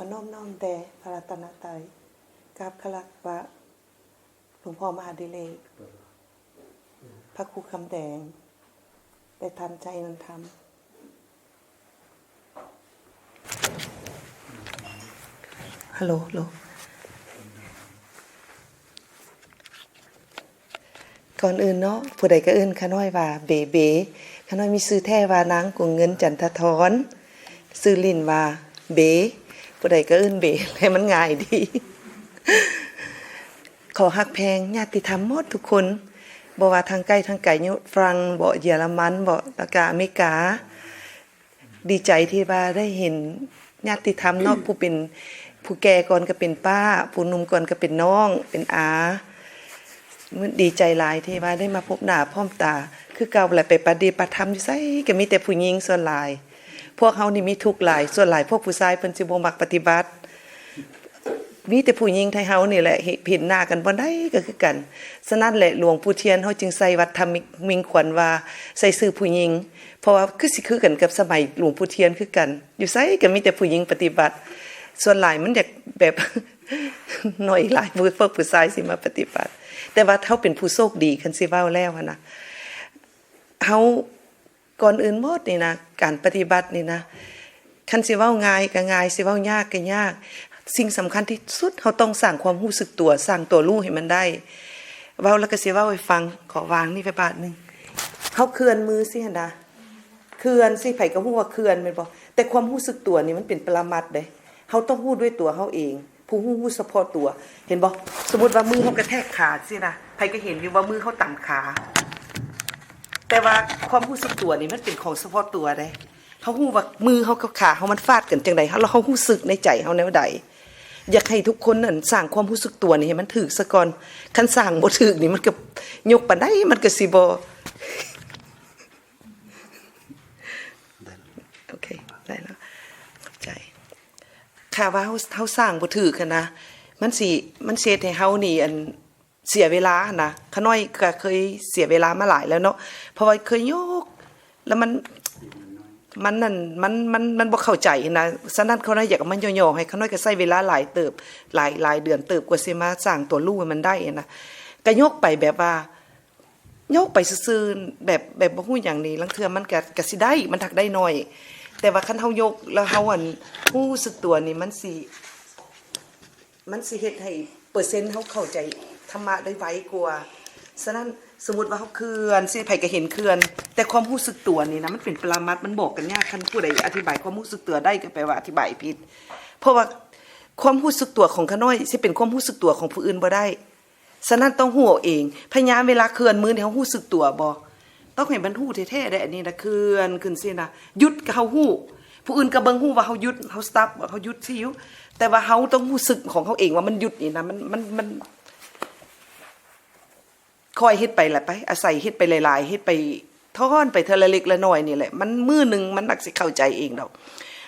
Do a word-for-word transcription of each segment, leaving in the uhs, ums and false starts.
ขอน้อมน้อมแด่พระรัตนตรัย กราบขอรับพระหลวงพ่อมหาดิเรก พระครูคำแดง และท่านชัยนนท์ธรรม ฮัลโหล ฮัลโหล ก่อนอื่นเนาะ ผู้ใดก็เอิ้นข้าน้อยว่าเบเบ ข้าน้อยมีชื่อแท้ว่านางกวงเงิน จันทธร ชื่อเล่นว่าเบ ผู้ใดก็เอิ้นเบ ให้มันง่ายดี ขอฮักแพงญาติธรรมหมดทุกคน บ่ว่าทางใกล้ทางไกล อยู่ฝรั่งบ่ เยอรมันบ่ แล้วก็อเมริกา ดีใจที่ว่าได้เห็นญาติธรรมเนาะ ผู้เป็น ผู้แก่ก่อนก็เป็นป้า ผู้หนุ่มก่อนก็เป็นน้อง เป็นอา ดีใจหลายที่ว่าได้มาพบหน้าพบตา คือเก่าแหละ ไปปฏิบัติธรรมอยู่ไสก็มีแต่ผู้หญิงส่วนหลาย พวกเฮานี่มีทุกข์หลาย ส่วนหลายพวกผู้ชายเพิ่นสิบ่มักปฏิบัติ มีแต่ผู้หญิงไทยเฮานี่แหละ เห็น เห็นหน้ากันบ่อนใดก็คือกัน ฉะนั้นแหละหลวงปู่เทียนเฮาจึงใส่วัดธรรมมิงขวัญว่าใส่ชื่อผู้หญิง เพราะว่าคือสิคือกันกับสมัยหลวงปู่เทียนคือกัน อยู่ไสก็มีแต่ผู้หญิงปฏิบัติ ส่วนหลายมันอยากแบบ น้อยหลาย พวกผู้ชายสิมาปฏิบัติ แต่ว่าเฮาเป็นผู้โชคดี คันสิเว้าแล้วหั้นนะ เฮา ก่อนอื่นหมดนี่นะ การปฏิบัตินี่นะ คันสิเว้าง่ายก็ง่าย สิเว้ายากก็ยาก สิ่งสำคัญที่สุด เฮาต้องสร้างความรู้สึกตัว สร้างตัวรู้ให้มันได้ เว้าแล้วก็สิเว้าให้ฟัง ขอวางนี่ไปบาทหนึ่ง เฮาเคลื่อนมือสิหั่นนะ เคลื่อนสิ ไผก็ฮู้ว่าเคลื่อนแม่นบ่ แต่ความรู้สึกตัวนี่มันเป็นปรมัตถ์เด้ เฮาต้องฮู้ด้วยตัวเฮาเอง ผู้ฮู้ ฮู้เฉพาะตัว เห็นบ่ สมมุติว่ามือเฮากระแทกขาสินะ ไผก็เห็นอยู่ว่ามือเฮาตำขา แต่ว่าความรู้สึกตัวนี่มันเป็นของเฉพาะตัวเด้ เฮาฮู้ว่ามือเฮากับขาเฮามันฟาดกันจั่งใด เฮา แล้วเฮารู้สึกในใจเฮาแนวใด อยากให้ทุกคนนั่นสร้างความรู้สึกตัวนี่ให้มันถูกซะก่อน คันสร้างบ่ถูกนี่มันก็ยกปานใดมันก็สิบ่ โอเค ได้แล้ว ขอบใจ ค่ะ ว่าเฮา เฮาสร้างบ่ถูกหั้นนะ มันสิ มันสิเฮ็ดให้เฮานี่ อัน เสียเวลาหั้นนะ ข้าน้อยก็เคยเสียเวลามาหลายแล้วเนาะ เพราะว่าเคยยก แล้วมัน มันนั่น มัน มัน มันบ่เข้าใจหั้นนะ ฉะนั้นข้าน้อยอยากเอามาย่อๆ ให้ ข้าน้อยก็ใช้เวลาหลายเติบ หลาย หลายเดือนเติบกว่าสิมาสร้างตัวรู้ให้มันได้หั้นนะ ก็ยกไปแบบว่า ยกไปซื่อๆ แบบ แบบบ่ฮู้หยังนี่ ลางเทื่อมันก็ ก็สิได้ มันหักได้น้อย แต่ว่าคันเฮายกแล้วเฮา อัน รู้สึกตัวนี่ มันสิ มันสิเฮ็ดให้เปอร์เซ็นต์เฮาเข้าใจธรรมะได้ไวกว่า ฉะนั้นสมมุติว่าเฮาเคลื่อนสิ ไผก็เห็นเคลื่อน แต่ความรู้สึกตัวนี่นะ มันเป็นปรมัตถ์ มันบอกกันยาก คันผู้ใดอธิบายความรู้สึกตัวได้ก็แปลว่าอธิบายผิด เพราะว่าความรู้สึกตัวของข้าน้อยสิเป็นความรู้สึกตัวของผู้อื่นบ่ได้ ฉะนั้นต้องฮู้เอาเอง พยายามเวลาเคลื่อนมือนี่ เฮารู้สึกตัวบ่ ต้องให้มันฮู้แท้ๆ เด้ อันนี้นะ เคลื่อนขึ้นสินะ หยุดก็เฮาฮู้ ผู้อื่นก็เบิ่งฮู้ว่าเฮาหยุด เฮา stop เฮาหยุดสิอยู่ แต่ว่าเฮาต้องรู้สึกของเฮาเองว่ามันหยุดนี่นะ มัน มัน มัน ค่อยเฮ็ดไปล่ะไป อาศัยเฮ็ดไปหลายๆ เฮ็ดไป ทอนไปเทื่อละเล็กละน้อยนี่แหละ มันมื้อหนึ่งมันนักสิเข้าใจเองดอก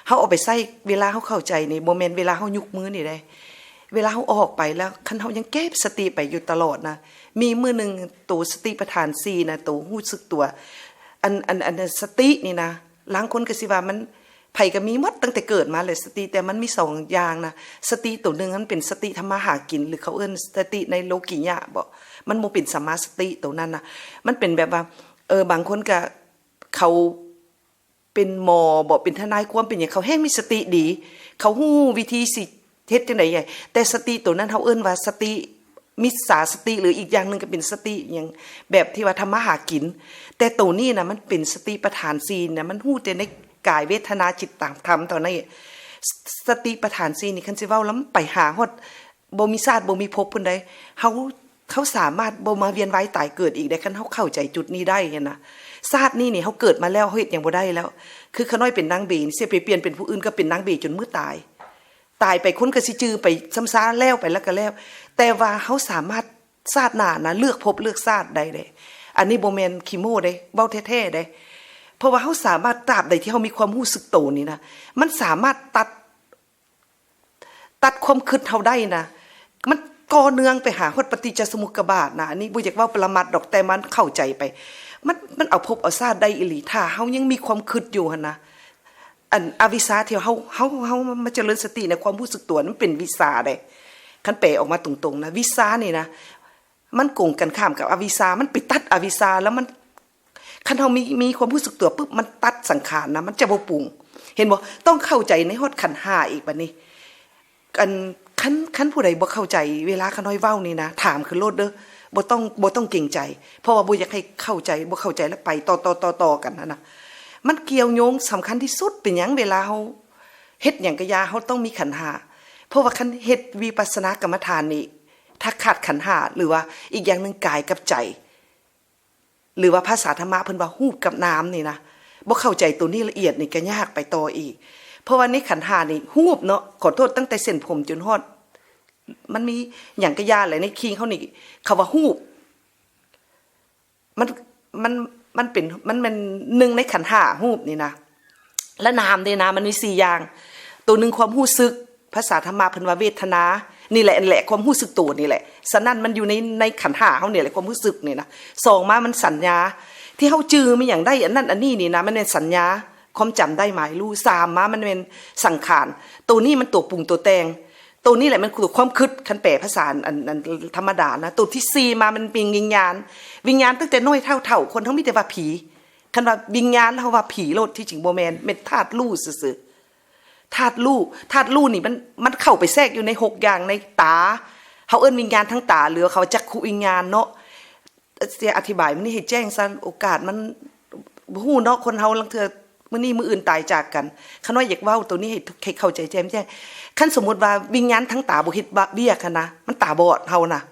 เฮาเอาไปใช้เวลาเฮาเข้าใจนี่ บ่แม่นเวลาเฮายกมือนี่เด้ เวลาเฮาออกไปแล้ว คันเฮายังเก็บสติไปอยู่ตลอดนะ มีมื้อหนึ่ง โตสติปัฏฐานสี่นะ โตรู้สึกตัว อัน อัน อันสตินี่นะ ลางคนก็สิว่ามัน ไผก็มีหมดตั้งแต่เกิดมาเลยสติ แต่มันมีสองอย่างนะ สติโตหนึ่งมันเป็นสติทำมาหากิน หรือเขาเอิ้นสติในโลกิยะบ่ มันบ่เป็นสัมมาสติโตนั้นนะ มันเป็นแบบว่า เออ บางคนก็ เขาเป็นหมอบ่ เป็นทนายความ เป็นหยัง เขาแฮ่งมีสติดี เขาฮู้วิธีสิเฮ็ดจั่งใด แต่สติโตนั้นเฮาเอิ้นว่าสติมิจฉาสติ หรืออีกอย่างหนึ่งก็เป็นสติหยัง แบบที่ว่าทำมาหากิน แต่โตนี้นะมันเป็นสติปัฏฐานสี่นะ มันฮู้แต่ในกายเวทนาจิตตังธรรมเท่านั้น สติปัฏฐานสี่นี่ คันสิเว้าแล้วมันไปหาฮอด บ่มีชาติบ่มีภพพุ้นใด เฮา เฮาสามารถบ่มาเวียนว่ายตายเกิดอีกได้ คันเฮาเข้าใจจุดนี้ได้หั้นนะ ชาตินี้นี่เฮาเกิดมาแล้ว เฮาเฮ็ดหยังบ่ได้แล้ว คือข้าน้อยเป็นนางเบนี่ สิไปเปลี่ยนเป็นผู้อื่นก็เป็นนางเบจนมื้อตาย ตายไปคนก็สิจื่อไปซ้ำซา แล้วไปแล้วก็แล้ว แต่ว่าเฮาสามารถชาติหน้านะ เลือกภพเลือกชาติได้เด้ อันนี้บ่แม่นขี้โม้เด้ เว้าแท้ๆเด้ เพราะว่าเฮาสามารถ ตราบใดที่เฮามีความรู้สึกโตนี่นะ มันสามารถตัด ตัดความคิดเฮาได้นะ มันก่อเนื่องไปหาฮอดปฏิจจสมุปบาทนะ อันนี้บ่อยากเว้าปรมัตถ์ดอก แต่มันเข้าใจไป มัน มันเอาภพเอาชาติได้อีหลี ถ้าเฮายังมีความคิดอยู่หั้นนะ อันอวิชชาที่เฮา เฮา เฮามาเจริญสติในความรู้สึกตัวนั้นเป็นวิชชาเด้ คันแปลออกมาตรงๆนะ วิชชานี่นะ มันกงกันข้ามกับอวิชชา มันไปตัดอวิชชา แล้วมัน คันเฮามี มีความรู้สึกตัวปุ๊บ มันตัดสังขารนะ มันจะบ่ปรุง เห็นบ่ ต้องเข้าใจในฮอดขันธ์ห้าอีกบัดนี้ อัน คัน คันผู้ใดบ่เข้าใจ เวลาข้าน้อยเว้านี่นะ ถามขึ้นโลดเด้อ บ่ต้อง บ่ต้องเกรงใจ เพราะว่าบ่อยากให้เข้าใจ บ่เข้าใจแล้วไปต่อ ต่อ ต่อ ต่อกันหั้นนะ มันเกี่ยวโยงสำคัญที่สุด เป็นหยังเวลาเฮาเฮ็ดหยังก็อย่า เฮาต้องมีขันธ์ห้า เพราะว่าคันเฮ็ดวิปัสสนากรรมฐานนี่ ถ้าขาดขันธ์ห้า หรือว่าอีกอย่างหนึ่งกายกับใจ หรือว่าภาษาธรรมะเพิ่นว่ารูปกับนามนี่นะ บ่เข้าใจตัวนี้ละเอียดนี่ก็ยากไปต่ออีก เพราะว่าในขันธ์ห้านี่รูปเนาะ ขอโทษ ตั้งแต่เส้นผมจนฮอด มันมีหยังก็อย่าแหละ ในคิงเฮานี่ คำว่ารูป มัน มัน มันเป็น มันเป็นหนึ่งในขันธ์ห้า รูปนี่นะ และนามเด้นะ มันมีสี่อย่าง ตัวหนึ่งความรู้สึก ภาษาธรรมะเพิ่นว่าเวทนา นี่แหละ อันแหละ ความรู้สึกตัวนี่แหละ ฉะนั้นมันอยู่ใน ในขันธ์ห้าเฮานี่แหละ ความรู้สึกนี่นะ สองมามันสัญญา ที่เฮาจื่อมีหยังได้ อันนั้นอันนี้นี่นะ มันเป็นสัญญา ความจำได้หมายรู้ สามมามันเป็นสังขาร ตัวนี้มันตัวปรุงตัวแต่ง ตัวนี้แหละมันคือความคิด คันแปลภาษาอัน อันธรรมดานะ ตัวที่สี่มามันเป็นวิญญาณ วิญญาณตั้งแต่น้อยเท่าเฒ่า คนเฮามีแต่ว่าผี คันว่าวิญญาณแล้วเฮาว่าผีโลด ที่จริงบ่แม่น แม่นธาตุรู้ซื่อๆ ธาตุรู้ ธาตุรู้นี่มัน มันเข้าไปแทรกอยู่ในหกอย่างในตา เฮาเอิ้นวิญญาณทางตา หรือเขาจักขุวิญญาณเนาะ สิอธิบายมื้อนี้ให้แจ้งซะ โอกาสมัน บ่ฮู้เนาะ คนเฮาลางเทื่อมื้อนี้มื้ออื่นตายจากกัน ข้าน้อยอยากเว้าตัวนี้ให้ ให้เข้าใจแจ่มแจ้ง คันสมมุติว่าวิญญาณทางตาบ่เฮ็ดเวียกหั้นนะ มันตาบอดเฮานะ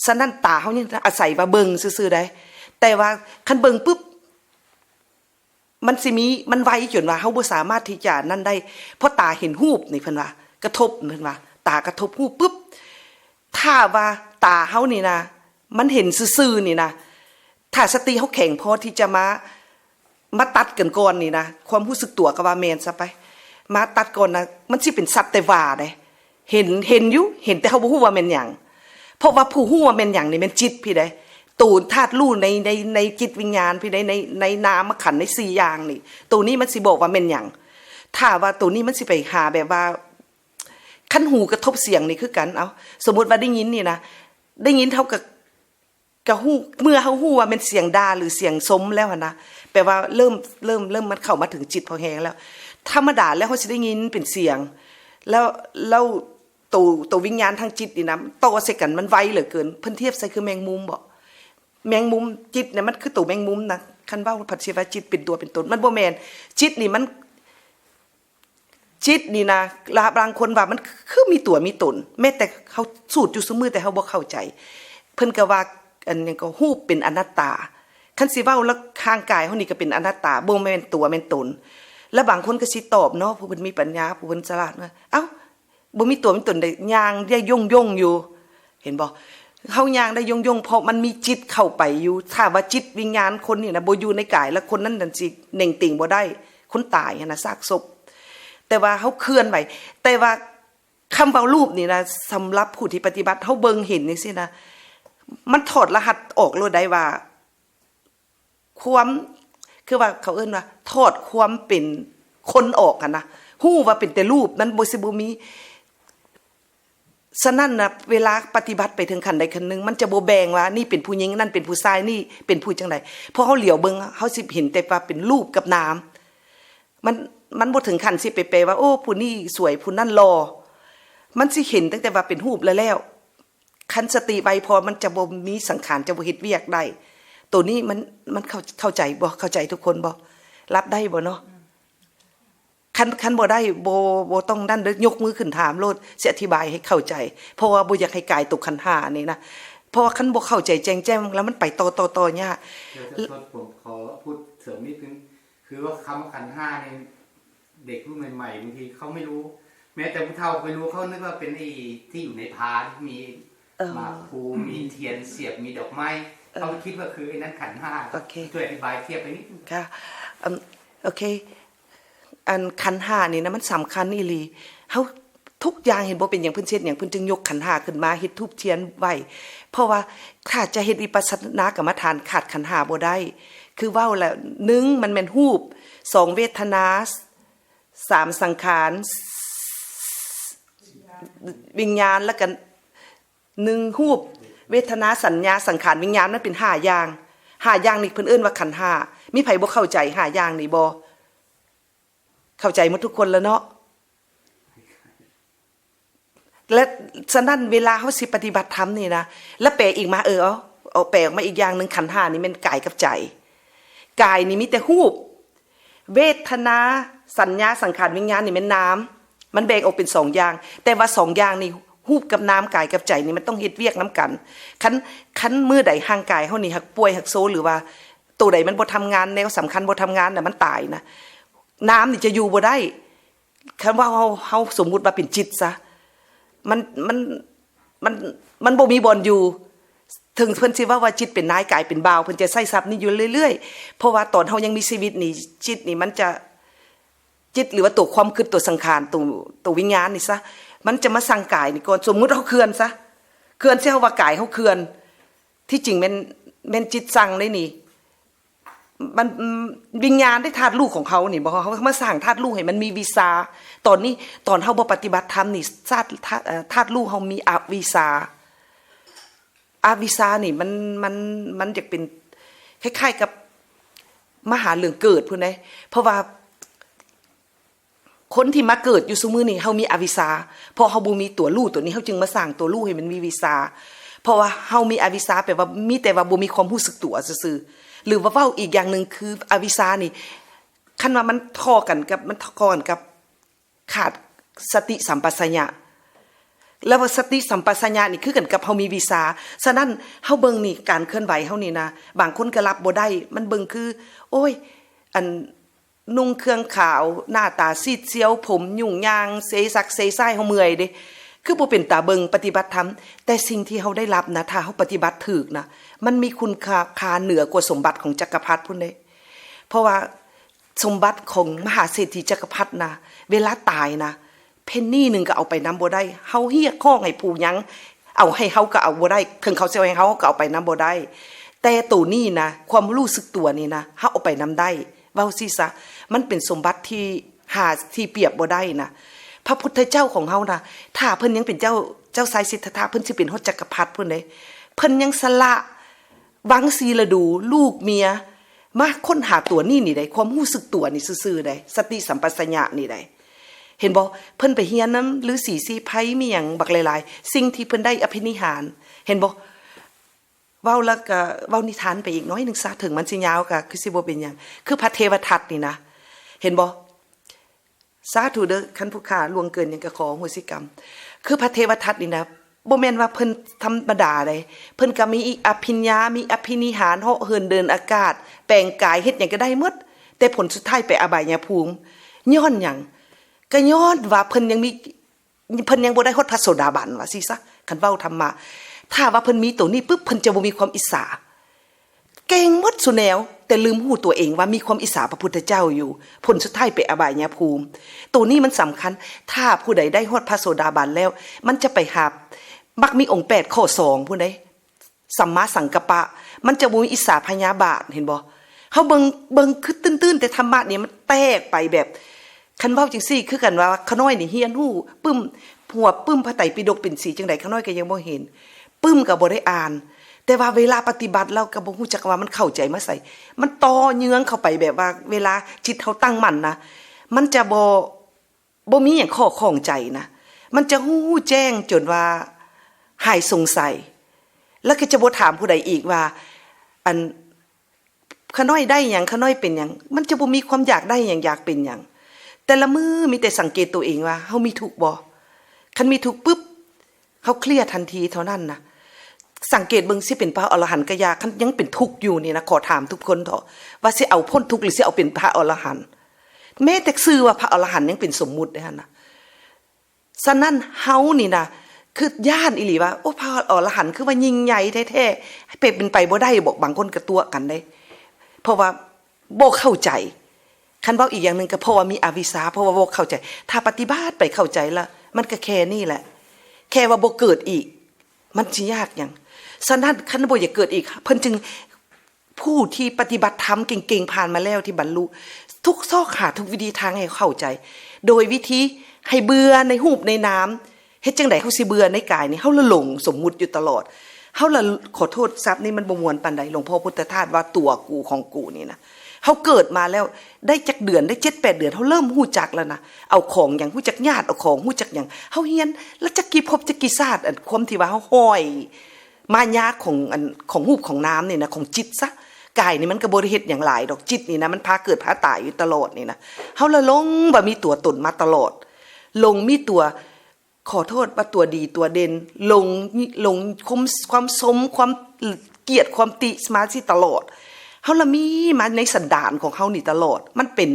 ฉะนั้นตาเฮายังอาศัยว่าเบิ่งซื่อๆ ได้ แต่ว่าคันเบิ่งปุ๊บ มันสิมี มันไวจนว่าเฮาบ่สามารถที่จะนั่นได้ เพราะตาเห็นรูปนี่เพิ่นว่า กระทบ เพิ่นว่า ตากระทบรูปปุ๊บ ถ้าว่าตาเฮานี่นะ มันเห็นซื่อๆ นี่นะ ถ้าสติเฮาแข็งพอที่จะมา มาตัดกันก่อนนี่นะ ความรู้สึกตัวก็ว่าแม่นซะไป มาตัดก่อนนะ มันสิเป็นสักแต่ว่าเด้ เห็น เห็นอยู่ เห็นแต่เฮาบ่ฮู้ว่าแม่นหยัง เพราะว่าผู้ฮู้ว่าแม่นหยังนี่แม่นจิตพี้เด้ ตัวธาตุรู้ใน ใน ในจิตวิญญาณพี้เด้ ใน ในนามขันธ์ในสี่อย่างนี่ ตัวนี้มันสิบอกว่าแม่นหยัง ถ้าว่าตัวนี้มันสิไปหาแบบว่า คันหูกระทบเสียงนี่คือกัน เอ้า สมมุติว่าได้ยินนี่นะ ได้ยินเฮาก็ ก็ฮู้ เมื่อเฮาฮู้ว่าแม่นเสียงด่าหรือเสียงชมแล้วหั้นนะ แปลว่าเริ่ม เริ่ม เริ่มมันเข้ามาถึงจิตพอแฮงแล้ว ธรรมดาแล้วเฮาสิได้ยินเป็นเสียง แล้ว แล้วโต โตวิญญาณทางจิตนี่นะ ต่อใส่กันมันไวเหลือเกิน เพิ่นเทียบใส่คือแมงมุมบ่ แมงมุม จิตเนี่ยมันคือโตแมงมุมนะ คันเว้าผัดสิว่าจิตเป็นตัวเป็นตน มันบ่แม่น จิตนี่มัน จิตนี่นะ ลาบางคนว่ามันคือมีตัวมีตน แม้แต่เฮาสูตรอยู่ซุมื้อแต่เฮาบ่เข้าใจ เพิ่นก็ว่า อันหยังก็รูปเป็นอนัตตา คันสิเว้าแล้วร่างกายเฮานี่ก็เป็นอนัตตา บ่แม่นตัวแม่นตน แล้วบางคนก็สิตอบเนาะ ผู้เพิ่นมีปัญญา ผู้เพิ่นฉลาดว่า เอ้า บ่มีตัวมีตนได้ ย่างได้ย่งๆ อยู่ เห็นบ่ เฮาย่างได้ย่งๆ เพราะมันมีจิตเข้าไปอยู่ ถ้าว่าจิตวิญญาณคนนี่นะ บ่อยู่ในกาย แล้วคนนั้นนั่นสิเน่งติ่งบ่ได้ คนตายหั้นนะ ซากศพ แต่ว่าเฮาเคลื่อนไหว แต่ว่าคำเว้ารูปนี่นะ สำหรับผู้ที่ปฏิบัติ เฮาเบิ่งเห็นจั่งซี้นะ มันถอดรหัสออกโลดได้ว่า ความ คือว่าเขาเอิ้นว่า ถอดความเป็นคนออกหั้นนะ ฮู้ว่าเป็นแต่รูป มันบ่ สิบ่มี ฉะนั้นนะ เวลาปฏิบัติไปถึงขั้นใดขั้นหนึ่ง มันจะบ่แบ่งว่านี่เป็นผู้หญิง นั่นเป็นผู้ชาย นี่เป็นผู้จั่งใด เพราะเฮาเหลียวเบิ่ง เฮาสิเห็นแต่ว่าเป็นรูปกับนาม มัน มันบ่ถึงขั้นสิไปแปลว่า โอ้ ผู้นี้สวย ผู้นั้นหล่อ มันสิเห็นตั้งแต่ว่าเป็นรูปแล้วแล้ว คันสติไวพอมันจะบ่มีสังขาร จะบ่เฮ็ดเวียกได้ ตัวนี้มัน มันเข้า เข้าใจบ่ เข้าใจทุกคนบ่ รับได้บ่เนาะ คัน คันบ่ได้ บ่ บ่ต้องนั่นเด้อ ยกมือขึ้นถามโลด สิอธิบายให้เข้าใจ เพราะว่าบ่อยากให้กายตกขันธ์ห้านี่นะ เพราะว่าคันบ่เข้าใจแจ่มแจ้งแล้วมันไปต่อ ต่อ ต่อยาก เดี๋ยวจะทด ผมขอพูดเสริมนิดนึง คือว่าคำว่าขันธ์ห้านี่ เด็กรุ่นใหม่ๆ บางทีเขาไม่รู้ แม้แต่ผู้เฒ่าไม่รู้ เขานึกว่าเป็นไอ้ที่อยู่ในพาน มี เออ หมากพลู มีเทียนเสียบ มีดอกไม้ เออ เขาคิดว่าคือไอ้นั้นขันธ์ห้า โอเค ช่วยอธิบายเทียบไปนิดนึง ค่ะ อืม โอเค อันขันธ์ห้านี่นะ มันสำคัญอีหลี เฮา ทุกอย่างเห็นบ่ เป็นหยังเพิ่นสิเฮ็ดหยัง เพิ่นจึงยกขันธ์ห้าขึ้นมาเฮ็ดธูปเทียนไหว้ เพราะว่าถ้าจะเฮ็ดวิปัสสนากรรมฐานขาดขันธ์ห้าบ่ได้ คือเว้าแล้ว หนึ่ง มันแม่นรูป สอง เวทนา สามสังขาร วิญญาณ แล้วกันหนึ่งรูป เวทนา สัญญา สังขาร วิญญาณ มันเป็นห้าอย่าง ห้าอย่างนี่เพิ่นเอิ้นว่าขันธ์ห้า มีไผบ่เข้าใจห้าอย่างนี่บ่ เข้าใจหมดทุกคนแล้วเนาะ และฉะนั้นเวลาเฮาสิปฏิบัติธรรมนี่นะ แล้วแปลอีกมา เออ เอา เอาแปลออกมาอีกอย่างหนึ่ง ขันธ์ห้านี่แม่นกายกับใจ กายนี่มีแต่รูป เวทนา สัญญา สังขาร วิญญาณนี่แม่นนาม มันแบ่งออกเป็นสองอย่าง แต่ว่าสองอย่างนี่ รูปกับนาม กายกับใจนี่มันต้องเฮ็ดเวียกนำกัน คัน คันมื้อใดร่างกายเฮานี่หากป่วยหากโซ หรือว่าตัวใดมันบ่ทำงาน แนวสำคัญบ่ทำงานน่ะ มันตายนะ นามนี่จะอยู่บ่ได้ คันว่าเฮา เฮาสมมุติว่าเป็นจิตซะ มัน มัน มัน มันบ่มีบ่อนอยู่ ถึงเพิ่นสิว่า ว่าจิตเป็นนาย กายเป็นบ่าว เพิ่นจะใช้ศัพท์นี้อยู่เรื่อยๆ เพราะว่าตอนเฮายังมีชีวิตนี่ จิตนี่มันจะ จิตหรือว่าตัวความคิด ตัวสังขาร ตัว ตัววิญญาณนี่ซะ มันจะมาสั่งกายนี่ก่อน สมมุติเฮาเคลื่อนซะ เคลื่อนซะ เฮาว่ากายเฮาเคลื่อน ที่จริงแม่น แม่นจิตสั่งได้นี่ มัน อืม วิญญาณได้ธาตุรู้ของเขานี่ บ่ เขามาสร้างธาตุรู้ให้มันมีวิชชา ตอนนี้ ตอนเฮาบ่ปฏิบัติธรรมนี่ ธาตุ ธาตุ เอ่อ ธาตุรู้เฮามีอวิชชา อวิชชานี่มัน มัน มันอยากเป็นคล้ายๆกับมาหาเรื่องเกิดพู้นเด้ เพราะว่า คนที่มาเกิดอยู่ซุมื้อนี้ เฮามีอวิชชา เพราะเฮาบ่มีตัวรู้ตัวนี้ เฮาจึงมาสร้างตัวรู้ให้มันมีวิชชา เพราะว่าเฮามีอวิชชา แปลว่ามีแต่ว่าบ่มีความรู้สึกตัวซื่อๆ หรือว่าเว้าอีกอย่างหนึ่งคืออวิชชานี่ คันว่ามันท่อกันกับ มันท่อกันกับขาดสติสัมปชัญญะ แล้วว่าสติสัมปชัญญะนี่คือกันกับเฮามีวิชชา ฉะนั้นเฮาเบิ่งนี่ การเคลื่อนไหวเฮานี่นะ บางคนก็รับบ่ได้ มันเบิ่งคือ โอ้ย อัน นุ่งเครื่องขาว หน้าตาซีดเซียว ผมยุ่งยาง เซซักเซซ้าย เฮาเมื่อยเด้ คือบ่เป็นตาเบิ่ง ปฏิบัติธรรม แต่สิ่งที่เฮาได้รับนะ ถ้าเฮาปฏิบัติถูกนะ มันมีคุณค่า ค่าเหนือกว่าสมบัติของจักรพรรดิพู้นเด้ เพราะว่าสมบัติของมหาเศรษฐีจักรพรรดินะ เวลาตายนะ เพนนีหนึ่งก็เอาไปนำบ่ได้ เฮาเรียกร้องให้ผู้หยัง เอาให้เฮาก็เอาบ่ได้ ถึงเขาสิเอาให้เฮา เฮาก็เอาไปนำบ่ได้ แต่โตนี้นะ ความรู้สึกตัวนี่นะ เฮาเอาไปนำได้ เว้าซี้ซะ มันเป็นสมบัติที่หาที่เปรียบบ่ได้นะ พระพุทธเจ้าของเฮานะ ถ้าเพิ่นยังเป็นเจ้า เจ้าชายสิทธัตถะ เพิ่นสิเป็นฮอดจักรพรรดิพู้นเด้ เพิ่นยังสละวังสีฤดู ลูกเมีย มาค้นหาตัวนี้นี่ได้ ความรู้สึกตัวนี่ซื่อๆได้ สติสัมปชัญญะนี่ได้ เห็นบ่ เพิ่นไปเรียนนำฤๅษีชีไพร มีหยังบักหลายๆ สิ่งที่เพิ่นได้อภินิหาร เห็นบ่ เว้าแล้วก็เว้านิทานไปอีกน้อยหนึ่งซะ ถึงมันสิยาวก็คือสิบ่เป็นหยัง คือพระเทวทัตนี่นะ เห็นบ่ สาธุเด้อ คันผู้ข้าล่วงเกินหยังก็ขออโหสิกรรม คือพระเทวทัตนี่นะ บ่แม่นว่าเพิ่นธรรมดาเด้ เพิ่นก็มีอภิญญา มีอภินิหาร เหาะเหินเดินอากาศ แปลงกาย เฮ็ดหยังก็ได้หมด แต่ผลสุดท้ายไปอบายภูมิ ย้อนหยัง ก็ย้อนว่าเพิ่นยังมี เพิ่นยังบ่ได้ฮอดพระโสดาบัน ว่าซี้ซะ คันเว้าธรรมะ ถ้าว่าเพิ่นมีตัวนี้ปุ๊บ เพิ่นจะบ่มีความอิจฉา เก่งหมดซุแนว แต่ลืมฮู้ตัวเองว่ามีความอิจฉาพระพุทธเจ้าอยู่ ผลสุดท้ายไปอบายภูมิ ตัวนี้มันสำคัญ ถ้าผู้ใดได้ฮอดพระโสดาบันแล้ว มันจะไปหา มักมีองค์แปดข้อสองพู้นเด้ สัมมาสังกัปปะ มันจะบ่มีอิจฉาพยาบาท เห็นบ่ เฮาเบิ่ง เบิ่งคือตื้นๆ แต่ธรรมะนี่มันแตกไปแบบ คันเว้าจั่งซี้ คือกันว่าข้าน้อยนี่เรียนฮู้ปึ้ม หัวปึ้มพระไตรปิฎกเป็นสีจั่งใด ข้าน้อยก็ยังบ่เห็น ปึ้มก็บ่ได้อ่าน แต่ว่าเวลาปฏิบัติแล้วก็บ่ฮู้จักว่ามันเข้าใจมาไส มันต่อเยื้องเข้าไปแบบว่าเวลาจิตเฮาตั้งมั่นนะ มันจะบ่ บ่มีหยังข้อข้องใจนะ มันจะฮู้แจ้งจนว่าหายสงสัย แล้วก็จะบ่ถามผู้ใดอีกว่า อัน ข้าน้อยได้หยัง ข้าน้อยเป็นหยัง มันจะบ่มีความอยากได้หยัง อยากเป็นหยัง แต่ละมื้อมีแต่สังเกตตัวเองว่าเฮามีทุกข์บ่ คันมีทุกข์ปุ๊บ เฮาเคลียร์ทันทีเท่านั้นนะ สังเกตเบิ่ง สิเป็นพระอรหันต์ก็อยาก คันยังเป็นทุกข์อยู่นี่นะ ขอถามทุกคนเถาะ ว่าสิเอาพ้นทุกข์หรือสิเอาเป็นพระอรหันต์ แม้แต่ชื่อว่าพระอรหันต์ยังเป็นสมมุติเด้หั่นนะ ฉะนั้นเฮานี่นะ คือย้านอีหลีว่า โอ้ พระอรหันต์คือว่ายิ่งใหญ่แท้ๆ เป็นไปบ่ได้ บอกบางคนก็ตั๋วกันเด้ เพราะว่าบ่เข้าใจ คันเว้าอีกอย่างหนึ่งก็เพราะว่ามีอวิชชา เพราะว่าบ่เข้าใจ ถ้าปฏิบัติไปเข้าใจละ มันก็แค่นี้แหละ แค่ว่าบ่เกิดอีก มันสิยากหยัง ฉะนั้นคันบ่อยากเกิดอีก เพิ่นจึง ผู้ที่ปฏิบัติธรรมเก่งๆ ผ่านมาแล้วที่บรรลุ ทุกซอกหาทุกวิธีทางให้เข้าใจ โดยวิธีให้เบื่อในรูปในนาม เฮ็ดจั่งใดเฮาสิเบื่อในกายนี่ เฮาละหลงสมมุติอยู่ตลอด เฮาละ ขอโทษ ศัพท์นี่มันบ่ม่วนปานใด หลวงพ่อพุทธทาสว่าตัวกูของกูนี่นะ เฮาเกิดมาแล้วได้จักเดือน ได้เจ็ดแปดเดือน เฮาเริ่มฮู้จักแล้วนะ เอาของหยัง ฮู้จักหยาด เอาของ ฮู้จักหยัง เฮาเฮียน แล้วจักกี่ภพจักกี่ชาติ อันความที่ว่าเฮาห้อย มายาของอัน ของรูปของนามนี่นะ ของจิตซะ กายนี่มันก็บ่ได้เฮ็ดหยังหลายดอก จิตนี่นะ มันพาเกิดพาตายอยู่ตลอดนี่นะ เฮาละหลงว่ามีตัวตนมาตลอด หลงมีตัว ขอโทษ ว่าตัวดีตัวเด่น หลง หลงความ ความชม ความเกลียด ความติมาสิตลอด เฮาละมีมาในสันดานของเฮานี่ตลอด มันเป็น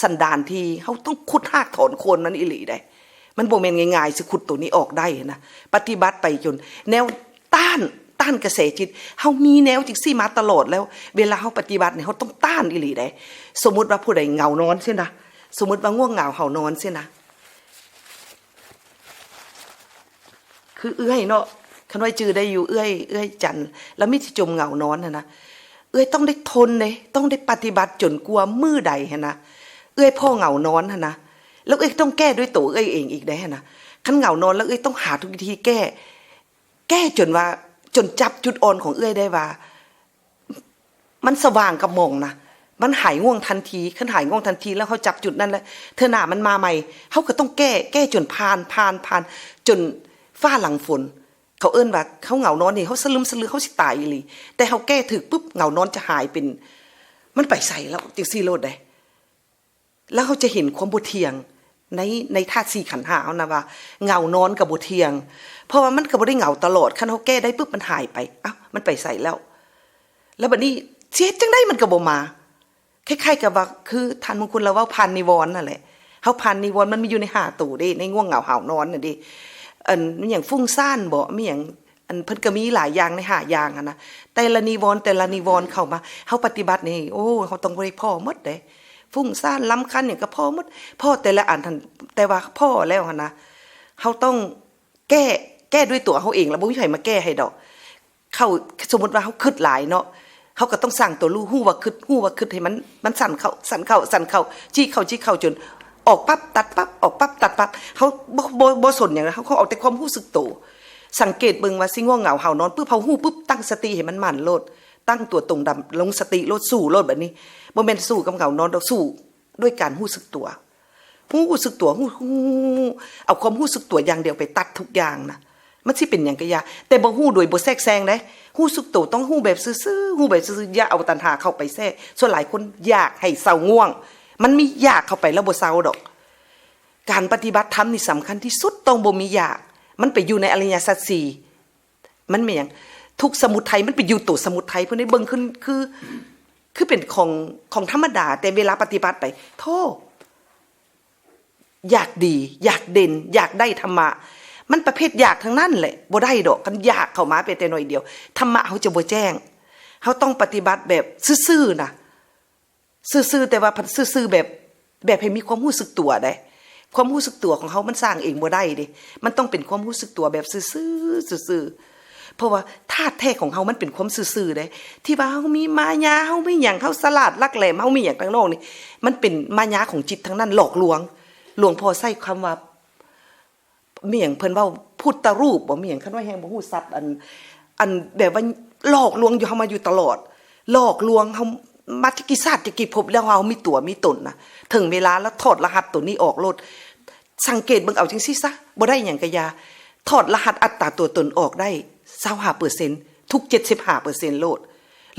สันดานที่เฮาต้องขุดฮากถอนโคนมันอีหลีเด้ มันบ่แม่นง่ายๆ สิขุดตัวนี้ออกได้นะ ปฏิบัติไปจนแนวต้าน ต้านกระแสจิต เฮามีแนวจั่งซี้มาตลอดแล้ว เวลาเฮาปฏิบัตินี่ เฮาต้องต้านอีหลีเด้ สมมุติว่าผู้ใดเหงานอนซี้นะ สมมุติว่าง่วงเหงาเหานอนซี้นะ คือเอื้อยเนาะ คันว่าจื่อได้อยู่ เอื้อย เอื้อยจันทร์ แล้วมีแต่จมเหงานอนหั้นนะ เอื้อยต้องได้ทนเด้ ต้องได้ปฏิบัติจนกว่ามื้อใดหั้นนะ เอื้อยพ้อเหงานอนหั้นนะ แล้วเอื้อยต้องแก้ด้วยตัวเอื้อยเองอีกได้หั้นนะ คันเหงานอนแล้วเอื้อยต้องหาทุกวิธีแก้ แก้จนว่า จนจับจุดอ่อนของเอื้อยได้ว่า มันสว่างกะหม่องนะ มันหายง่วงทันที คันหายง่วงทันทีแล้วเฮาจับจุดนั้นแล้ว เทื่อหน้ามันมาใหม่ เฮาก็ต้องแก้ แก้จนผ่าน ผ่าน ผ่าน จนฟ้าหลังฝน เขาเอิ้นว่าเฮาเหงานอนนี่ เฮาสลึมสลือ เฮาสิตายอีหลี แต่เฮาแก้ถูกปุ๊บ เหงานอนจะหายเป็น มันไปไสแล้ว จั่งซี้โลดเด้ แล้วเฮาจะเห็นความบ่เที่ยงใน ในธาตุสี่ขันธ์ห้าเฮานะว่า เหงานอนก็บ่เที่ยง เพราะว่ามันก็บ่ได้เหงาตลอด คันเฮาแก้ได้ปุ๊บมันหายไป อ้าว มันไปไสแล้ว แล้วบัดนี้สิเฮ็ดจั่งใดมันก็บ่มา คล้ายๆกับว่า คือท่านมงคลลาวเว้าผ่านนิวรณ์นั่นแหละ เฮาผ่านนิวรณ์ มันมีอยู่ในห้าตัวเด้ ในง่วงเหงาหาวนอนน่ะเด้ อัน มีหยังฟุ้งซ่านบ่ มีหยัง อัน เพิ่นก็มีหลายอย่างในห้าอย่างหั้นนะ แต่ละนิวรณ์ แต่ละนิวรณ์เข้ามา เฮาปฏิบัตินี่ โอ้ เฮาต้องได้พ้อหมดเด้ ฟุ้งซ่าน รำคาญหยังก็พ้อหมด พ้อแต่ละอันหั้น แต่ว่าพ้อแล้วหั้นนะ เฮาต้องแก้ แก้ด้วยตัวเฮาเอง แล้วบ่มีไผมาแก้ให้ดอก เข้า สมมุติว่าเฮาคิดหลายเนาะ เฮาก็ต้องสร้างตัวรู้ รู้ว่าคิด รู้ว่าคิดให้มัน มันสั้นเข้า สั้นเข้า สั้นเข้า จี้เข้า จี้เข้า จนออกปั๊บตัดปั๊บ ออกปั๊บตัดปั๊บ เฮาบ่ บ่ บ่สนหยัง เฮา เฮาเอาแต่ความรู้สึกโต สังเกตเบิ่งว่าสิง่วงเหงาหาวนอนปุ๊บ เฮารู้ปุ๊บ ตั้งสติให้มันมั่นโลด ตั้งตัวตรงดำรงสติโลด สู้โลดบัดนี้ บ่แม่นสู้กับเหงานอนดอก สู้ด้วยการรู้สึกตัว รู้สึกตัว รู้ รู้ เอาความรู้สึกตัวอย่างเดียวไปตัดทุกอย่างนะ มันสิเป็นหยังก็อย่า แต่บ่รู้โดยบ่แทรกแซงเด้ รู้สึกตัวต้องรู้แบบซื่อๆ รู้แบบซื่อๆ อย่าเอาตัณหาเข้าไปแทรก ส่วนหลายคนอยากให้เซาง่วง มันมีอยากเข้าไปแล้วบ่เซาดอก การปฏิบัติธรรมนี่สำคัญที่สุด ต้องบ่มีอยาก มันไปอยู่ในอริยสัจสี่ มันแม่นหยัง ทุกข์สมุทัย มันไปอยู่ตัวสมุทัย เพิ่นได้เบิ่งขึ้น คือ คือเป็นของ ของธรรมดา แต่เวลาปฏิบัติไป โธ่ อยากดี อยากเด่น อยากได้ธรรมะ มันประเภทอยากทั้งนั้นแหละ บ่ได้ดอก คันอยากเข้ามาแม้แต่น้อยเดียว ธรรมะเฮาจะบ่แจ้ง เฮาต้องปฏิบัติแบบซื่อๆ นะ ซื่อๆ แต่ว่าพันซื่อๆ แบบ แบบให้มีความรู้สึกตัวเด้ ความรู้สึกตัวของเฮามันสร้างเองบ่ได้เด้ มันต้องเป็นความรู้สึกตัวแบบซื่อๆ ซื่อๆ เพราะว่าธาตุแท้ของเฮามันเป็นความซื่อๆ เด้ ที่ว่าเฮามีมายา เฮามีหยัง เฮาฉลาดลักแหลม เฮามีหยังทางนอกนี่ มันเป็นมายาของจิตทั้งนั้น หลอกลวง หลวงพ่อใช้คำว่า มีหยังเพิ่นเว้า พุทธรูปบ่ มีหยัง คันว่าแฮงบ่ฮู้ศัพท์ อัน อันแบบว่าหลอกลวงอยู่เฮามาอยู่ตลอด หลอกลวงเฮามาจักกี่ชาติจักกี่ภพแล้ว เฮามีตัวมีตนนะ ถึงเวลาแล้วถอดรหัสตัวนี้ออกโลด สังเกตเบิ่งเอาจั่งซี้ซะ บ่ได้หยังก็อย่า ถอดรหัสอัตตาตัวตนออกได้ซาวห้าเปอร์เซ็นต์ ทุกเจ็ดสิบห้าเปอร์เซ็นต์ โลด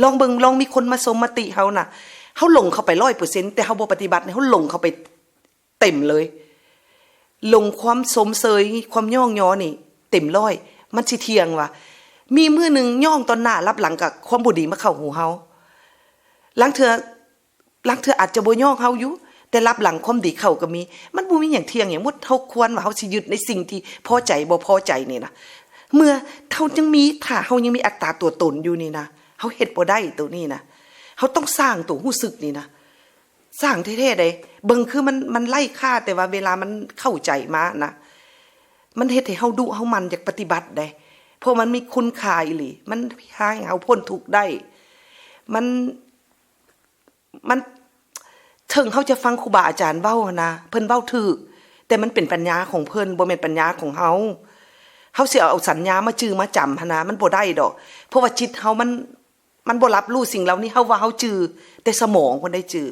ลองเบิ่ง ลองมีคนมาชมมาติเฮานะ เฮาหลงเข้าไปร้อยเปอร์เซ็นต์ แต่เฮาบ่ปฏิบัตินี่ เฮาหลงเข้าไป เต็มเลย หลงความชมเชย ความย่องยอนี่ เต็มร้อย มันสิเที่ยงวะ มีมื้อหนึ่งย่องต่อหน้า ลับหลังก็ความบ่ดีมาเข้าหูเฮา ลางเทื่อ ลางเทื่ออาจจะบ่ย่องเฮาอยู่ แต่ลับหลังความดีเข้าก็มี มันบ่มีหยังเที่ยงหยังหมด เฮาควรว่าเฮาสิยึดในสิ่งที่พอใจบ่พอใจนี่นะ เมื่อเฮายังมี ถ้าเฮายังมีอัตตาตัวตนอยู่นี่นะ เฮาเฮ็ดบ่ได้ตัวนี้นะ เฮาต้องสร้างตัวรู้สึกนี่นะ สร้างแท้ๆ เด้ เบิ่งคือมัน มันไร้ค่า แต่ว่าเวลามันเข้าใจมานะ มันเฮ็ดให้เฮาดุเฮาหมั่นอยากปฏิบัติเด้ เพราะมันมีคุณค่าอีหลี มันพาให้เฮาพ้นทุกข์ได้ มัน มัน เถิงเฮาจะฟังครูบาอาจารย์เว้าหั้นนะ เพิ่นเว้าถูก แต่มันเป็นปัญญาของเพิ่น บ่แม่นปัญญาของเฮา เฮาสิเอาสัญญามาจื่อมาจำหั้นนะ มันบ่ได้ดอก เพราะว่าจิตเฮามัน มันบ่รับรู้สิ่งเหล่านี้ เฮาว่าเฮาจื่อ แต่สมองเพิ่นได้จื่อ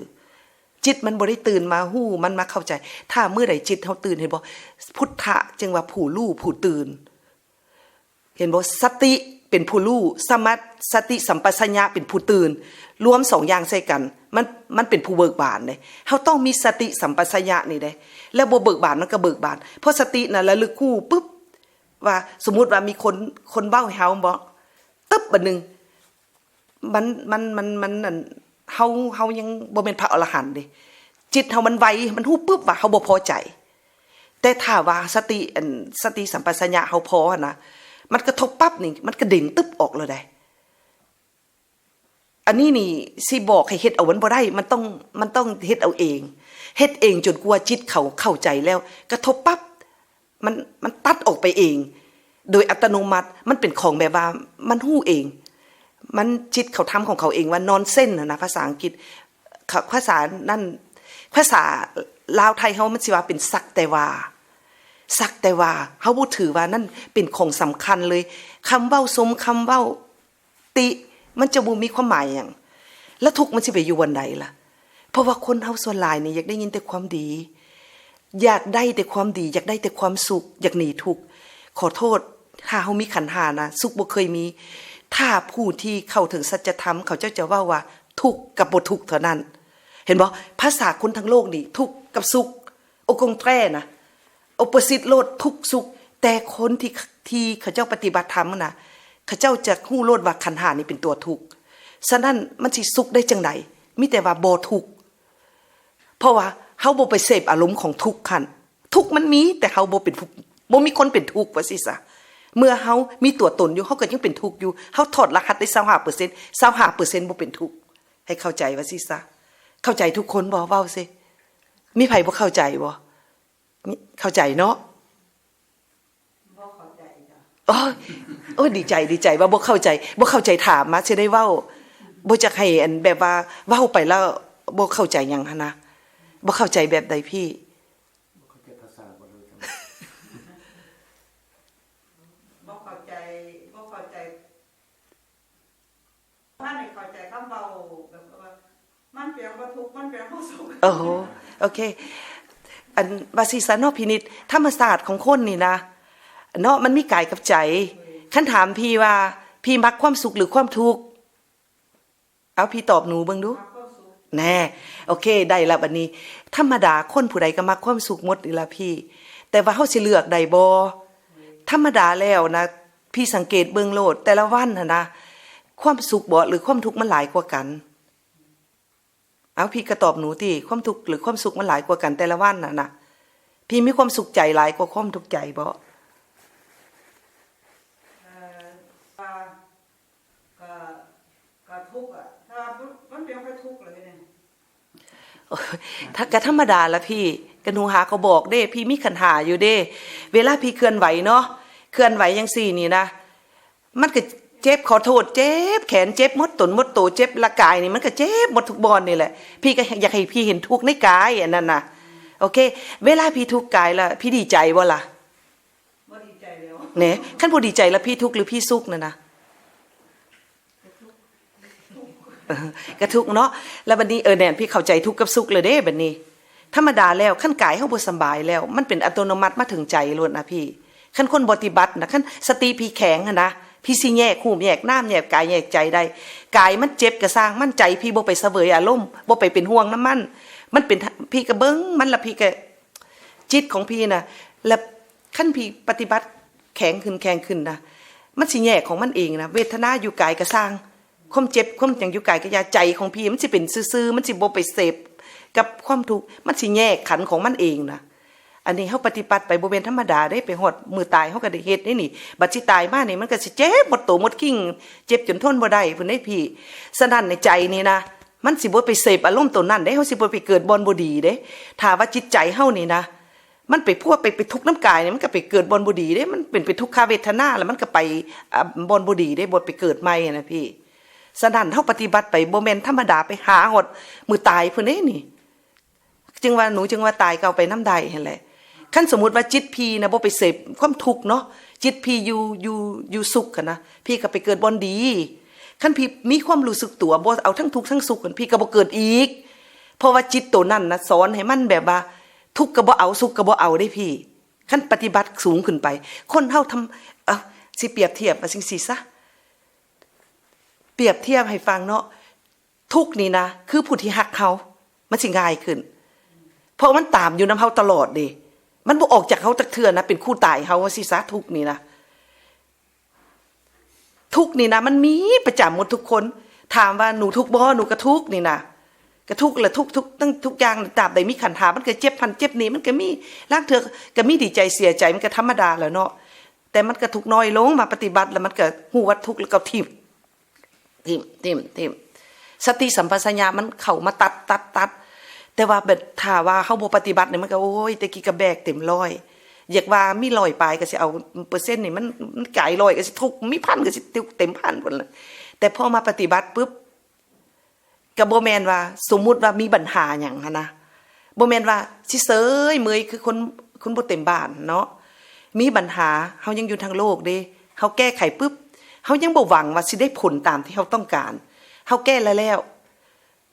จิตมันบ่ได้ตื่นมาฮู้ มันมาเข้าใจ ถ้ามื้อใดจิตเฮาตื่น เห็นบ่ พุทธะจึงว่าผู้รู้ผู้ตื่น เห็นบ่ สติเป็นผู้รู้ สมา สติสัมปชัญญะเป็นผู้ตื่น รวมสองอย่างใส่กัน มัน มันเป็นผู้เบิกบานเด้ เฮาต้องมีสติสัมปชัญญะนี่เด้ แล้วบ่เบิกบานมันก็เบิกบาน เพราะสติน่ะระลึกรู้ปุ๊บ ว่าสมมุติว่ามีคน คนเว้าให้เฮาบ่ ตึ๊บ บัดหนึ่ง มัน มัน มัน มัน อัน เฮา เฮายังบ่แม่นพระอรหันต์เด้ จิตเฮามันไว มันฮู้ปุ๊บว่าเฮาบ่พอใจ แต่ถ้าว่าสติ อัน สติสัมปชัญญะเฮาพอหั้นนะ มันกระทบปั๊บนี่ มันกระเด้งตึ๊บออกเลยได้ อันนี้นี่สิบอกให้เฮ็ดเอามันบ่ได้ มันต้อง มันต้องเฮ็ดเอาเอง เฮ็ดเองจนกว่าจิตเขาเข้าใจแล้ว กระทบปั๊บ มัน มันตัดออกไปเอง โดยอัตโนมัติ มันเป็นของแบบว่ามันฮู้เอง มันจิตเขาทำของเขาเองว่า นอนเซนส์ หั้นนะ ภาษาอังกฤษ เขา ภาษานั่น ภาษาลาวไทยเฮามันสิว่าเป็นสักแต่ว่า สักแต่ว่า เฮาบ่ถือว่านั่นเป็นของสำคัญเลย คำเว้าชม คำเว้าติ มันจะบ่มีความหมายหยัง แล้วทุกข์มันสิไปอยู่บ่อนใดล่ะ เพราะว่าคนเฮาส่วนหลายนี่อยากได้ยินแต่ความดี อยากได้แต่ความดี อยากได้แต่ความสุข อยากหนีทุกข์ ขอโทษ ถ้าเฮามีขันธ์ห้านะ สุขบ่เคยมี ถ้าผู้ที่เข้าถึงสัจธรรม เขาเจ้าจะเว้าว่าทุกข์กับบ่ทุกข์เท่านั้น เห็นบ่ ภาษาคนทั้งโลกนี่ ทุกข์กับสุข โอคงแตรนะ โอปสิตโลด ทุกข์สุข แต่คนที่ ที่เขาเจ้าปฏิบัติธรรมนะ เขาเจ้าจะฮู้โลดว่าขันธ์ห้านี่เป็นตัวทุกข์ ฉะนั้นมันสิสุขได้จั่งใด มีแต่ว่าบ่ทุกข์ เพราะว่าเฮาบ่ไปเสพอารมณ์ของทุกข์หั้น ทุกข์มันมี แต่เฮาบ่เป็นผู้ บ่มีคนเป็นทุกข์ว่าซี่ซะ เมื่อเฮามีตัวตนอยู่ เฮาก็ยังเป็นทุกข์อยู่ เฮาถอดรหัสได้ซาวห้าเปอร์เซ็นต์ ซาวห้าเปอร์เซ็นต์ บ่เป็นทุกข์ ให้เข้าใจว่าซี่ซะ เข้าใจทุกคนบ่ เว้าซิ มีไผบ่เข้าใจบ่ มี เข้าใจเนาะ บ่เข้าใจจ้ะ โอ้ย โอ้ย ดีใจ ดีใจว่าบ่เข้าใจ บ่เข้าใจถามมา สิได้เว้า บ่จักให้อันแบบว่าเว้าไปแล้วบ่เข้าใจหยังหั้นนะ บ่เข้าใจแบบใดพี่ บ่เข้าใจภาษาบ่เลยครับ บ่เข้าใจ บ่เข้าใจ ถ้าให้เข้าใจคำเว้าแบบว่า มันแปลว่าทุกข์ มันแปลว่าสุข โอ้โห โอเค อันว่าซี่ซะเนาะพี่นิด ธรรมชาติของคนนี่นะ เนาะ มันมีกายกับใจ คันถามพี่ว่า พี่มักความสุขหรือความทุกข์ เอาพี่ตอบหนูเบิ่งดู มักความสุข แน่ โอเค ได้ละบัดนี้ ธรรมดาคนผู้ใดก็มักความสุขหมดนี่ล่ะพี่ แต่ว่าเฮาสิเลือกได้บ่ ธรรมดาแล้วนะ พี่สังเกตเบิ่งโลด แต่ละวันหั้นนะ ความสุขบ่หรือความทุกข์มันหลายกว่ากัน เอาพี่ก็ตอบหนูติ ความทุกข์หรือความสุขมันหลายกว่ากันแต่ละวันน่ะนะ พี่มีความสุขใจหลายกว่าความทุกข์ใจบ่ เอ่อ ก็ ก็ ก็ทุกข์อะ ถ้ามัน มันเป็นแค่ทุกข์เลยเนี่ย โอ้ย ถ้าก็ธรรมดาละพี่ ก็หนูหาก็บอกเด้ พี่มีขันธ์ห้าอยู่เด้ เวลาพี่เคลื่อนไหวเนาะ เคลื่อนไหวจั่งซี้นี่นะ มันก็เจ็บ ขอโทษ เจ็บแขน เจ็บหมดตนหมดโต เจ็บร่างกายนี่ มันก็เจ็บหมดทุกบ่อนนี่แหละ พี่ก็อยากให้พี่เห็นทุกข์ในกายอันนั้นน่ะ โอเค เวลาพี่ทุกข์กายแล้ว พี่ดีใจบ่ล่ะ บ่ดีใจแล้ว แหน่ คันบ่ดีใจแล้วพี่ทุกข์หรือพี่สุขนั่นน่ะ เออ ก็ทุกข์เนาะ แล้วบัดนี้ เออ แน่น พี่เข้าใจทุกข์กับสุขเลยเด้ บัดนี้ ธรรมดาแล้ว คันกายเฮาบ่สำบายแล้ว มันเป็นอัตโนมัติมาถึงใจโลดนะพี่ คันคนปฏิบัตินะ คันสติพี่แข็งหั้นนะ พี่สิแยกรูปแยกนาม แยกกายแยกใจได้ กายมันเจ็บก็ซ่างมัน ใจพี่บ่ไปเสวยอารมณ์ บ่ไปเป็นห่วงนำมัน มันเป็น พี่ก็เบิ่งมัน แล้วพี่ก็ จิตของพี่น่ะ แล้วคันพี่ปฏิบัติแข็งขึ้น แข็งขึ้นนะ มันสิแยกของมันเองนะ เวทนาอยู่กายก็ซ่าง ความเจ็บ ความหยังอยู่กายก็อย่า ใจของพี่มันสิเป็นซื่อๆ มันสิบ่ไปเสพกับความทุกข์ มันสิแยกขันธ์ของมันเองนะ อันนี้เฮาปฏิบัติไปบ่แม่นธรรมดาเด้ ไปฮอดมื้อตายเฮาก็ได้เฮ็ดเด้นี่ บัดสิตายมานี่มันก็สิเจ็บหมดโตหมดคิง เจ็บจนทนบ่ได้พุ้นเด้พี่ ฉะนั้นในใจนี่นะ มันสิบ่ไปเสพอารมณ์โตนั้นเด้ เฮาสิบ่ไปเกิดบ่อนบ่ดีเด้ ถ้าว่าจิตใจเฮานี่นะ มันไปพัวไป ไปทุกข์นำกายนี่ มันก็ไปเกิดบ่อนบ่ดีเด้ มันเป็นไปทุกขเวทนา แล้วมันก็ไป อ่า บ่อนบ่ดีเด้ บ่ไปเกิดใหม่หั้นนะพี่ ฉะนั้นเฮาปฏิบัติไปบ่แม่นธรรมดา ไปหาฮอดมื้อตายพุ้นเด้นี่ จึงว่าหนูจึงว่าตายก็เอาไปนำได้หั้นแหละ คันสมมุติว่าจิตพี่นะบ่ไปเสพความทุกข์เนาะ จิตพี่อยู่ อยู่ อยู่สุขหั้นนะ พี่ก็ไปเกิดบ่อนดี คันพี่มีความรู้สึกตัว บ่เอาทั้งทุกข์ทั้งสุขหั้น พี่ก็บ่เกิดอีก เพราะว่าจิตโตนั้นนะสอนให้มันแบบว่า ทุกข์ก็บ่เอา สุขก็บ่เอาเด้พี่ คันปฏิบัติสูงขึ้นไป คนเฮาทำ เอ้า สิเปรียบเทียบว่าจั่งซี้ซะ เปรียบเทียบให้ฟังเนาะ ทุกข์นี่นะ คือผู้ที่ฮักเฮา มันสิง่ายขึ้น เพราะมันตามอยู่นำเฮาตลอดเด้ มันบ่ออกจากเฮาจักเทื่อนะ เป็นคู่ตายเฮาว่าสิซะ ทุกข์นี่นะ ทุกข์นี่นะ มันมีประจำหมดทุกคน ถามว่าหนูทุกข์บ่ หนูก็ทุกข์นี่นะ ก็ทุกข์แหละ ทุกข์ ทุกข์ ตั้งทุกอย่าง ตราบใดมีขันธ์ห้า มันก็เจ็บหั้นเจ็บนี่ มันก็มี ลางเทื่อก็มีดีใจเสียใจ มันก็ธรรมดาแหละเนาะ แต่มันก็ทุกข์น้อยลง มาปฏิบัติแล้วมันก็ฮู้ว่าทุกข์แล้วก็ถิ้ม ถิ้ม ถิ้ม ถิ้ม สติสัมปชัญญะมันเข้ามาตัด ตัด ตัด แต่ว่าแบบถ้าว่าเฮาบ่ปฏิบัตินี่มันก็ โอ้ย แต่กี้ก็แบกเต็มร้อย อยากว่ามีร้อยปลายก็สิเอาเปอร์เซ็นต์นี่มัน มันกายร้อยก็สิทุกข์ มีพันก็สิทุกข์เต็มพันพุ้นล่ะ แต่พอมาปฏิบัติปุ๊บ ก็บ่แม่นว่า สมมุติว่ามีปัญหาหยังหั้นนะ บ่แม่นว่าสิเซยเมยคือคน คนบ่เต็มบ้านเนาะ มีปัญหา เฮายังอยู่ทางโลกเด้ เฮาแก้ไขปุ๊บ เฮายังบ่หวังว่าสิได้ผลตามที่เฮาต้องการ เฮาแก้แล้วแล้ว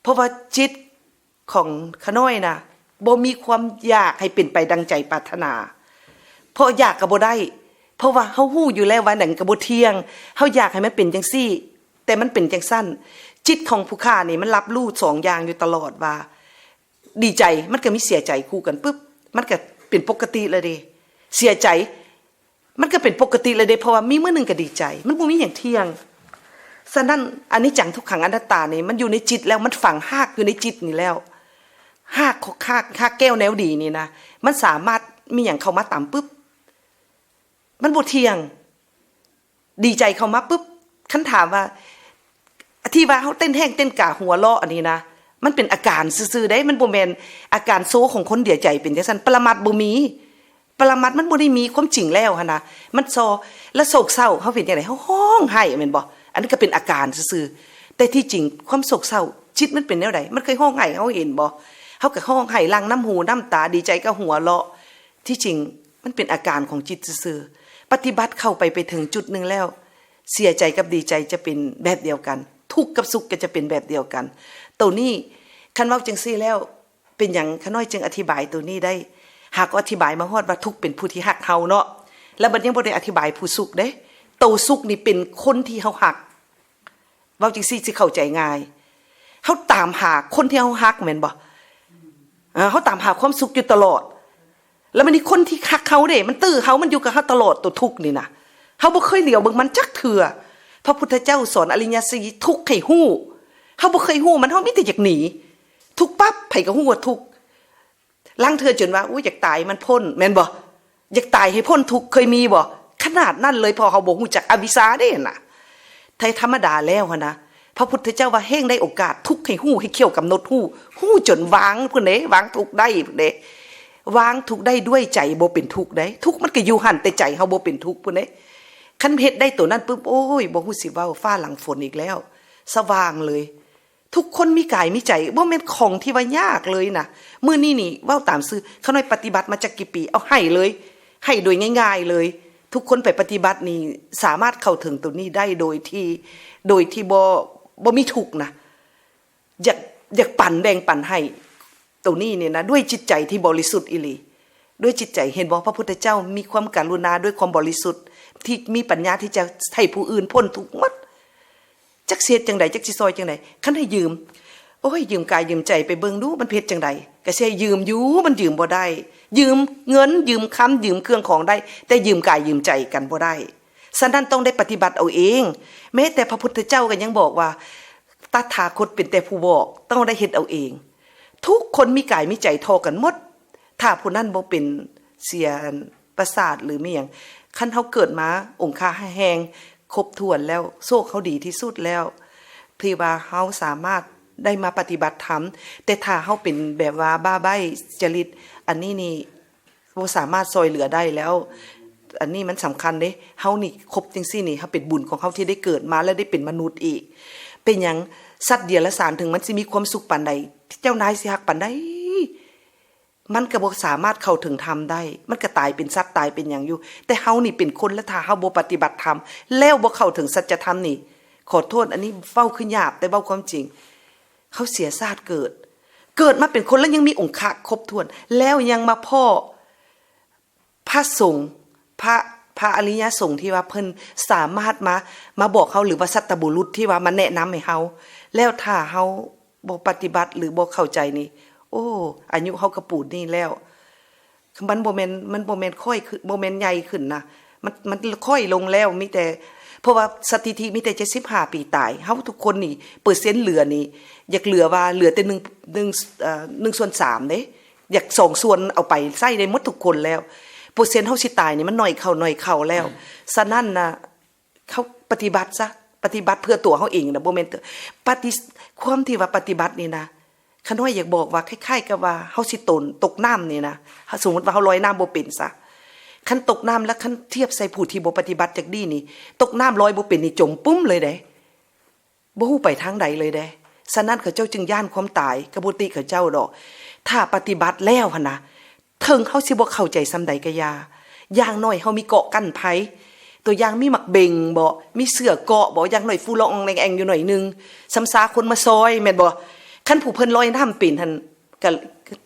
เพราะว่าจิตของข้าน้อยน่ะ บ่มีความอยากให้เป็นไปดังใจปรารถนา เพราะอยากก็บ่ได้ เพราะว่าเฮาฮู้อยู่แล้วว่านั่นก็บ่เที่ยง เฮาอยากให้มันเป็นจั่งซี้ แต่มันเป็นจั่งซั้น จิตของผู้ข้านี่มันรับรู้สองอย่างอยู่ตลอดว่า ดีใจมันก็มีเสียใจคู่กันปุ๊บ มันก็เป็นปกติแล้วเด้ เสียใจ มันก็เป็นปกติแล้วเด้ เพราะว่ามีมื้อหนึ่งก็ดีใจ มันบ่มีหยังเที่ยง ฉะนั้นอนิจจังทุกขังอนัตตานี่มันอยู่ในจิตแล้ว มันฝังฮากอยู่ในจิตนี่แล้ว ฮากของฮาก ฮากแก้วแนวดีนี่นะ มันสามารถมีหยังเข้ามาตำปุ๊บ มันบ่เที่ยง ดีใจเข้ามาปุ๊บ คันถามว่า ที่ว่าเฮาเต้นแฮงเต้นกาหัวเราะอันนี้นะ มันเป็นอาการซื่อๆเด้ มันบ่แม่นอาการโซของคนเดียใจเป็นจั่งซั้น ปรมัตถ์บ่มี ปรมัตถ์มันบ่ได้มีความจริงแล้วหั้นนะ มันซอ แล้วโศกเศร้า เฮาเป็นจั่งใด เฮาฮ้องไห้แม่นบ่ อันนี้ก็เป็นอาการซื่อๆ แต่ที่จริงความโศกเศร้า จิตมันเป็นแนวใด มันเคยฮ้องไห้ เฮาเห็นบ่ เฮาก็ฮ้องไห้ หลั่งน้ำหูน้ำตา ดีใจก็หัวเราะ ที่จริงมันเป็นอาการของจิตซื่อๆ ปฏิบัติเข้าไป ไปถึงจุดหนึ่งแล้ว เสียใจกับดีใจจะเป็นแบบเดียวกัน ทุกข์กับสุขก็จะเป็นแบบเดียวกัน โตนี้ คันเว้าจั่งซี้แล้ว เป็นหยังข้าน้อยจึงอธิบายโตนี้ได้ หากอธิบายมาฮอดว่าทุกข์เป็นผู้ที่ฮักเฮาเนาะ แล้วบัดยังบ่ได้อธิบายผู้สุขเด้ โตสุขนี่เป็นคนที่เฮาฮัก เว้าจั่งซี้สิเข้าใจง่าย เฮาตามหาคนที่เฮาฮักแม่นบ่ เออ เฮาตามหาความสุขอยู่ตลอด แล้วมันนี่คนที่ฮักเฮาเด้ มันตื้อเฮา มันอยู่กับเฮาตลอด ตัวทุกข์นี่นะ เฮาบ่เคยเหลียวเบิ่งมันจักเทื่อ พระพุทธเจ้าสอนอริยสัจสี่ ทุกข์ให้ฮู้ เฮาบ่เคยฮู้มัน เฮามีแต่อยากหนี ทุกข์ปั๊บ ไผก็ฮู้ว่าทุกข์ ลางเทื่อจนว่า อุ๊ย อยากตายมันพ้น แม่นบ่ อยากตายให้พ้นทุกข์ เคยมีบ่ ขนาดนั้นเลย เพราะเฮาบ่ฮู้จักอวิชชาเด้หั่นน่ะ ไทยธรรมดาแล้วหั่นนะ พระพุทธเจ้าว่าแฮ่งได้โอกาสทุกข์ให้ฮู้ ให้เคี่ยวกำหนดฮู้ ฮู้จนวางพุ้นเด้ วางทุกข์ได้พุ้นเด้ วางทุกข์ได้ด้วยใจบ่เป็นทุกข์เด้ ทุกข์มันก็อยู่หั่น แต่ใจเฮาบ่เป็นทุกข์พุ้นเด้ คันเฮ็ดได้โตนั้นปุ๊บ โอ้ย บ่ฮู้สิเว้า ฟ้าหลังฝนอีกแล้ว สว่างเลย ทุกคนมีกายมีใจ บ่แม่นของที่ว่ายากเลยนะ มื้อนี้นี่เว้าตามซื่อ ข้าน้อยปฏิบัติมาจักกี่ปี เอาไห้เลย ไห้โดยง่ายๆเลย ทุกคนไปปฏิบัตินี่สามารถเข้าถึงตัวนี้ได้โดยที่ โดยที่บ่ บ่มีทุกข์นะ อยาก อยากปันแบ่งปันให้ตัวนี้นี่นะ ด้วยจิตใจที่บริสุทธิ์อีหลี ด้วยจิตใจ เห็นบ่ พระพุทธเจ้ามีความกรุณาด้วยความบริสุทธิ์ ที่มีปัญญาที่จะให้ผู้อื่นพ้นทุกข์หมด จักสิเฮ็ดจั่งใด จักสิซอยจั่งใด คันให้ยืม โอ้ย ยืมกายยืมใจไปเบิ่งดู มันเฮ็ดจั่งใด ก็สิให้ยืมอยู่ มันยืมบ่ได้ ยืมเงิน ยืมคำ ยืมเครื่องของได้ แต่ยืมกายยืมใจกันบ่ได้ ฉะนั้นต้องได้ปฏิบัติเอาเอง แม้แต่พระพุทธเจ้าก็ยังบอกว่า ตถาคตเป็นแต่ผู้บอก ต้องได้เฮ็ดเอาเอง ทุกคนมีกายมีใจเท่ากันหมด ถ้าผู้นั้นบ่เป็นเสียประสาทหรือมีหยัง คันเฮาเกิดมาองคาแฮง ครบถ้วนแล้ว โชคเฮาดีที่สุดแล้ว ที่ว่าเฮาสามารถได้มาปฏิบัติธรรม แต่ถ้าเฮาเป็นแบบว่าบ้าใบ้จริต อันนี้นี่บ่สามารถซอยเหลือได้แล้ว อันนี้มันสำคัญเด้ เฮานี่ครบจั่งซี้นี่ เฮาเป็นบุญของเฮาที่ได้เกิดมาและได้เป็นมนุษย์อีก เป็นหยังสัตว์เดรัจฉานถึงมันสิมีความสุขปานใด เจ้านายสิฮักปานใด มันก็บ่สามารถเข้าถึงธรรมได้ มันก็ตายเป็นสัตว์ตายเป็นหยังอยู่ แต่เฮานี่เป็นคน และถ้าเฮาบ่ปฏิบัติธรรม แล้วบ่เข้าถึงสัจธรรมนี่ ขอโทษ อันนี้เว้าคือหยาบ แต่เว้าความจริง เฮาเสียชาติเกิด เกิดมาเป็นคนแล้วยังมีองคะครบถ้วน แล้วยังมาพ้อพระสงฆ์ พระ พระอริยสงฆ์ที่ว่าเพิ่นสามารถมา มาบอกเฮา หรือว่าสัตบุรุษที่ว่ามาแนะนำให้เฮา แล้วถ้าเฮาบ่ปฏิบัติหรือบ่เข้าใจนี่ โอ้ อายุเฮาก็ปูนนี้แล้ว มันบ่แม่น มันบ่แม่นค่อยขึ้น บ่แม่นใหญ่ขึ้นนะ มัน มันค่อยลงแล้ว มีแต่ เพราะว่าสถิติมีแต่เจ็ดสิบห้าปีตาย เฮาทุกคนนี่ เปอร์เซ็นต์เหลือนี่ อยากเหลือว่าเหลือแต่หนึ่ง หนึ่ง เอ่อ หนึ่งส่วนสามเด้ อยากสองส่วนเอาไปใช้ได้หมดทุกคนแล้ว เปอร์เซ็นต์เฮาสิตายนี่มันน้อยเข้า น้อยเข้าแล้ว ฉะนั้นนะ เฮาปฏิบัติซะ ปฏิบัติเพื่อตัวเฮาเองนะ บ่แม่นเต- ปฏิ- ความที่ว่าปฏิบัตินี่นะ ข้าน้อยอยากบอกว่าคล้ายๆกับว่าเฮาสิตน ตกน้ำนี่นะ สมมุติว่าเฮาลอยน้ำบ่เป็นซะ คันตกน้ำแล้วคันเทียบใส่ผู้ที่บ่ปฏิบัติจักดีนี่ ตกน้ำลอยบ่เป็นนี่จมปุ้มเลยเด้ บ่ฮู้ไปทางใดเลยเด้ ฉะนั้นเขาเจ้าจึงย้านความตาย ก็บ่ติเขาเจ้าดอก ถ้าปฏิบัติแล้วหั้นนะ เถิงเฮาสิบ่เข้าใจส่ำใดก็อย่า อย่างน้อยเฮามีเกราะกั้นภัย ตัวอย่างมีหมากเบงบ่ มีเสื้อเกราะบ่ อย่างน้อยฟู่ละอ่องแลงแอ่งอยู่หน่อยหนึ่ง สำซาคนมาซอยแม่นบ่ คันผู้เพิ่นลอยน้ำเป็นหั่น ก็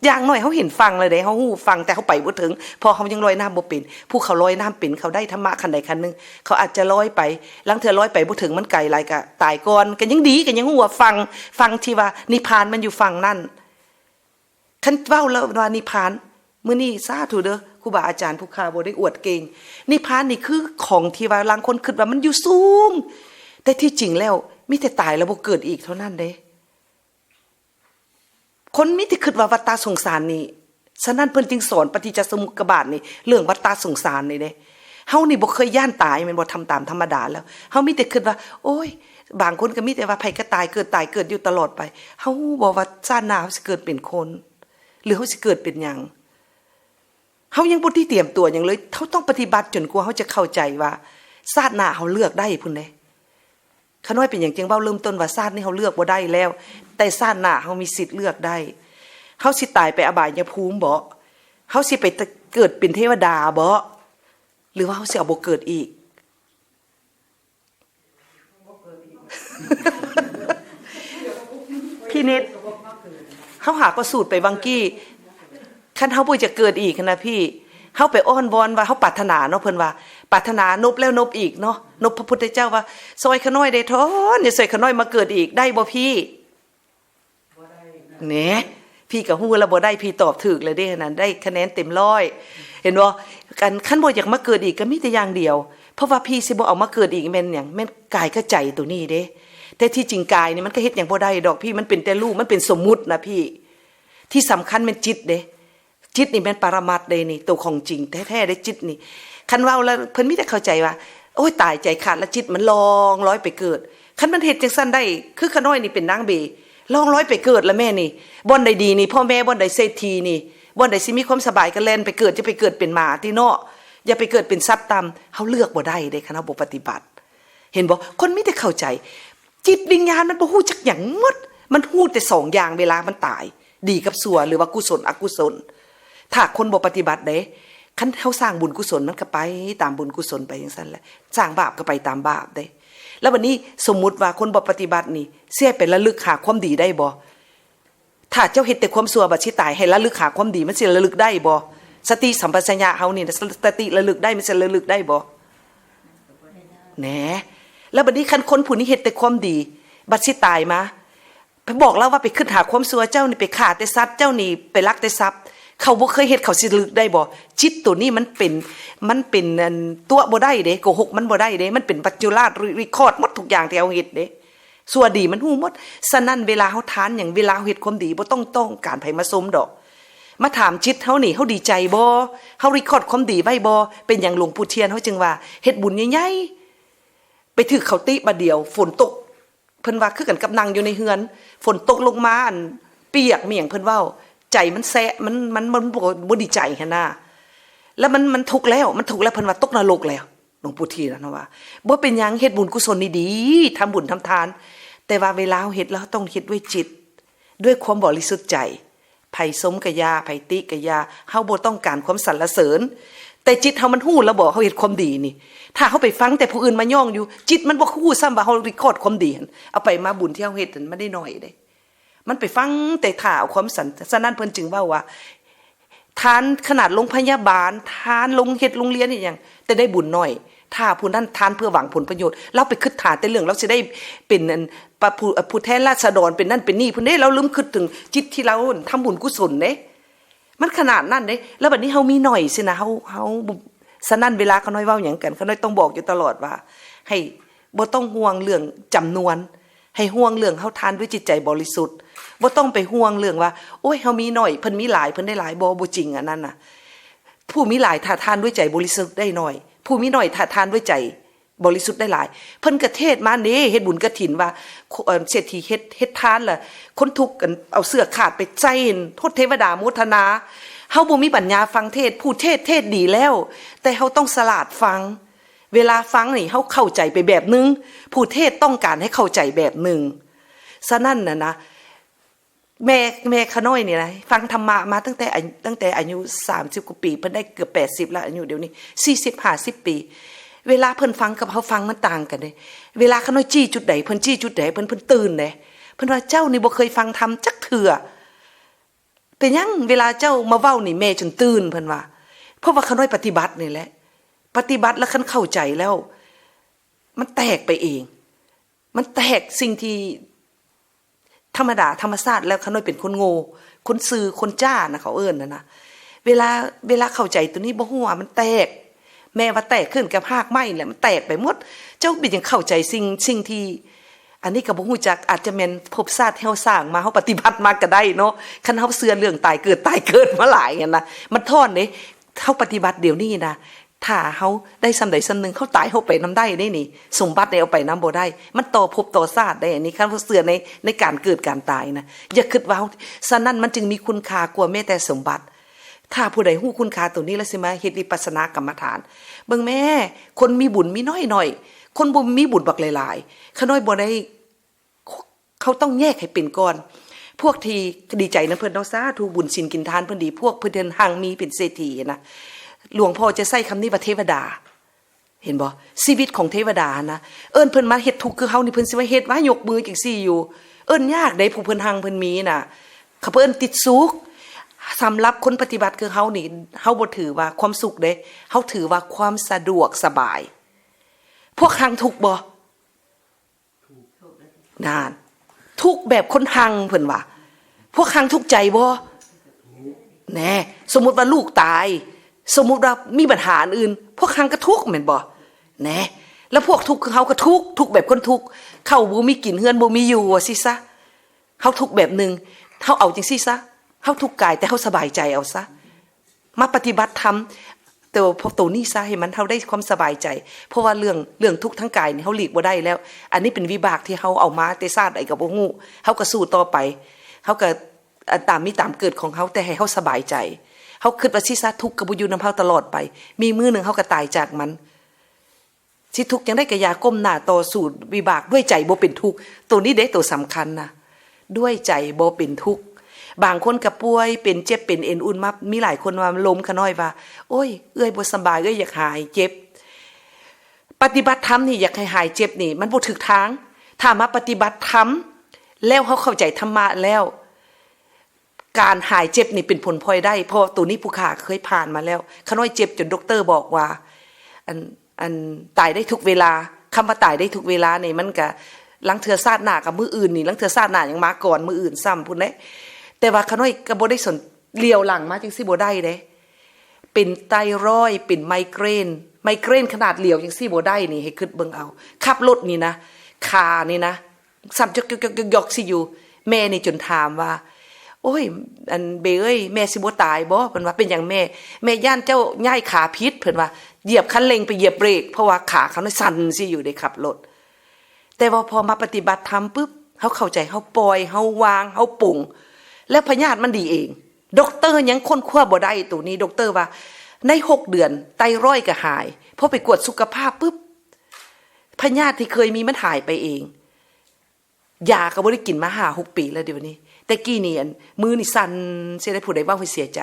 อย่างน้อยเฮาเห็นฝั่งแล้วเด้ เฮาฮู้ฝั่ง แต่เฮาไปบ่เถิง เพราะเฮายังลอยน้ำบ่เป็น ผู้เขาลอยน้ำเป็น เขาได้ธรรมะขั้นใดขั้นหนึ่ง เขาอาจจะลอยไป ลางเทื่อลอยไปบ่เถิง มันไกลหลาย ก็ตายก่อน ก็ยังดี ก็ยังฮู้ว่าฝั่ง ฝั่งที่ว่านิพพานมันอยู่ฝั่งนั้น คันเว้าแล้วว่านิพพาน มื้อนี้สาธุเด้อ ครูบาอาจารย์ผู้ข้าบ่ได้อวดเก่ง นิพพานนี่คือของที่ว่าลางคนคิดว่ามันอยู่สูง แต่ที่จริงแล้วมีแต่ตายแล้วบ่เกิดอีกเท่านั้นเด้ คนมีแต่คิดว่าวัฏฏะสงสารนี่ ฉะนั้นเพิ่นจึงสอนปฏิจจสมุปบาทนี่ เรื่องวัฏฏะสงสารนี่เด้ เฮานี่บ่เคยย้านตายแม่นบ่ ทำตามธรรมดาแล้ว เฮามีแต่คิดว่า โอ้ย บางคนก็มีแต่ว่าไผก็ตายเกิด ตายเกิดอยู่ตลอดไป เฮาฮู้บ่ว่าชาติหน้าเฮาสิเกิดเป็นคน หรือเฮาสิเกิดเป็นหยัง เฮายังบ่ได้เตรียมตัวหยังเลย เฮาต้องปฏิบัติจนกว่าเฮาจะเข้าใจว่าชาติหน้าเฮาเลือกได้พุ้นเด้ ข้าน้อยเป็นหยังจึงเว้าเริ่มต้นว่าชาตินี้เฮาเลือกบ่ได้แล้ว แต่ชาติหน้าเฮามีสิทธิ์เลือกได้ เฮาสิตายไปอบายภูมิบ่ เฮาสิไปเกิดเป็นเทวดาบ่ หรือว่าเฮาสิเอาบ่เกิดอีก พี่นิด เฮาหาก็สูตรไปวังกี้ คันเฮาบ่อยากเกิดอีกหั้นนะพี่ เฮาไปอ้อนวอนว่าเฮาปรารถนาเนาะ เพิ่นว่า ปรารถนานบแล้วนบอีกเนาะ นบพระพุทธเจ้าว่า ซอยข้าน้อยได้ท้อน อย่าซอยข้าน้อยมาเกิดอีก ได้บ่พี่ แหน่ พี่ก็ฮู้แล้วบ่ได้ พี่ตอบถูกเลยเด้ นั่นได้คะแนนเต็มร้อย เห็นบ่ กัน คันบ่อยากมาเกิดอีกก็มีแต่อย่างเดียว เพราะว่าพี่สิบ่เอามาเกิดอีกแม่นหยัง แม่นกายกับใจตัวนี้เด้ แต่ที่จริงกายนี่มันก็เฮ็ดหยังบ่ได้ดอกพี่ มันเป็นแต่รูป มันเป็นสมมุตินะพี่ ที่สำคัญแม่นจิตเด้ จิตนี่แม่นปรมัตถ์เด้นี่ ตัวของจริงแท้ๆเด้ จิตนี่ คันเว้าแล้วเพิ่นมีแต่เข้าใจว่า โอ้ย ตายใจขาดแล้ว จิตมันล่องลอยไปเกิด คันมันเฮ็ดจังซั่นได้ คือข้าน้อยนี่เป็นนางเบ ล่องลอยไปเกิดแล้วแม่นี่ บ่อนใดดีนี่ พ่อแม่บ่อนใดเศรษฐีนี่ บ่อนใดสิมีความสบายก็แล่นไปเกิด อย่าไปเกิดเป็นหมาติเนาะ อย่าไปเกิดเป็นสัตว์ต่ำ เฮาเลือกบ่ได้เด้ คันเฮาบ่ปฏิบัติ เห็นบ่ คนมีแต่เข้าใจ จิตวิญญาณมันบ่ฮู้จักหยังหมด มันฮู้แต่สองอย่างเวลามันตาย ดีกับชั่ว หรือว่ากุศลอกุศล ถ้าคนบ่ปฏิบัติเด้ คันเฮาสร้างบุญกุศลมันก็ไปตามบุญกุศลไปจังซั่นแหละ สร้างบาปก็ไปตามบาปเด้ แล้วบัดนี้สมมุติว่าคนบ่ปฏิบัตินี่ สิให้ไประลึกหาความดีได้บ่ ถ้าเจ้าเฮ็ดแต่ความชั่วบัดสิตาย ให้ระลึกหาความดี มันสิระลึกได้บ่ สติสัมปชัญญะเฮานี่นะ สติระลึกได้ มันสิระลึกได้บ่ แหน่ แล้วบัดนี้คันคนผู้นี้เฮ็ดแต่ความดี บัดสิตายมา ไปบอกลาวว่าไปคิดหาความชั่ว เจ้านี่ไปฆ่าแต่สัตว์ เจ้านี่ไปลักแต่ทรัพย์ เขาบ่เคยเฮ็ด เขาสิระลึกได้บ่ จิตตัวนี้มันเป็น มันเป็นอัน ตั๋วบ่ได้เด้ โกหกมันบ่ได้เด้ มันเป็นบัจจุราช รี- รีคอร์ดหมดทุกอย่างที่เฮาเฮ็ดเด้ ชั่วดีมันฮู้หมด ฉะนั้นเวลาเฮาทานหยัง เวลาเฮาเฮ็ดความดี บ่ต้องต้องการไผมาชมดอก มาถามจิตเฮานี่ เฮาดีใจบ่ เฮารีคอร์ดความดีไว้บ่ เป็นหยังหลวงปู่เทียนเฮาจึงว่า เฮ็ดบุญใหญ่ๆ ไปถืกเขาติบาดเดียว ฝนตก เพิ่นว่าคือกันกับนั่งอยู่ในเฮือน ฝนตกลงมา อัน เปียกเมียง เพิ่นเว้า ใจมันแสะ มัน มัน มันบ่ บ่ดีใจหั้นนะ แล้วมัน มันทุกข์แล้ว มันทุกข์แล้ว เพิ่นว่าตกนรกแล้ว หลวงปู่เทียนนะว่า บ่เป็นหยัง เฮ็ดบุญกุศลนี่ดี ทำบุญทำทาน แต่ว่าเวลาเฮาเฮ็ด เราต้องเฮ็ดด้วยจิต ด้วยความบริสุทธิ์ใจ ไผชมกะอย่า ไผติกะอย่า เฮาบ่ต้องการความสรรเสริญ แต่จิตเฮามันฮู้แล้วบ่ เฮาเฮ็ดความดีนี่ ถ้าเฮาไปฟังแต่ผู้อื่นมาย้องอยู่ จิตมันบ่ฮู้ซ้ำว่าเฮา record ความดีหั่น เอาไปมาบุญที่เฮาเฮ็ดหั่นมันได้น้อยเด้ มันไปฟังแต่ถ้าเอาความสรร ฉะนั้นเพิ่นจึงเว้าว่า ทานขนาดโรงพยาบาล ทานโรงเฮ็ดโรงเรียนอีหยัง แต่ได้บุญน้อย ถ้าผู้นั้นทานเพื่อหวังผลประโยชน์ ลาวไปคิดหาแต่เรื่องลาวสิได้เป็นอัน ปะ ผู้ เอ่อ ผู้แทนราษฎร เป็นนั่นเป็นนี่พุ้นเด้ ลาวลืมคิดถึงจิตที่ลาวทำบุญกุศลเด้ มันขนาดนั้นเด้ แล้วบัดนี้เฮามีน้อยสินะ เฮา เฮา ฉะนั้นเวลาข้าน้อยเว้าหยังกัน ข้าน้อยต้องบอกอยู่ตลอดว่า ให้บ่ต้องห่วงเรื่องจำนวน ให้ห่วงเรื่องเฮาทานด้วยจิตใจบริสุทธิ์ บ่ต้องไปห่วงเรื่องว่า โอ้ย เฮามีน้อย เพิ่นมีหลาย เพิ่นได้หลาย บ่ บ่จริงอันนั้นน่ะ ผู้มีหลายถ้าทานด้วยใจบริสุทธิ์ได้น้อย ผู้มีน้อยถ้าทานด้วยใจบริสุทธิ์ได้หลาย เพิ่นกะเทศน์มาเด้ เฮ็ดบุญกฐินว่า เอ่อ เศรษฐีเฮ็ด เฮ็ดทานล่ะ คนทุกข์อันเอาเสื้อขาดไปใส่โทษเทวดาโมทนา เฮาบ่มีปัญญาฟังเทศน์ ผู้เทศน์เทศน์ดีแล้ว แต่เฮาต้องฉลาดฟัง เวลาฟังนี่เฮาเข้าใจไปแบบหนึ่ง ผู้เทศน์ต้องการให้เข้าใจแบบหนึ่ง ฉะนั้นน่ะนะ แม่ แม่ข้าน้อยนี่นะ ฟังธรรมะมาตั้งแต่อายุ ตั้งแต่อายุสามสิบกว่าปี เพิ่นได้เกือบแปดสิบแล้ว อายุเดี๋ยวนี้สี่สิบ ห้าสิบปี เวลาเพิ่นฟังกับเฮาฟังมันต่างกันเด้ เวลาข้าน้อยจี้จุดใด เพิ่นจี้จุดใด เพิ่น เพิ่นตื่นเด้ เพิ่นว่า เจ้านี่บ่เคยฟังธรรมจักเทื่อ เป็นหยังเวลาเจ้ามาเว้านี่แม่จนตื่น เพิ่นว่า เพราะว่าข้าน้อยปฏิบัตินี่แหละ ปฏิบัติแล้วคันเข้าใจแล้ว มันแตกไปเอง มันแตกสิ่งที่ธรรมดาธรรมชาติแล้ว ข้าน้อยเป็นคนโง่ คนซื่อ คนจ้านะเขาเอิ้นน่ะนะ เวลา เวลาเข้าใจตัวนี้บ่ฮู้ว่ามันแตก แม่ว่าแตกขึ้นกับฮากไม้แหละ มันแตกไปหมด เจ้าเป็นหยังเข้าใจสิ่ง สิ่งที่ อันนี้ก็บ่ฮู้จัก อาจจะแม่นภพชาติที่เฮาสร้างมา เฮาปฏิบัติมาก็ได้เนาะ คันเฮาเชื่อเรื่องตายเกิด ตายเกิดมาหลายหั้นนะ มันทอนเด้ เฮาปฏิบัติเดี๋ยวนี้นะ ถ้าเฮาได้ส่ำใดส่ำหนึ่ง เฮาตายเฮาไปนำได้เด้นี่ สมบัตินี่เอาไปนำบ่ได้ มันต่อภพต่อชาติได้ อันนี้คันเฮาเชื่อใน ในการเกิดการตายนะ อย่าคิดว่าเฮา ฉะนั้นมันจึงมีคุณค่ากว่าแม้แต่สมบัติ ถ้าผู้ใดฮู้คุณค่าตัวนี้แล้วสิมาเฮ็ดวิปัสสนากรรมฐาน เบิ่งแม่ คนมีบุญมีน้อยๆ คนบ่มีบุญบักหลายๆ ข้าน้อยบ่ได้ เขาต้องแยกให้เป็นก่อน พวกที่ดีใจนำเพิ่นเนาะ สาธุ บุญศีลกินทานเพิ่นดี พวกเพิ่นหังมีเป็นเศรษฐีนะ หลวงพ่อจะใช้คำนี้ว่าเทวดา เห็นบ่ ชีวิตของเทวดานะ เอิ้นเพิ่นมาเฮ็ดทุกข์คือเฮานี่ เพิ่นสิมาเฮ็ดว่ายกมือจั่งซี้อยู่ เอิ้นยากเด้ ผู้เพิ่นหังเพิ่นมีน่ะ เขาเพิ่นติดสุข สำหรับคนปฏิบัติคือเฮานี่ เฮาบ่ถือว่าความสุขเด้ เฮาถือว่าความสะดวกสบาย พวกหังทุกข์บ่ นั่น ทุกข์แบบคนหัง เพิ่นว่า พวกหังทุกข์ใจบ่ แหน่ สมมุติว่าลูกตาย สมมุติว่ามีปัญหาอันอื่น พวกหังก็ทุกข์แม่นบ่ แหน่ แล้วพวกทุกข์คือเฮาก็ทุกข์ ทุกข์แบบคนทุกข์ ข้าวบ่มีกิน เฮือนบ่มีอยู่ ว่าซี่ซะ เฮาทุกข์แบบหนึ่ง เฮาเอาจั่งซี่ซะ เฮาทุกข์กายแต่เฮาสบายใจเอาซะ มาปฏิบัติธรรม แต่ว่าพอตัวนี้ซะให้มัน เฮาได้ความสบายใจ เพราะว่าเรื่อง เรื่องทุกข์ทั้งกายนี่เฮาหลีกบ่ได้แล้ว อันนี้เป็นวิบากที่เฮาเอามาแต่ชาติใดก็บ่ฮู้ เฮาก็สู้ต่อไป เฮาก็ อ่ะ ตามมีตามเกิดของเฮา แต่ให้เฮาสบายใจ เฮาคิดว่าซี่ซะ ทุกข์ก็บ่อยู่นำเฮาตลอดไป มีมื้อหนึ่งเฮาก็ตายจากมัน สิทุกข์จั่งใดก็อย่า ก้มหน้าต่อสู้วิบากด้วยใจบ่เป็นทุกข์ ตัวนี้เด้ตัวสำคัญนะ ด้วยใจบ่เป็นทุกข์ บางคนก็ป่วยเป็นเจ็บเป็นเอ็นอุ่นมา มีหลายคนว่าล้ม ข้าน้อยว่า โอ้ย เอื้อยบ่สบาย เอื้อยอยากหายเจ็บ ปฏิบัติธรรมนี่อยากให้หายเจ็บนี่ มันบ่ถูกทาง ถ้ามาปฏิบัติธรรมแล้วเฮาเข้าใจธรรมะแล้ว การหายเจ็บนี่เป็นผลพลอยได้ เพราะตัวนี้ผู้ข้าเคยผ่านมาแล้ว ข้าน้อยเจ็บจนด็อกเตอร์บอกว่า อัน อัน ตายได้ทุกเวลา คำว่าตายได้ทุกเวลานี่มันก็ ลางเทื่อชาติหน้ากับมื้ออื่นนี่ ลางเทื่อชาติหน้ายังมาก่อนมื้ออื่นซ้ำพุ้นเด้ แต่ว่าข้าน้อยก็บ่ได้สน เหลียวหลังมาจั่งซี้บ่ได้เด้ เป็นไทรอยด์ เป็นไมเกรน ไมเกรนขนาดเหลียวจั่งซี้บ่ได้นี่ ให้คิดเบิ่งเอา ขับรถนี่นะ ขานี่นะ สั่นยอกๆๆๆๆ สิอยู่ แม่นี่จนถามว่า โอ้ย อันเบเอ้ย แม่สิบ่ตายบ่ เพิ่นว่า เป็นหยังแม่ แม่ย้านเจ้าย้ายขาผิด เพิ่นว่า เหยียบคันเร่งไปเหยียบเบรก เพราะว่าขาเขานี่สั่นสิอยู่เด้ขับรถ แต่ว่าพอมาปฏิบัติธรรมปุ๊บ เฮาเข้าใจ เฮาปล่อย เฮาวาง เฮาปลง แล้วพยาธิมันดีเอง ด็อกเตอร์ยังค้นคว้าบ่ได้ตัวนี้ ด็อกเตอร์ว่าในหกเดือนไทรอยด์ก็หาย พอไปกวดสุขภาพปุ๊บ พยาธิที่เคยมีมันหายไปเอง ยาก็บ่ได้กินมาห้าหกปีแล้วเดี๋ยวนี้ แต่กี้นี่อันมือนี่สั่น เสียได้ผู้ใดเว้าให้เสียใจ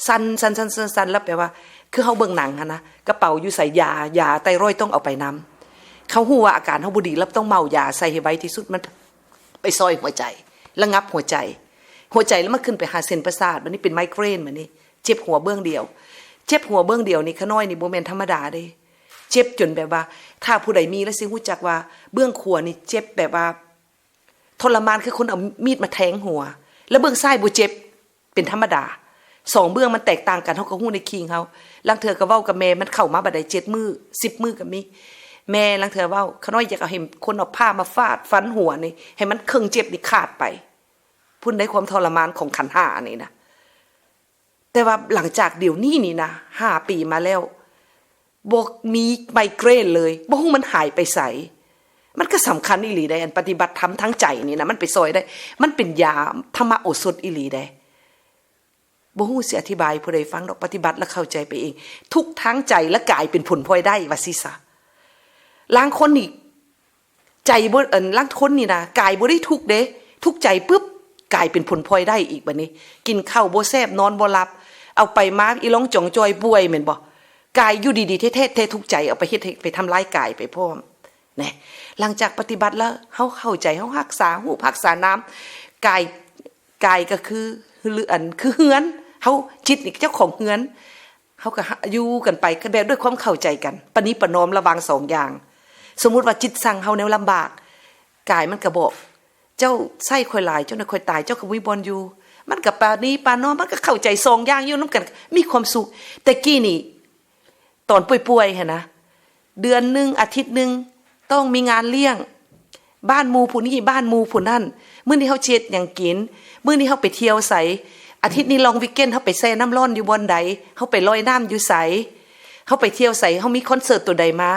สั่นสั่นสั่นสั่นสั่นแล้วแปลว่า คือเฮาเบิ่งหนังหั่นนะ กระเป๋าอยู่ไส ยายาไทรอยด์ต้องเอาไปนำ เขาฮู้ว่าอาการเฮาบ่ดีแล้วต้องเหมายาใส่ให้ไวที่สุด มันไปซอยหัวใจ ระงับหัวใจ หัวใจแล้วมันขึ้นไปหาเส้นประสาท บัดนี้เป็นไมเกรน บัดนี้เจ็บหัวเบื้องเดียว เจ็บหัวเบื้องเดียวนี่ ขาน้อยนี่บ่แม่นธรรมดาเด้ เจ็บจนแบบว่า ถ้าผู้ใดมีแล้วสิฮู้จักว่า เบื้องขวานี่เจ็บแบบว่า ทรมานคือคนเอามีดมาแทงหัว แล้วเบื้องซ้ายบ่เจ็บ เป็นธรรมดา สองเบื้องมันแตกต่างกัน เฮาก็ฮู้ในคิงเฮา ลางเทื่อก็เว้ากับแม่ มันเข้ามาบ่ได้เจ็ดมื้อ สิบมื้อก็มี แม่ลางเทื่อเว้า ขาน้อยอยากเอาให้คนเอาผ้ามาฟาดฟันหัวนี่ ให้มันเครื่องเจ็บนี่ขาดไป พุ้นได้ความทรมานของขันธ์ห้านี่นะ แต่ว่าหลังจากเดี๋ยวนี้นี่นะ ห้าปีมาแล้ว บ่มีไมเกรนเลย บ่ฮู้มันหายไปไส มันก็สำคัญอีหลีได้ อันปฏิบัติธรรมทางใจนี่นะ มันไปซอยได้ มันเป็นยาธรรมโอสถอีหลีได้ บ่ฮู้สิอธิบายผู้ใดฟังดอก ปฏิบัติแล้วเข้าใจไปเอง ทุกข์ทางใจและกายเป็นผลพลอยได้ ว่าซิซะ ลางคนนี่ ใจบ่ อัน ลางคนนี่นะ กายบ่ได้ทุกข์เด้ ทุกข์ใจปุ๊บ กายเป็นผลพลอยได้อีกบัดนี้ กินข้าวบ่แซ่บ นอนบ่หลับ เอาไปมา อีหลองจองจอยป่วยแม่นบ่ กายอยู่ดีๆ แท้ๆ แต่ทุกข์ใจเอาไปเฮ็ดให้ ไปทำร้ายกายไปพร้อม แหน่ หลังจากปฏิบัติแล้ว เฮาเข้าใจ เฮารักษารูปรักษานาม กาย กายก็คือ หรืออัน คือเฮือน เฮา จิตนี่เจ้าของเฮือน เฮาก็อยู่กันไป ก็แบบด้วยความเข้าใจกัน ประนีประนอมระหว่างสองอย่าง สมมุติว่าจิตสั่งเฮาแนวลำบาก กายมันก็บอก เจ้าใส่ข้อยหลาย เจ้าน่ะข้อยตาย เจ้าก็บ่มีบ่อนอยู่ มันก็ประนีประนอม มันก็เข้าใจสองอย่างอยู่นำกัน มีความสุข แต่กี้นี่ ตอนป่วยๆ หั้นนะ เดือนหนึ่ง อาทิตย์หนึ่ง ต้องมีงานเลี้ยง บ้านหมู่ผู้นี้ บ้านหมู่ผู้นั้น มื้อนี้เฮาสิเฮ็ดหยังกิน มื้อนี้เฮาไปเที่ยวไส อาทิตย์นี้ลองวีคเอนด์ เฮาไปแช่น้ำร้อนอยู่บ่อนใด เฮาไปลอยน้ำอยู่ไส เฮาไปเที่ยวไส เฮามีคอนเสิร์ตตัวใดมา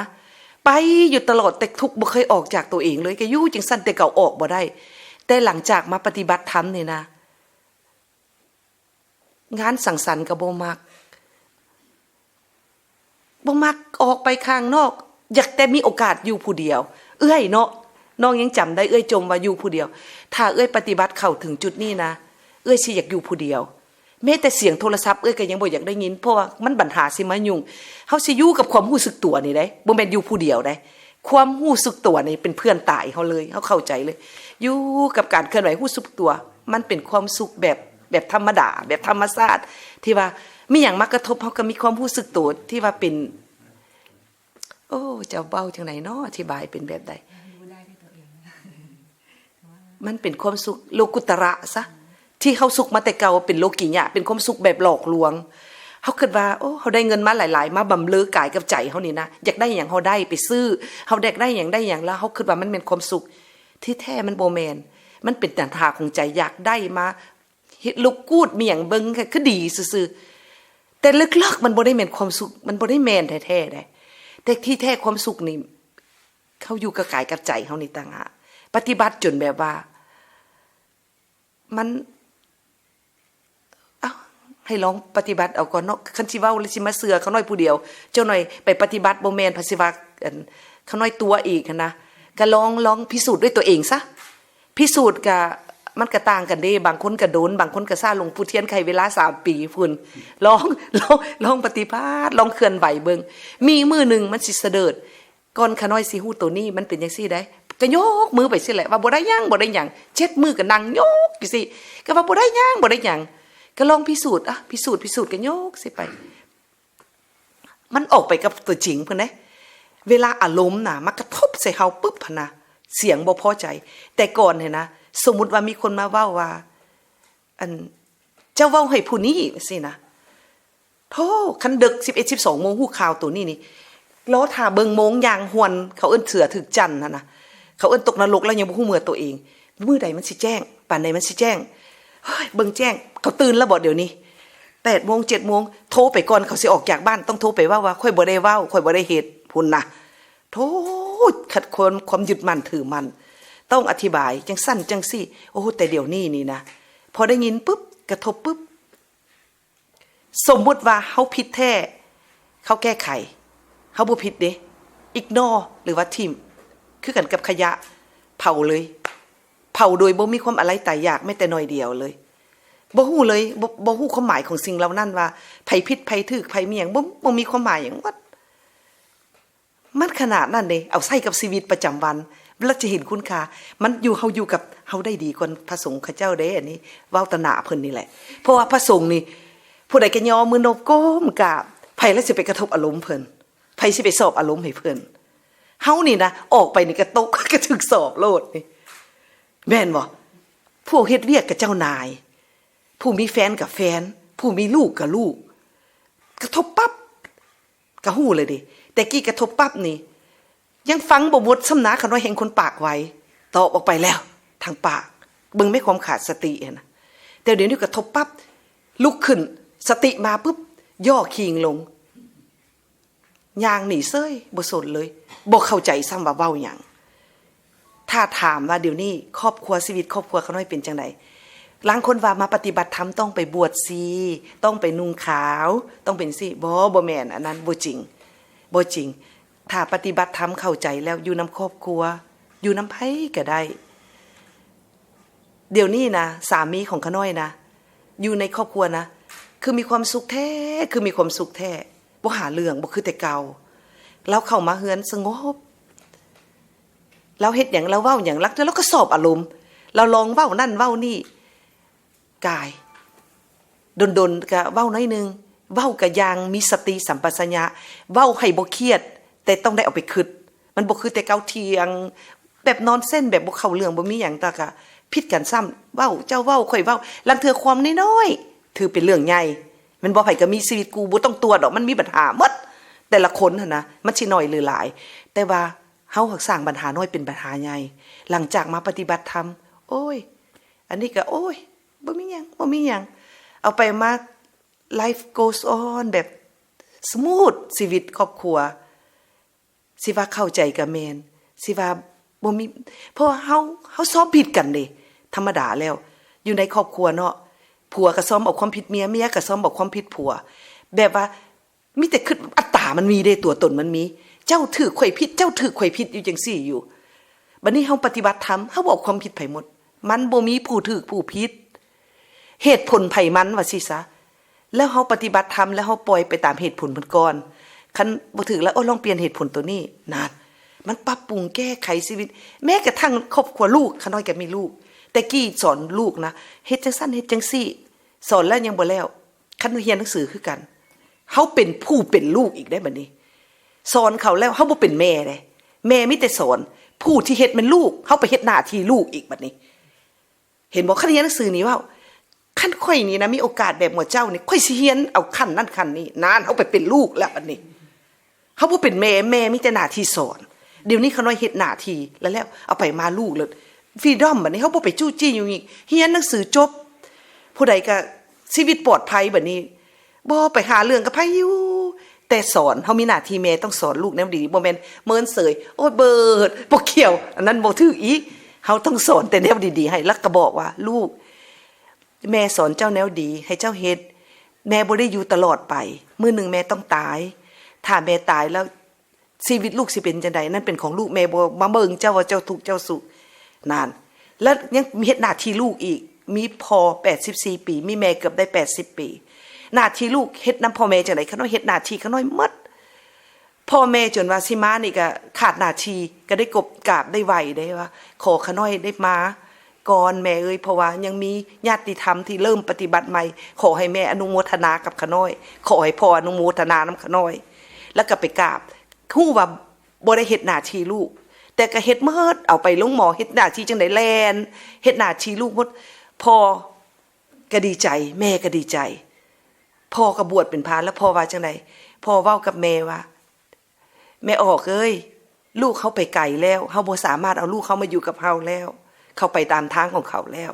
ไปอยู่ตลอด แต่ทุกข์บ่เคยออกจากตัวเองเลย ก็อยู่จังซั่นแต่เก่า ออกบ่ได้ แต่หลังจากมาปฏิบัติธรรมนี่นะ งานสังสรรค์ก็บ่มัก บ่มักออกไปข้างนอก อยากแต่มีโอกาสอยู่ผู้เดียว เอื้อยเนาะ น้องยังจำได้ เอื้อยจมว่าอยู่ผู้เดียว ถ้าเอื้อยปฏิบัติเข้าถึงจุดนี้นะ เอื้อยสิอยากอยู่ผู้เดียว แม้แต่เสียงโทรศัพท์เอื้อยก็ยังบ่อยากได้ยิน เพราะว่ามันบัญหาสิมายุ่ง เฮาสิอยู่กับความรู้สึกตัวนี่เด้ บ่แม่นอยู่ผู้เดียวเด้ ความรู้สึกตัวนี่เป็นเพื่อนตายเฮาเลย เฮาเข้าใจเลย อยู่กับการเคลื่อนไหวรู้สึกตัว มันเป็นความสุขแบบ แบบธรรมดา แบบธรรมชาติ ที่ว่ามีหยังมากระทบ เฮาก็มีความรู้สึกตัวที่ว่าเป็น โอ้ จะเว้าจั่งใดน้อ อธิบายเป็นแบบใด มันเป็นความสุขโลกุตระซะ ที่เฮาสุขมาแต่เก่าเป็นโลกิยะ เป็นความสุขแบบหลอกลวง เฮาคิดว่า โอ้ เฮาได้เงินมาหลายๆ มาบำเรอกายกับใจเฮานี่นะ อยากได้หยังเฮาได้ไปซื้อ เฮาอยากได้หยังได้หยัง แล้วเฮาคิดว่ามันเป็นความสุข ที่แท้มันบ่แม่น มันเป็นตัณหาของใจ อยากได้มา เฮ็ดลูกกูดมีหยังเบิ่ง คือดีซื่อๆ แต่ลึกๆ มันบ่ได้แม่นความสุข มันบ่ได้แม่นแท้ๆ เด้ แต่ที่แท้ความสุขนี่ เขาอยู่กับกายกับใจเฮานี่ต่างหาก ปฏิบัติจนแบบว่า มัน เอ้า ให้ลองปฏิบัติเอาก่อนเนาะ คันสิเว้าแล้วสิมาเชื่อขาน้อยผู้เดียว เจ้าน้อยไปปฏิบัติบ่แม่น ไผสิว่า อัน ขาน้อยตั๋วอีกหั้นนะ ก็ลอง ลองพิสูจน์ด้วยตัวเองซะ พิสูจน์ก็ มันก็ต่างกันเด้ บางคนก็โดน บางคนก็ช้า หลวงปู่เทียนให้เวลาสามปีพุ้น ลอง ลอง ลองปฏิบัติ ลองเคลื่อนไหวเบิ่ง มีมื้อหนึ่งมันสิเสดิร์ด ก่อนขาน้อยสิฮู้ตัวนี้ มันเป็นจั่งซี้เด้ ก็ยกมือไปซี้แหละ ว่าบ่ได้หยัง บ่ได้หยัง เจ็ดมื้อก็นั่งยกอยู่ซี้ ก็ว่าบ่ได้หยัง บ่ได้หยัง ก็ลองพิสูจน์ อ่ะ พิสูจน์ พิสูจน์ ก็ยกซี้ไป มันออกไปกับตัวจริงพุ้นเด้ เวลาอารมณ์น่ะ มากระทบใส่เฮาปุ๊บหั้นนะ เสียงบ่พอใจ แต่ก่อนหั้นนะ สมมุติว่ามีคนมาเว้าว่า อัน เจ้าเว้าให้ผู้นี้ซี้นะ โธ่ คันดึก สิบเอ็ด สิบสองโมง ฮู้ข่าวตัวนี้นี่ รอท่าเบิ่งโมงยางฮวน เขาเอิ้นเสือถืกจั่นหั้นนะ เขาเอิ้นตกนรกแล้วยังบ่ฮู้เมื่อตัวเอง มื้อใดมันสิแจ้ง ปานใดมันสิแจ้ง เฮ้ย เบิ่งแจ้ง เขาตื่นแล้วบ่เดี๋ยวนี้ แปดโมง เจ็ดโมง โทรไปก่อนเขาสิออกจากบ้าน ต้องโทรไปเว้าว่า ข้อยบ่ได้เว้า ข้อยบ่ได้เฮ็ด พุ้นนะ โธ่ ขัดความ ความยึดมั่นถือมั่น ต้องอธิบาย จั่งซั้นจั่งซี้ โอ้ แต่เดี๋ยวนี้นี่นะ พอได้ยินปุ๊บ กระทบปุ๊บ สมมุติว่าเฮาผิดแท้ เขาแก้ไข เฮาบ่ผิดเด้ อิกนอร์ หรือว่าถิ้ม คือกันกับขยะ เผาเลย เผ เผาโดยบ่มีความอาลัยตายอยากแม้แต่น้อยเดียวเลย บ่ฮู้เลย บ่ บ่ฮู้ความหมายของสิ่งเหล่านั้นว่าไผผิดไผถูกไผมีหยัง บ่ บ่มีความหมายหยังหมด มันขนาดนั้นเด้ เอาใส่กับชีวิตประจำวัน แล้วจะเห็นคุณค่า มันอยู่ เฮาอยู่กับ เฮาได้ดีกว่าพระสงฆ์เขาเจ้าเด้ อันนี้เว้าต่อหน้าเพิ่นนี่แหละ เพราะว่าพระสงฆ์นี่ ผู้ใดก็ย่อมือนบก้มกราบ ไผแล้วสิไปกระทบอารมณ์เพิ่น ไผสิไปสอบอารมณ์ให้เพิ่น เฮานี่นะ ออกไปนี่กระตก กระถูกสอบโลดนี่ แม่นบ่ พวกเฮ็ดเวียกกับเจ้านาย ผู้มีแฟนกับแฟน ผู้มีลูกกับลูก กระทบปั๊บ ก็ฮู้เลยเด้ แต่กี้กระทบปั๊บนี่ ยังฟังบ่หมดซ้ำนะ คันว่าแฮงคนปากไว ตอบออกไปแล้ว ทางปาก เบิ่งแม่ความขาดสติหั้นนะ แต่เดี๋ยวนี้กระทบปั๊บ ลุกขึ้น สติมาปุ๊บ ย่อคิงลง ย่างหนีเซ้ย บ่สนเลย บ่เข้าใจซ้ำว่าเว้าหยัง ถ้าถามว่าเดี๋ยวนี้ครอบครัว ชีวิตครอบครัวข้าน้อยเป็นจั่งใด ลางคนว่ามาปฏิบัติธรรมต้องไปบวชชี ต้องไปนุ่งขาว ต้องเป็นจั่งซี้ บ่ บ่แม่น อันนั้นบ่จริง บ่จริง ถ้าปฏิบัติธรรมเข้าใจแล้วอยู่นำครอบครัว อยู่นำไผก็ได้ เดี๋ยวนี้นะ สามีของข้าน้อยนะ อยู่ในครอบครัวนะ คือมีความสุขแท้ คือมีความสุขแท้ บ่หาเรื่อง บ่คือแต่เก่า ลาวเข้ามาเฮือนสงบ ลาวเฮ็ดหยัง ลาวเว้าหยัง ลางเทื่อลาวก็สอบอารมณ์ ลาวลองเว้านั่นเว้านี่ กาย ดนๆ ก็เว้าน้อยหนึ่ง เว้าก็อย่างมีสติสัมปชัญญะ เว้าให้บ่เครียด แต่ต้องได้เอาไปคิด มันบ่คือแต่เก่าเถียง แบบนอนเซน แบบบ่เข้าเรื่อง บ่มีหยัง แต่ก็ผิดกันซ้ำ เว้า เจ้าเว้า ข้อยเว้า ลางเทื่อความน้อยๆ ถือเป็นเรื่องใหญ่ แม่นบ่ ไผก็มีชีวิต กูบ่ต้องตรวจดอก มันมีปัญหาหมด แต่ละคนหั้นนะ มันสิน้อยหรือหลาย แต่ว่าเฮาหักสร้างปัญหาน้อยเป็นปัญหาใหญ่ หลังจากมาปฏิบัติธรรม โอ้ย อันนี้ก็ โอ้ย บ่มีหยัง บ่มีหยัง เอาไปมา life goes on แบบ smooth ชีวิตครอบครัว สิว่าเข้าใจก็แม่น สิว่าบ่มี เพราะว่าเฮา เฮาซ้อมผิดกันเด้ ธรรมดาแล้ว อยู่ในครอบครัวเนาะ ผัวก็ซ้อมเอาความผิดเมีย เมียก็ซ้อมเอาความผิดผัว แบบว่ามีแต่คิด อัตตามันมีเด้ ตัวตนมันมี เจ้าถืกข้อยผิด เจ้าถืกข้อยผิดอยู่จั่งซี้อยู่ บัดนี้เฮาปฏิบัติธรรม เฮาบ่เอาความผิดไผหมด มันบ่มีผู้ถืกผู้ผิด เหตุผลไผมันว่าซี้ซะ แล้วเฮาปฏิบัติธรรม แล้วเฮาปล่อยไปตามเหตุผลเพิ่นก่อน คันบ่ถืกแล้ว โอ้ ลองเปลี่ยนเหตุผลตัวนี้ นั่น มันปรับปรุงแก้ไขชีวิต แม้กระทั่งครอบครัวลูก ข้าน้อยก็มีลูก แต่กี้สอนลูกนะ เฮ็ดจั่งซั้น เฮ็ดจั่งซี้ สอนแล้วยังบ่แล้ว คันเรียนหนังสือคือกัน เฮาเป็นผู้เป็นลูกอีกได้บัดนี้ สอนเขาแล้ว เฮาบ่เป็นแม่เด้ แม่มีแต่สอน ผู้ที่เฮ็ดแม่นลูก เฮาไปเฮ็ดหน้าที่ลูกอีกบัดนี้ เห็นบ่ คันเรียนหนังสือนี่เว้า คันข้อยนี่นะ มีโอกาสแบบหมู่เจ้านี่ ข้อยสิเรียนเอาขั้นนั้นขั้นนี้ นั่น เฮาไปเป็นลูกแล้วบัดนี้ เฮาบ่เป็นแม่ แม่มีแต่หน้าที่สอน เดี๋ยวนี้ข้าน้อยเฮ็ดหน้าที่แล้ว แล้วเอาไปมาลูกเลย freedom บัดนี้ เฮาบ่ไปจู้จี้อยู่อีก เรียนหนังสือจบ ผู้ใดก็ชีวิตปลอดภัยบัดนี้ บ่ไปหาเรื่องกับไผอยู่ แต่สอน เฮามีหน้าที่แม่ต้องสอนลูกแนวดี บ่แม่นเมินเฉย โอ้ย เบิด บ่เกี่ยว อันนั้นบ่ถืกอีก เฮาต้องสอนแต่แนวดีๆ ให้ แล้วก็บอกว่า ลูก แม่สอนเจ้าแนวดี ให้เจ้าเฮ็ด แม่บ่ได้อยู่ตลอดไป มื้อหนึ่งแม่ต้องตาย ถ้าแม่ตายแล้ว ชีวิตลูกสิเป็นจั่งใด นั่นเป็นของลูก แม่บ่มาเบิ่งเจ้าว่าเจ้าทุกข์เจ้าสุข นั่น แล้วยังเฮ็ดหน้าที่ลูกอีก มีพ่อแปดสิบสี่ปี มีแม่เกือบได้แปดสิบปี หน้าที่ลูกเฮ็ดนำพ่อแม่จั่งใด ข้าน้อยเฮ็ดหน้าที่ข้าน้อยหมด พ่อแม่จนว่าสิมานี่ก็ขาดหน้าที่ ก็ได้กบกราบได้ไหว้ได้ว่า ขอข้าน้อยได้มาก่อนแม่เอ้ย เพราะว่ายังมีญาติธรรมที่เริ่มปฏิบัติใหม่ ขอให้แม่อนุโมทนากับข้าน้อย ขอให้พ่ออนุโมทนานำข้าน้อย แล้วก็ไปกราบ ฮู้ว่าบ่ได้เฮ็ดหน้าที่ลูก แต่ก็เฮ็ดหมด เอาไปโรงหมอ เฮ็ดหน้าที่จั่งใด แล่น เฮ็ดหน้าที่ลูกหมด พ่อก็ดีใจ แม่ก็ดีใจ พ่อก็บวชเป็นพระ แล้วพ่อว่าจั่งใด พ่อเว้ากับแม่ว่า แม่ออกเอ้ย ลูกเฮาไปไกลแล้ว เฮาบ่สามารถเอาลูกเฮามาอยู่กับเฮาแล้ว เขาไปตามทางของเขาแล้ว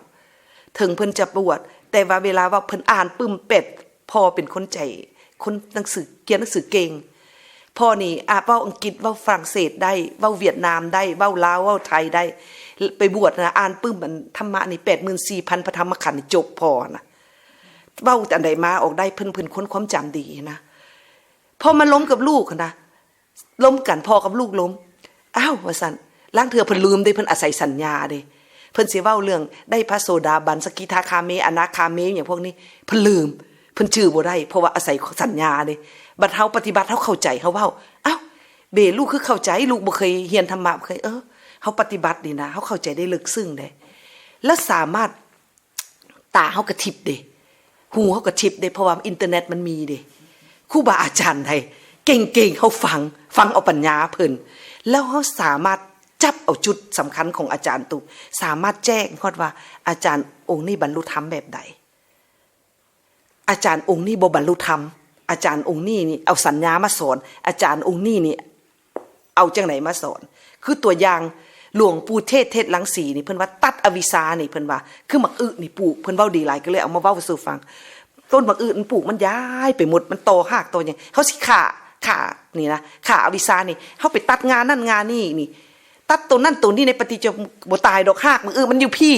ถึงเพิ่นจะบวช แต่ว่าเวลาเว้าเพิ่นอ่านปึ้มแป๊ด พ่อเป็นคนใจ คนหนังสือ เขียนหนังสือเก่ง พ่อนี่อาจเว้าอังกฤษ เว้าฝรั่งเศสได้ เว้าเวียดนามได้ เว้าลาว เว้าไทยได้ ไปบวชนะ อ่านปึ้มอันธรรมะนี่ แปดหมื่นสี่พันพระธรรมขันธ์นี่จบพ่อนะ เว้าอันใดมาออกได้ เพิ่น เพิ่นค้นความจำดีนะ พอมาล้มกับลูกหั้นนะ ล้มกัน พ่อกับลูกล้ม อ้าว ว่าซั่น ลางเทื่อเพิ่นลืมเด้ เพิ่นอาศัยสัญญาเด้ เพิ่นสิเว้าเรื่องได้พระโสดาบัน สกิทาคามี อนาคามี หยังพวกนี้ เพิ่นลืม เพิ่นจื่อบ่ได้ เพราะว่าอาศัยสัญญาเด้ บัดเฮาปฏิบัติ เฮาเข้าใจ เฮาเว้า อ้าว เบ ลูกคือเข้าใจ ลูกบ่เคยเรียนธรรมะ บ่เคย เออ เฮาปฏิบัตินี่นะ เฮาเข้าใจได้ลึกซึ้งเด้ แล้วสามารถ ตาเฮากะทิพย์เด้ หูเฮากะทิพย์เด้ เพราะว่าอินเทอร์เน็ตมันมีเด้ ครูบาอาจารย์ใดเก่งๆ เฮาฟัง ฟังเอาปัญญาเพิ่น แล้วเฮาสามารถจับเอาจุดสำคัญของอาจารย์ตุ สามารถแจ้งฮอดว่าอาจารย์องค์นี้บรรลุธรรมแบบใด อาจารย์องค์นี้บ่บรรลุธรรม อาจารย์องค์นี้นี่เอาสัญญามาสอน อาจารย์องค์นี้นี่เอาจังไดมาสอน คือตัวอย่างหลวงปู่เทศ เทศรังสีนี่ เพิ่นว่าตัดอวิชชานี่ เพิ่นว่า คือหมากอึนี่ปลูก เพิ่นเว้าดีหลาย ก็เลยเอามาเว้าสู่ฟัง ต้นหมากอึมันปลูกมันย้ายไปหมด มันต่อฮากต่อหยัง เฮาสิฆ่า ฆ่านี่นะ ฆ่าอวิชชานี่ เฮาไปตัดงานั่นงานี่นี่ ตัดตัวนั่นตัวนี้ในปฏิจจสมุปบาท บ่ตายดอก ฮากหมากอึมันอยู่พี้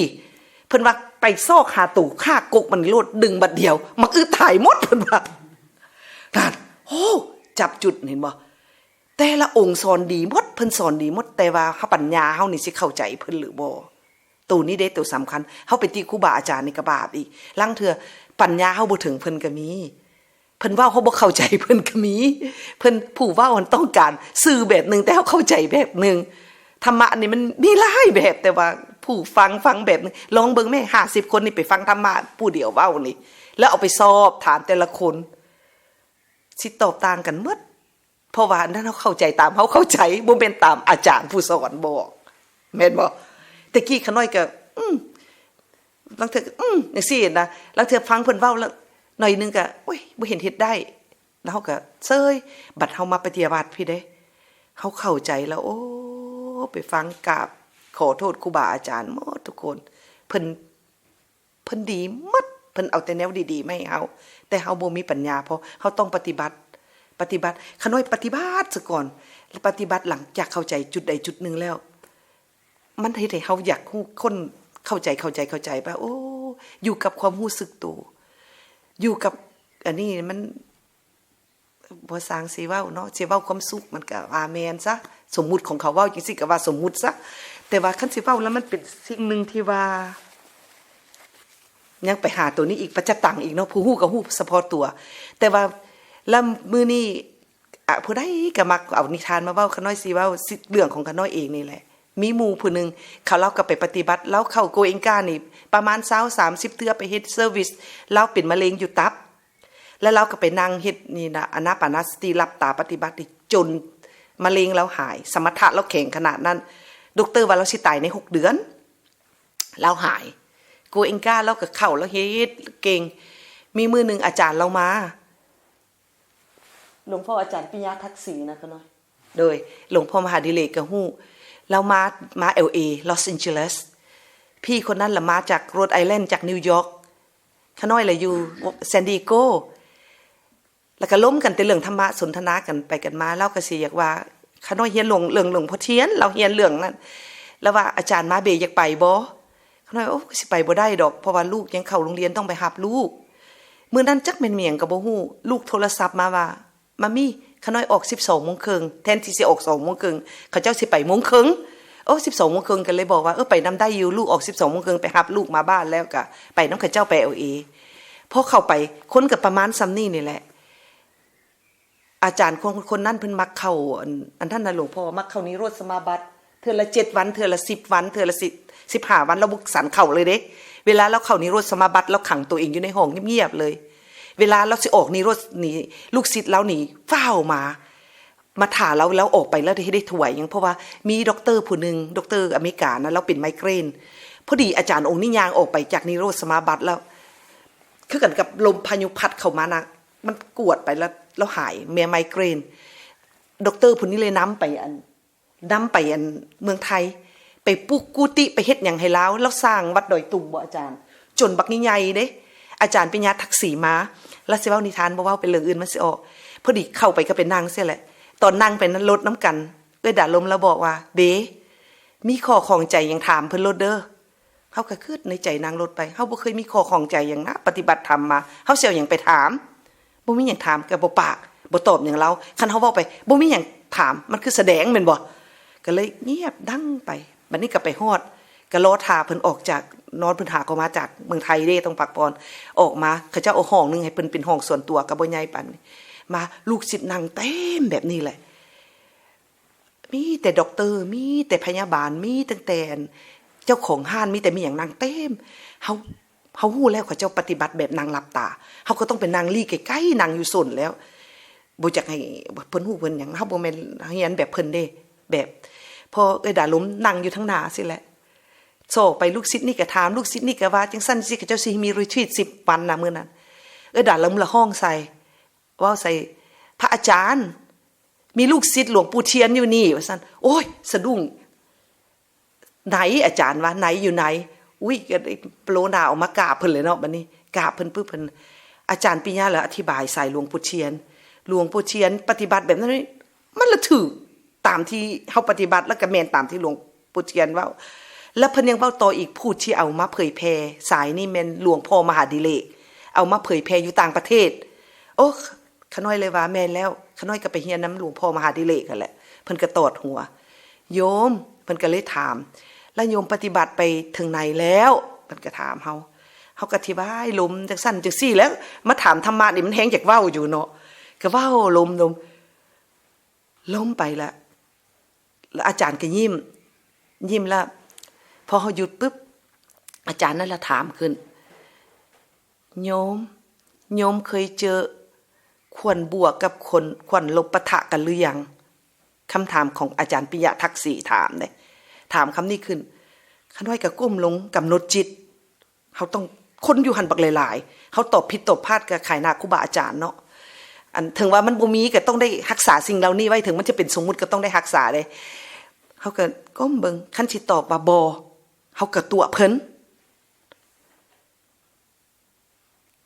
เพิ่นว่าไปซอกหาตัว ฆ่ากกมันโลด ดึงบัดเดียว หมากอึตายหมด เพิ่นว่า นั่น โอ้ จับจุด เห็นบ่ แต่ละองค์สอนดีหมด เพิ่นสอนดีหมด แต่ว่าปัญญาเฮานี่สิเข้าใจเพิ่นหรือบ่ ตัวนี้เด้ตัวสำคัญ เฮาไปติครูบาอาจารย์นี่ก็บาปอีก ลางเทื่อปัญญาเฮาบ่ถึงเพิ่นก็มี เพิ่นเว้าเฮาบ่เข้าใจเพิ่นก็มี เพิ่นผู้เว้ามันต้องการสื่อแบบหนึ่ง แต่เฮาเข้าใจแบบหนึ่ง ธรรมะนี่มันมีหลายแบบ แต่ว่าผู้ฟังฟังแบบหนึ่ง ลองเบิ่งแม่ ห้าสิบคนนี่ไปฟังธรรมะผู้เดียวเว้านี่ แล้วเอาไปสอบถามแต่ละคน สิตอบต่างกันหมด เพราะว่าอันนั้นเฮาเข้าใจตามเฮาเข้าใจ บ่แม่นตามอาจารย์ผู้สอนบอก แม่นบ่ แต่กี้ขาน้อยก็ อืม ลางเทื่อก็ อืม จังซี้นะ ลางเทื่อฟังเพิ่นเว้าแล้ว หน่อยหนึ่งก็ โอ๊ย บ่เห็นเฮ็ดได้ แล้วเฮาก็เซย บัดเฮามาปฏิบัติพี้เด้ เฮาเข้าใจแล้ว โอ้ ไปฟังกราบขอโทษครูบาอาจารย์หมดทุกคน เพิ่น เพิ่นดีหมด เพิ่นเอาแต่แนวดีๆมาให้เฮา แต่เฮาบ่มีปัญญาพอ เฮาต้องปฏิบัติ ปฏิบัติ ขาน้อยปฏิบัติซะก่อน ปฏิบัติหลังจากเข้าใจจุดใดจุดหนึ่งแล้ว มันเฮ็ดให้เฮาอยากฮู้ คนเข้าใจ เข้าใจ เข้าใจว่า โอ้ อยู่กับความรู้สึกตัว อยู่กับอันนี้มัน บ่สร้างสิเว้าเนาะ สิเว้าความสุขมันก็ว่าแม่นซะ สมมุติของเขาเว้าจังซี้ก็ว่าสมมุติซะ แต่ว่าคันสิเว้าแล้วมันเป็นสิ่งหนึ่งที่ว่า ยังไปหาตัวนี้อีก ปัจจตังอีกเนาะ ผู้ฮู้ก็ฮู้เฉพาะตัว แต่ว่า แล้วมื้อนี้ อ่ะ ผู้ใดก็มักเอานิทานมาเว้า ขาน้อยสิเว้าสิ เรื่องของขาน้อยเองนี่แหละ มีหมู่ผู้หนึ่ง เขา ลาวก็ไปปฏิบัติ ลาวเข้าโกเอนกานี่ ประมาณซาว สามสิบเทื่อ ไปเฮ็ดเซอร์วิส ลาวเป็นมะเร็งอยู่ตับ แล้วลาวก็ไปนั่งเฮ็ดนี่นะ อานาปานสติ หลับตาปฏิบัตินี่ จนมะเร็งลาวหาย สมถะลาวแข็งขนาดนั้น ด็อกเตอร์ว่าลาวสิตายในหกเดือน ลาวหาย โกเอนกาลาวก็เข้า ลาวเฮ็ดเก่ง มีมื้อหนึ่งอาจารย์ลาวมา หลวงพ่ออาจารย์ปิยะทักษิณนะขาน้อย โดยหลวงพ่อมหาดิเรกก็ฮู้ ลาวมา มา แอล เอ ลอสแอนเจลิส พี่คนนั้นละมาจากโรดไอแลนด์ จากนิวยอร์ก ขาน้อยละอยู่ซานดิเอโก แล้วก็ล้มกันแต่เรื่องธรรมะ สนทนากันไปกันมา ลาวก็สิอยากว่า ขาน้อยเฮียนเรื่อง เรื่องหลวงพ่อเทียน ลาวเฮียนเรื่องนั้น แล้วว่า อาจารย์มาเบ อยากไปบ่ ขาน้อย โอ้ ก็สิไปบ่ได้ดอก เพราะว่าลูกยังเข้าโรงเรียน ต้องไปรับลูก มื้อนั้นจักแม่นมีหยังก็บ่ฮู้ ลูกโทรศัพท์มาว่า มามี ขาน้อยออกสิบสองโมงครึ่ง แทนที่สิออกสองโมงครึ่ง เขาเจ้าสิไปโมงครึ่ง โอ้ สิบสองโมงครึ่ง ก็เลยบอกว่า เออ ไปนำได้อยู่ ลูกออกสิบสองโมงครึ่ง ไปรับลูกมาบ้านแล้วก็ไปนำเขาเจ้าไปแอลเอ พอเข้าไป คนก็ประมาณส่ำนี้นี่แหละ อาจารย์คน คนนั้นเพิ่นมักเข้า อัน อันนั้นน่ะหลวงพ่อ มักเข้านิโรธสมาบัติ เทื่อละเจ็ดวัน เทื่อละสิบวัน เทื่อละสิบ สิบห้าวัน ลาวบ่ซันเข้าเลยเด้ เวลาลาวเข้านิโรธสมาบัติ ลาวขังตัวเองอยู่ในห้องเงียบๆเลย เวลาลาวสิออกนิโรธนี่ ลูกศิษย์ลาวนี่ฟ้าวมา มาถ่าลาว ลาวออกไปลาวได้ ได้ถวายหยัง เพราะว่ามีด็อกเตอร์ผู้หนึ่ง ด็อกเตอร์อเมริกานะ ลาวเป็นไมเกรน พอดีอาจารย์องค์นี้ย่างออกไปจากนิโรธสมาบัติแล้ว คือกันกับลมพายุพัดเข้ามานะ มันกวดไปแล้ว ลาวหาย แม่ไมเกรน ด็อกเตอร์ผู้นี้เลยนำไปอัน นำไปอันเมืองไทย ไปปลูกกุฏิ ไปเฮ็ดหยังให้ลาว ลาวสร้างวัดดอยตุงบ่อาจารย์ จนบักใหญ่ๆเด้ อาจารย์ปิยะทักษิณมา ลาวสิเว้านิทาน บ่เว้าเป็นเรื่องอื่นมันสิออก พอดีเข้าไปก็ไปนั่งเสียแหละ ตอนนั่งไปนั่นรถนำกัน เอื้อยดาลมลาวบอกว่า เบ มีข้อข้องใจหยังถามเพิ่นโลดเด้อ เฮาก็คิดในใจนั่งรถไป เฮาบ่เคยมีข้อข้องใจหยังนะ ปฏิบัติธรรมมา เฮาสิเอาหยังไปถาม บ่มีหยังถามก็บ่ปาก บ่ตอบหยังลาว คันเฮาเว้าไป บ่มีหยังถาม มันคือแสดงแม่นบ่ ก็เลยเงียบดังไป บัดนี้ก็ไปฮอด ก็รอท่าเพิ่นออกจาก นอน เพิ่นหาก็มาจากเมืองไทยเด้ ต้องพักผ่อน ออกมา เขาเจ้าเอาห้องหนึ่งให้เพิ่นเป็นห้องส่วนตัว ก็บ่ใหญ่ปานนี้ มา ลูกศิษย์นั่งเต็มแบบนี้แหละ มีแต่ด็อกเตอร์ มีแต่พยาบาล มีตั้งแต่เจ้าของร้าน มีแต่มีหยังนั่งเต็ม เฮา เฮาฮู้แล้วเขาเจ้าปฏิบัติแบบนั่งหลับตา เฮาก็ต้องไปนั่งลี้ใกล้ๆ นั่งอยู่ซนแล้ว บ่อยากให้เพิ่นฮู้เพิ่นหยัง เฮาบ่แม่นเฮียนแบบเพิ่นเด้ แบบ พอเอื้อยดาล้มนั่งอยู่ทางหน้าซี้แหละ ซ้อไปลูกศิษย์นี่ก็ถาม ลูกศิษย์นี่ก็ว่าจั่งซั้นซี้ เขาเจ้าสิมีรีทรีตสิบวันนะมื้อนั้น เอื้อยดาล้มละฮ้องใส่ เว้าใส่ พระอาจารย์ มีลูกศิษย์หลวงปู่เทียนอยู่นี่ ว่าซั่น โอ้ย สะดุ้ง ไหน อาจารย์ว่า ไหน อยู่ไหน อุ๊ย ก็ได้โปรหน้าออกมากราบเพิ่นเลยเนาะ บัดนี้ กราบเพิ่นปุ๊บ เพิ่น อาจารย์ปิยะแล้วอธิบายสายหลวงปู่เทียน หลวงปู่เทียนปฏิบัติแบบนั้น มันละถืกตามที่เฮาปฏิบัติ แล้วก็แม่นตามที่หลวงปู่เทียนเว้า แล้วเพิ่นยังเว้าต่ออีก ผู้ที่เอามาเผยแผ่สายนี่แม่นหลวงพ่อมหาดิเรก เอามาเผยแผ่อยู่ต่างประเทศ โอ้ ข้าน้อยเลยว่า แม่นแล้ว ข้าน้อยก็ไปเฮียนนำหลวงพ่อมหาดิเรกหั้นแหละ เพิ่นก็ตอดหัว โยม เพิ่นก็เลยถาม แล้วโยมปฏิบัติไปถึงไหนแล้ว เพิ่นก็ถามเฮา เฮาก็อธิบาย ล้มจั่งซั้นจั่งซี้ แล้วมาถามธรรมะนี่มันแฮงอยากเว้าอยู่เนาะ ก็เว้า ล้ม ล้ม ล้มไปละ แล้วอาจารย์ก็ยิ้ม ยิ้มละ พอเฮาหยุดปุ๊บ อาจารย์นั่นละถามขึ้น โยม โยมเคยเจอขวัญบวกกับขวัญ ขวัญลบปะทะกันหรือยัง คำถามของอาจารย์ปิยะทักษิถามเด้ ถามคำนี้ขึ้น ข้าน้อยก็ก้มลงกำหนดจิต เฮาต้อง คนอยู่หั่นบักหลายๆ เฮาตอบผิดตอบพลาดก็ขายหน้าครูบาอาจารย์เนาะ อัน ถึงว่ามันบ่มีก็ต้องได้รักษาสิ่งเหล่านี้ไว้ ถึงมันจะเป็นสมมุติก็ต้องได้รักษาเด้ เฮาก็ก้มเบิ่ง คันสิตอบว่าบ่ เฮาก็ตั๋วเพิ่น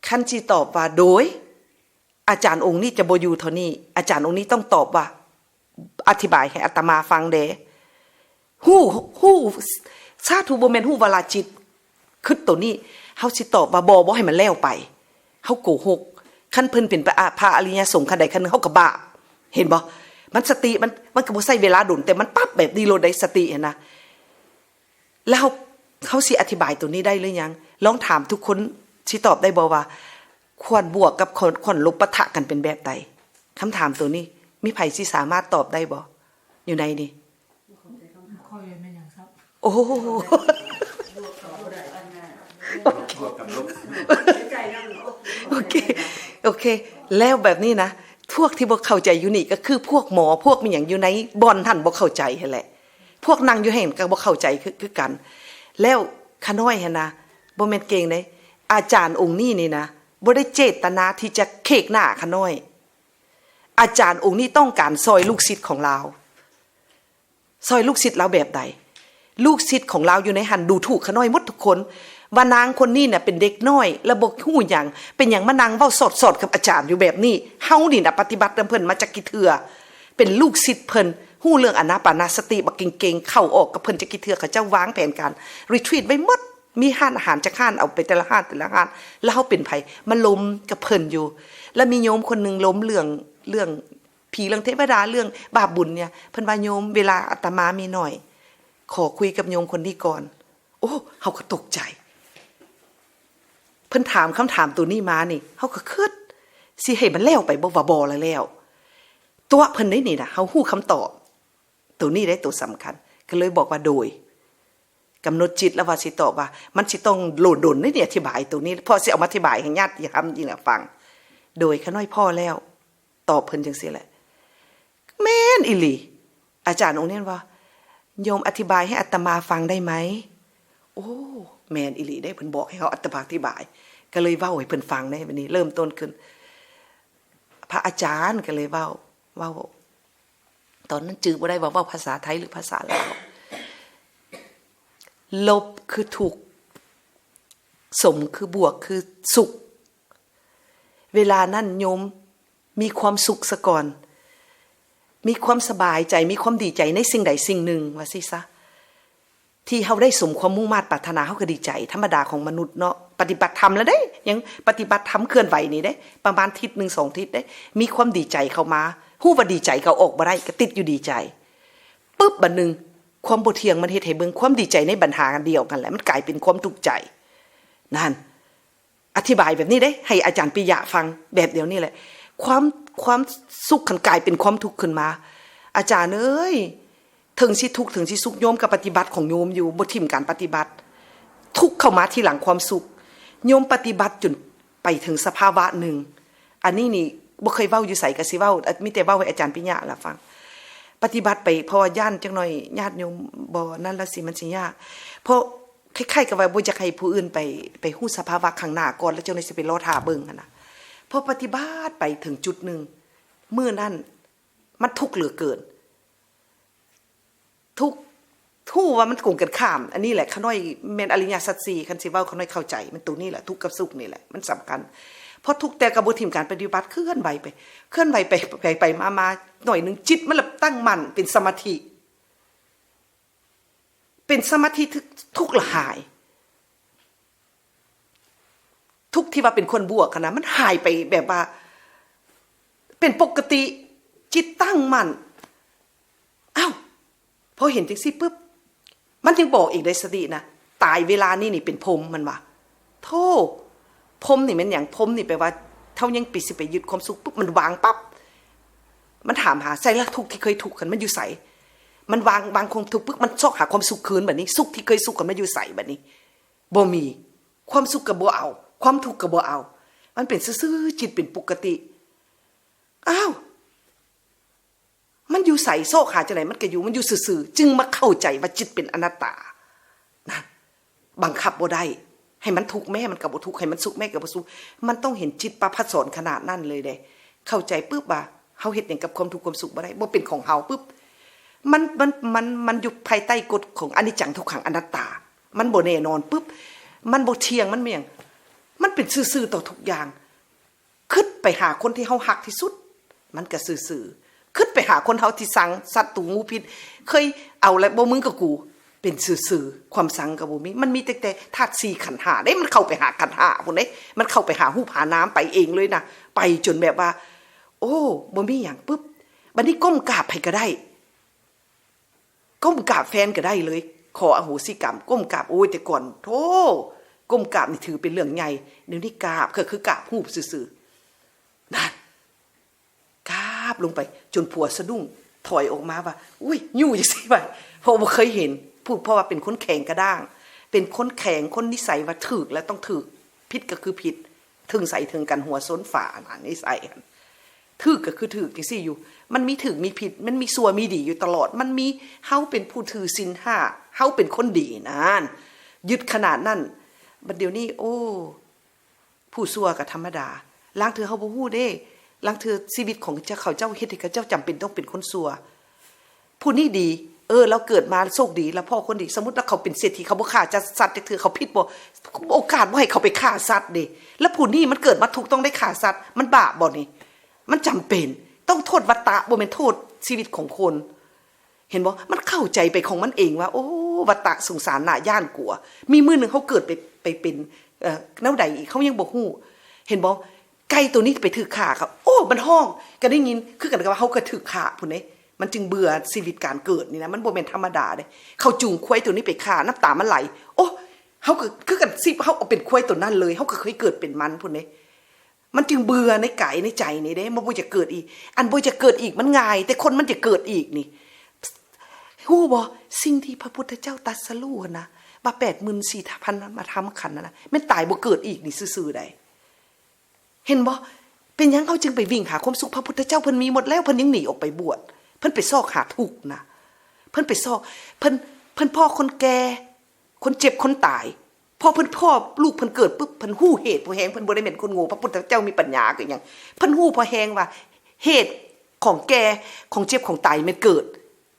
คันสิตอบว่าโดย อาจารย์องค์นี้จะบ่อยู่เท่านี้ อาจารย์องค์นี้ต้องตอบว่า อธิบายให้อาตมาฟังแด่ ฮู้ ฮู้ สาธุ บ่แม่นฮู้วาลาจิต คือตัวนี้ เฮาสิตอบว่าบ่ บ่ให้มันแล้วไป เฮาโกหก คันเพิ่นเป็นพระ พระอริยสงฆ์คันใดคันหนึ่ง เฮาก็บาป เห็นบ่ มันสติ มัน มันก็บ่ใช้เวลาโดน แต่มันปั๊บแบบนี้โลดได้สติหั้นนะ แล้วเฮา เฮาสิอธิบายตัวนี้ได้หรือยัง ลองถามทุกคน สิตอบได้บ่ว่า ขวัญบวกกับขวัญ ขวัญลบปะทะกันเป็นแบบใด คำถามตัวนี้ มีไผสิสามารถตอบได้บ่ อยู่ในนี้ ข้อเรียนเป็นอย่างครับ โอ้โห บวกกับลบ โอเค โอเค แล้วแบบนี้นะ พวกที่บ่เข้าใจอยู่นี่ก็คือพวกหมอ พวกมีหยังอยู่ในบ่อนหั่นบ่เข้าใจหั้นแหละ พวกนั่งอยู่หั่นก็บ่เข้าใจคือ คือกัน แล้วข้าน้อยหั้นนะ บ่แม่นเก่งเด้ อาจารย์องค์นี้นี่นะ บ่ได้เจตนาที่จะเขกหน้าข้าน้อย อาจารย์องค์นี้ต้องการซอยลูกศิษย์ของลาว ซอยลูกศิษย์ลาวแบบใด ลูกศิษย์ของลาวอยู่ในหั่นดูถูกข้าน้อยหมดทุกคน ว่านางคนนี้น่ะเป็นเด็กน้อย แล้วบ่ฮู้หยัง เป็นหยังมานั่งเว้าสอดๆ กับอาจารย์อยู่แบบนี้ เฮานี่น่ะปฏิบัตินำเพิ่นมาจักกี่เทื่อ เป็นลูกศิษย์เพิ่น ฮู้เรื่องอานาปานสติบักเก่งๆ เข้าออกกับเพิ่นจักกี่เทื่อ เขาเจ้าวางแผนการรีทรีตไว้หมด มีร้านอาหารจักร้าน เอาไปแต่ละร้านแต่ละร้าน แล้วเฮาเป็นไผ มาล้มกับเพิ่นอยู่ แล้วมีโยมคนหนึ่งล้มเรื่อง เรื่องผีเรื่องเทวดา เรื่องบาปบุญเนี่ย เพิ่นว่า โยม เวลาอาตมามีหน่อย ขอคุยกับโยมคนนี้ก่อน โอ้ เฮาก็ตกใจ เพิ่นถามคำถามตัวนี้มานี่ เฮาก็คิด สิให้มันแล้วไปบ่ ว่าบ่แล้วแล้ว ตั๋วเพิ่นได้นี่นะ เฮาฮู้คำตอบ ตัวนี้ได้ตัวสำคัญ ก็เลยบอกว่าโดย กำหนดจิตแล้วว่าสิตอบว่า มันสิต้องโลดโดนนี่ อธิบายตัวนี้ เพราะสิเอามาอธิบายให้ญาติธรรมยิ่งฟัง โดยข้าน้อยพอแล้ว ตอบเพิ่นจั่งซี้แหละ แม่นอีหลี อาจารย์องค์นี้ว่า โยมอธิบายให้อาตมาฟังได้ไหม โอ้ แม่นอีหลีเด้ เพิ่นบอกให้เฮาอาตมาอธิบาย ก็เลยเว้าให้เพิ่นฟังเด้ บัดนี้เริ่มต้นขึ้น พระอาจารย์ก็เลยเว้า เว้า ตอนนั้นจื่อบ่ได้ว่าเว้าภาษาไทยหรือภาษาลาว ลบคือทุกข์ สมคือบวกคือสุข เวลานั้นโยมมีความสุขซะก่อน มีความสบายใจ มีความดีใจในสิ่งใดสิ่งหนึ่ง ว่าซี้ซะ ที่เฮาได้สมความมุ่งมาดปรารถนา เฮาก็ดีใจ ธรรมดาของมนุษย์เนาะ ปฏิบัติธรรมแล้วเด้ ยังปฏิบัติธรรมเคลื่อนไหวนี่เด้ ประมาณทิศหนึ่งสองทิศเด้ มีความดีใจเข้ามา ฮู้ว่าดีใจก็ออกบ่ได้ ก็ติดอยู่ดีใจ ปึ๊บ บัดหนึ่ง ความบ่เที่ยงมันเฮ็ดให้เบิ่งความดีใจในบัญหาเดียวกันแหละ มันกลายเป็นความทุกข์ใจ นั่น อธิบายแบบนี้เด้ ให้อาจารย์ปิยะฟังแบบเดียวนี่แหละ ความ ความสุขคันกลายเป็นความทุกข์ขึ้นมา อาจารย์เอ้ย ถึงสิทุกข์ถึงสิสุข โยมก็ปฏิบัติของโยมอยู่ บ่ถิ่มการปฏิบัติ ทุกข์เข้ามาทีหลังความสุข โยมปฏิบัติจนไปถึงสภาวะหนึ่ง อันนี้นี่บ่เคยเว้าอยู่ไสก็สิเว้า มีแต่เว้าให้อาจารย์ปิยะล่ะฟัง ปฏิบัติไป เพราะว่าย้านจักหน่อยญาติโยมบ่นั่นละสิ มันสิยาก เพราะคล้ายๆกับว่าบ่อยากให้ผู้อื่นไป ไปฮู้สภาวะข้างหน้าก่อน แล้วจักหน่อยสิไปรอท่าเบิ่งหั้นนะ พอปฏิบัติไปถึงจุดหนึ่ง มื้อนั้นมันทุกข์เหลือเกิน ทุกข์ ฮู้ว่ามันตรงกันข้าม อันนี้แหละ ข้าน้อยแม่นอริยสัจสี่ คันสิเว้าข้าน้อยเข้าใจ มันตัวนี้แหละ ทุกข์กับสุขนี่แหละ มันสำคัญ เพราะทุกข์แต่ก็บ่ถิ่มการปฏิบัติ เคลื่อนไหวไป เคลื่อนไหวไป ไป ไปมามาหน่อยหนึ่ง จิตมันละตั้งมั่น เป็นสมาธิ เป็นสมาธิ ทุกข์ ทุกข์ละหาย ทุกข์ที่ว่าเป็นคนบวกหั้นนะ มันหายไปแบบว่า เป็นปกติ จิตตั้งมั่น อ้าว พอเห็นจังซี่ปุ๊บ มันยังบอกอีกได้สตินะ ตายเวลานี้นี่เป็นพรหม มันว่า โธ่ พรหมนี่แม่นหยัง พรหมนี่แปลว่า เฮายังไปสิไปยึดความสุขปุ๊บ มันวางปั๊บ มันถามหา ใส่ละทุกข์ที่เคยทุกข์กัน มันอยู่ไส มันวาง วางความทุกข์ปุ๊บ มันซอกหาความสุขคืนบัดนี้ สุขที่เคยสุขกัน มันอยู่ไสบัดนี้ บ่มี ความสุขก็บ่เอา ความทุกข์ก็บ่เอา มันเป็นซื่อๆ จิตเป็นปกติ อ้าว มันอยู่ไส ซอกหาจังได๋ มันก็อยู่ มันอยู่ซื่อๆ จึงมาเข้าใจว่าจิตเป็นอนัตตา นะ บังคับบ่ได้ ให้มันทุกข์แม่มันก็บ่ทุกข์ ให้มันสุขแม่ก็บ่สุข มันต้องเห็นจิตประภัสสรขนาดนั้นเลยเด้ เข้าใจปุ๊บว่า เฮาเฮ็ดหยังกับความทุกข์ความสุขบ่ได้ บ่เป็นของเฮาปุ๊บ มัน มัน มัน มันอยู่ภายใต้กฎของอนิจจังทุกขังอนัตตา มันบ่แน่นอนปุ๊บ มันบ่เที่ยง มันบ่หยัง มันเป็นซื่อๆ ต่อทุกอย่าง คิดไปหาคนที่เฮาฮักที่สุด มันก็ซื่อๆ คิดไปหาคนเฮาที่ซัง ศัตรู งูพิษ เคยเอาแล้วบ่มึงกับกู เป็นซื่อๆ ความซังก็บ่มี มันมีแต่ แต่ธาตุสี่ขันธ์ห้าเด้ มันเข้าไปหาขันธ์ห้าพุ้นเด้ มันเข้าไปหารูปหานามไปเองเลยนะ ไปจนแบบว่า โอ้ บ่มีหยังปุ๊บ บัดนี้ก้มกราบไผก็ได้ ก้มกราบแฟนก็ได้เลย ขออโหสิกรรม ก้มกราบ โอ้ย แต่ก่อน โธ่ ก้มกราบนี่ถือเป็นเรื่องใหญ่ เดี๋ยวนี้กราบก็คือกราบรูปซื่อๆ นั่น กราบลงไป จนผัวสะดุ้ง ถอยออกมาว่า อุ้ย อยู่จังซี่ว่า เพราะบ่เคยเห็น พูดเพราะว่าเป็นคนแข็งกระด้าง เป็นคนแข็ง คนนิสัยว่าถืกแล้วต้องถืก ผิดก็คือผิด ถึงใสถึงกันหัวซนฝา อันนี้ใส่หั้น ถืกก็คือถืกจังซี่อยู่ มันมีถืกมีผิด มันมีชั่วมีดีอยู่ตลอด มันมี เฮาเป็นผู้ถือศีลห้า เฮาเป็นคนดีนั่น ยึดขนาดนั้น บัดเดี๋ยวนี้ โอ้ ผู้ชั่วก็ธรรมดา ลางเทื่อเฮาบ่ฮู้เด้ ลางเทื่อชีวิตของเจ้า เขาเจ้าเฮ็ดให้เขาเจ้าจำเป็นต้องเป็นคนชั่ว ผู้นี้ดี เออ เราเกิดมาโชคดี แล้วพ้อคนดี สมมุติว่าเขาเป็นเศรษฐี เขาบ่ฆ่าจัดสัตว์จักเทื่อ เขาผิดบ่ โอกาสบ่ให้เขาไปฆ่าสัตว์เด้ แล้วผู้นี้มันเกิดมาทุกข์ต้องได้ฆ่าสัตว์ มันบาปบ่นี่ มันจำเป็น ต้องโทษวัตตะ บ่แม่นโทษชีวิตของคน เห็นบ่ มันเข้าใจไปของมันเองว่า โอ้ วัตตะสงสารน่าย้านกลัว มีมื้อหนึ่งเขาเกิดไป ไปเป็น เอ่อ แนวใดอีก เขายังบ่ฮู้ เห็นบ่ ไก่ตัวนี้ไปถืกฆ่าเขา โอ้ มันฮ้อง ก็ได้ยิน คือกันกับว่าเขาก็ถืกฆ่าพุ้นเด้ มันจึงเบื่อชีวิตการเกิดนี่นะ มันบ่แม่นธรรมดาเด้ เขาจูงควายตัวนี้ไปฆ่า น้ำตามันไหล โอ้ เขาก็คือกันสิ เขาเอาเป็นควายตัวนั้นเลย เขาก็เคยเกิดเป็นมันพุ้นเด้ มันจึงเบื่อในกายในใจนี่เด้ มันบ่อยากเกิดอีก อันบ่อยากเกิดอีกมันง่าย แต่คนมันจะเกิดอีกนี่ ฮู้บ่ สิ่งที่พระพุทธเจ้าตรัสรู้หั้นนะ ว่าแปดหมื่นสี่พันนามธรรมขันธ์นั่นนะ แม่นตายบ่เกิดอีกนี่ซื่อๆ ใด เห็นบ่ เป็นหยังเขาจึงไปวิ่งหาความสุข พระพุทธเจ้าเพิ่นมีหมดแล้ว เพิ่นยังหนีออกไปบวช เพิ่นไปซอกหาทุกข์นะ เพิ่นไปซอก เพิ่น เพิ่นพ้อคนแก่ คนเจ็บ คนตาย พอเพิ่นพ้อลูกเพิ่นเกิดปุ๊บ เพิ่นฮู้เหตุผู้แฮง เพิ่นบ่ได้แม่นคนโง่ พระพุทธเจ้ามีปัญญาคือหยัง เพิ่นฮู้พอแฮงว่า เหตุของแก่ ของเจ็บ ของตายแม่นเกิด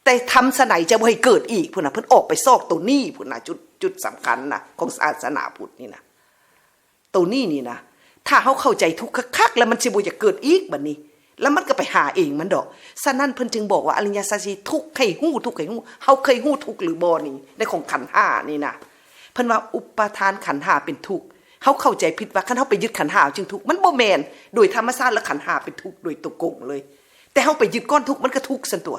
แต่ทำไสจะบ่ให้เกิดอีกพุ้นน่ะ เพิ่นออกไปซอกตัวนี้พุ้นน่ะ จุด จุดสำคัญน่ะ ของศาสนาพุทธนี่นะ ตัวนี้นี่นะ ถ้าเฮาเข้าใจทุกข์คักๆ แล้วมันสิบ่อยากเกิดอีกบัดนี้ แล้วมันก็ไปหาเองมันดอก ฉะนั้นเพิ่นจึงบอกว่าอริยสัจสี่ ทุกข์ให้ฮู้ ทุกข์ให้ฮู้ เฮาเคยฮู้ทุกข์หรือบ่นี่ ในของขันธ์ห้านี่นะ เพิ่นว่าอุปาทานขันธ์ห้าเป็นทุกข์ เฮาเข้าใจผิดว่าคันเฮาไปยึดขันธ์ห้าจึงทุกข์ มันบ่แม่น โดยธรรมชาติแล้วขันธ์ห้าเป็นทุกข์โดยตรงเลย แต่เฮาไปยึดก้อนทุกข์มันก็ทุกข์ซั่นตั่ว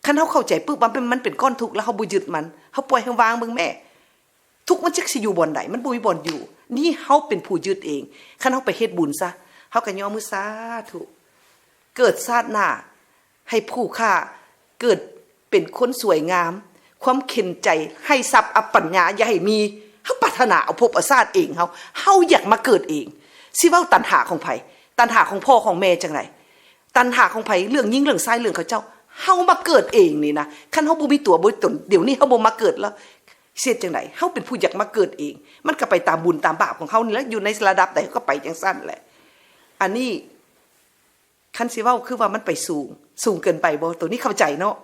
คันเฮาเข้าใจปุ๊บว่ามัน มันเป็นก้อนทุกข์แล้วเฮาบ่ยึดมัน เฮาปล่อยให้วางเบิ่งแม่ ทุกข์มันจักสิอยู่บ่อนใด มันบ่มีบ่อนอยู่ นี่เฮาเป็นผู้ยึดเอง คันเฮาไปเฮ็ดบุญซะ เฮาก็ยอมมือสาธุ เกิดชาติหน้า ให้ผู้ข้าเกิดเป็นคนสวยงาม ความเข็ญใจ ให้ทรัพย์อัปปัญญาอย่าให้มี เฮาปรารถนาเอาภพเอาชาติเอง เฮา เฮาอยากมาเกิดเอง สิเว้าตัณหาของไผ ตัณหาของพ่อของแม่จั่งใด ตัณหาของไผ เรื่องหญิงเรื่องชายเรื่องเขาเจ้า เฮามาเกิดเองนี่นะ คันเฮาบ่มีตัวบ่มีตน เดี๋ยวนี้เฮาบ่มาเกิดแล้ว สิเฮ็ดจั่งใด เฮาเป็นผู้อยากมาเกิดเอง มันก็ไปตามบุญตามบาปของเฮานี่แหละ อยู่ในระดับใดเฮาก็ไปจั่งซั่นแหละ อันนี้ คันสิเว้าคือว่ามันไปสูง สูงเกินไปบ่ ตัวนี้เข้าใจเนาะ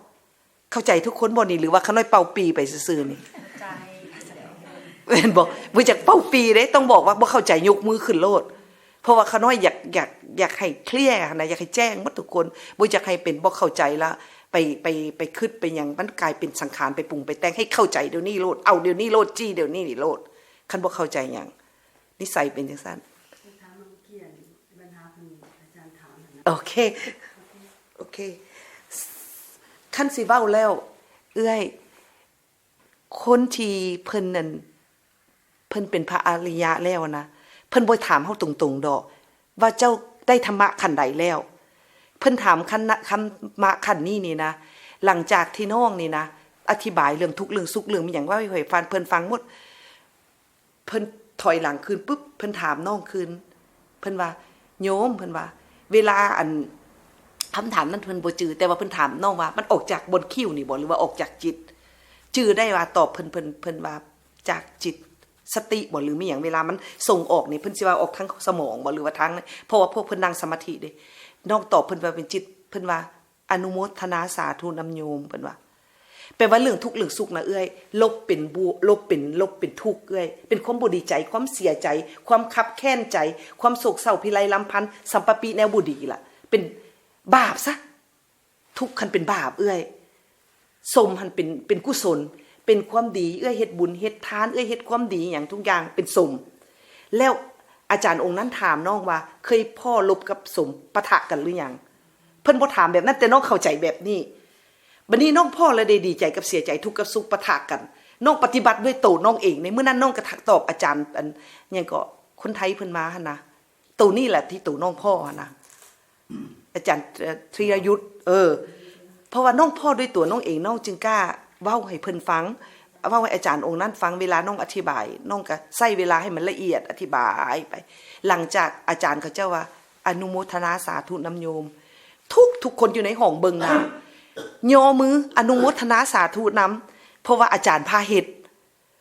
เข้าใจทุกคนบ่นี่ หรือว่าข้าน้อยเป่าปีไปซื่อๆนี่ ใจ แม่นบ่ บ่อยากเป่าปีเด้ ต้องบอกว่าบ่เข้าใจยกมือขึ้นโลด เพราะว่าข้าน้อยอยาก อยาก อยากให้เคลียร์นะ อยากให้แจ้งหมดทุกคน บ่อยากให้เป็นบ่เข้าใจละ ไป ไป ไปคิดไปหยัง มันกลายเป็นสังขาร ไปปรุงไปแต่ง ให้เข้าใจเดี๋ยวนี้โลด เอาเดี๋ยวนี้โลด จี้เดี๋ยวนี้นี่โลด คันบ่เข้าใจหยัง นิสัยเป็นจั่งซั่น ถามเมื่อกี้ปัญหาเพิ่นอาจารย์ถามหั่นนะ โอเค โอเค คันสิเว้าแล้ว เอื้อย คนที่เพิ่นนั่น เพิ่นเป็นพระอริยะแล้วนะ เพิ่นบ่ถามเฮาตรงๆดอก ว่าเจ้าได้ธรรมะขั้นใดแล้ว เพิ่นถามขั้นนะ ธรรมะขั้นนี้นี่นะ หลังจากที่น้องนี่นะ อธิบายเรื่องทุกข์เรื่องสุขเรื่องมีหยังเว้าให้ฟัง เพิ่นฟังหมด เพิ่นถอยหลังคืนปุ๊บ เพิ่นถามน้องคืน เพิ่นว่า โยม เพิ่นว่า เวลาอัน คำถามนั้นเพิ่นบ่จื่อ แต่ว่าเพิ่นถามน้องว่า มันออกจากบนคิ้วนี่บ่ หรือว่าออกจากจิต จื่อได้ว่าตอบเพิ่น เพิ่น เพิ่นว่า จากจิต สติบ่ หรือมีหยัง เวลามันส่งออกนี่ เพิ่นสิว่าออกทางสมองบ่ หรือว่าทาง เพราะว่าพวกเพิ่นนั่งสมาธิเด้ น้องตอบเพิ่นว่าเป็นจิต เพิ่นว่า อนุโมทนาสาธุนำโยม เพิ่นว่า แปลว่าเรื่องทุกข์เรื่องสุขนะเอื้อย ลบเป็นบวก ลบเป็น ลบเป็นทุกข์เอื้อย เป็นความบ่ดีใจ ความเสียใจ ความคับแค้นใจ ความโศกเศร้าพิไรรำพัน สัมปะปีแนวบ่ดีล่ะ เป็นบาปซะ ทุกข์คันเป็นบาปเอื้อย สมหันเป็น เป็นกุศล เป็นความดี เอื้อยเฮ็ดบุญเฮ็ดทาน เอื้อยเฮ็ดความดีหยังทุกอย่างเป็นสม แล้วอาจารย์องค์นั้นถามน้องว่า เคยพ้อรบกับสมปะทะกันหรือยัง เพิ่นบ่ถามแบบนั้น แต่น้องเข้าใจแบบนี้ บัดนี้น้องพ้อแล้วได้ดีใจกับเสียใจ ทุกข์กับสุขปะทะกัน น้องปฏิบัติด้วยโตน้องเอง ในมื้อนั้นน้องก็ทักตอบอาจารย์ อัน หยังก็ คนไทยเพิ่นมาหั่นนะ โตนี่แหละที่โตน้องพ้อหั่นนะ อาจารย์ เอ่อ ธีรยุทธ เออ เพราะว่าน้องพ้อด้วยตัวน้องเอง น้องจึงกล้าเว้าให้เพิ่นฟัง เว้าให้อาจารย์องค์นั้นฟัง เวลาน้องอธิบาย น้องก็ใช้เวลาให้มันละเอียดอธิบายไป หลังจากอาจารย์เขาเจ้าว่า อนุโมทนาสาธุนำโยม ทุก ทุกคนอยู่ในห้องเบิ่งหน้า ยอมืออนุโมทนาสาธุนำ เพราะว่าอาจารย์พาเฮ็ด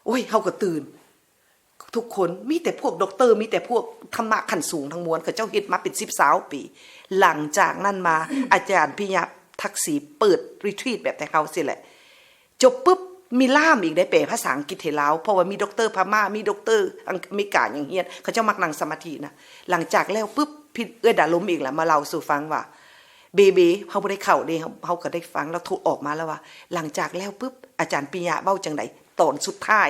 โอ้ย เฮาก็ตื่น ทุกคน มีแต่พวกด็อกเตอร์ มีแต่พวกธรรมะขั้นสูงทั้งมวล เขาเจ้าเฮ็ดมาเป็นสิบซาวปี หลังจากนั้นมา อาจารย์ปิยะทักษิณเปิดรีทรีตแบบไทยเฮาสิแหละ จบปุ๊บ มีล่ามอีกได้ แปลภาษาอังกฤษให้ลาว เพราะว่ามีด็อกเตอร์พม่า มีด็อกเตอร์อเมริกาหยังเฮียน เขาเจ้ามักนั่งสมาธินะ หลังจากแล้วปุ๊บ พี่เอื้อยดาลมอีกล่ะ มาเล่าสู่ฟังว่า เบเบ เฮาบ่ได้เข้าเด้ เฮา เฮาก็ได้ฟังแล้วโทรออกมาแล้วว่า หลังจากแล้วปุ๊บ อาจารย์ปิยะเว้าจั่งใด ตอนสุดท้าย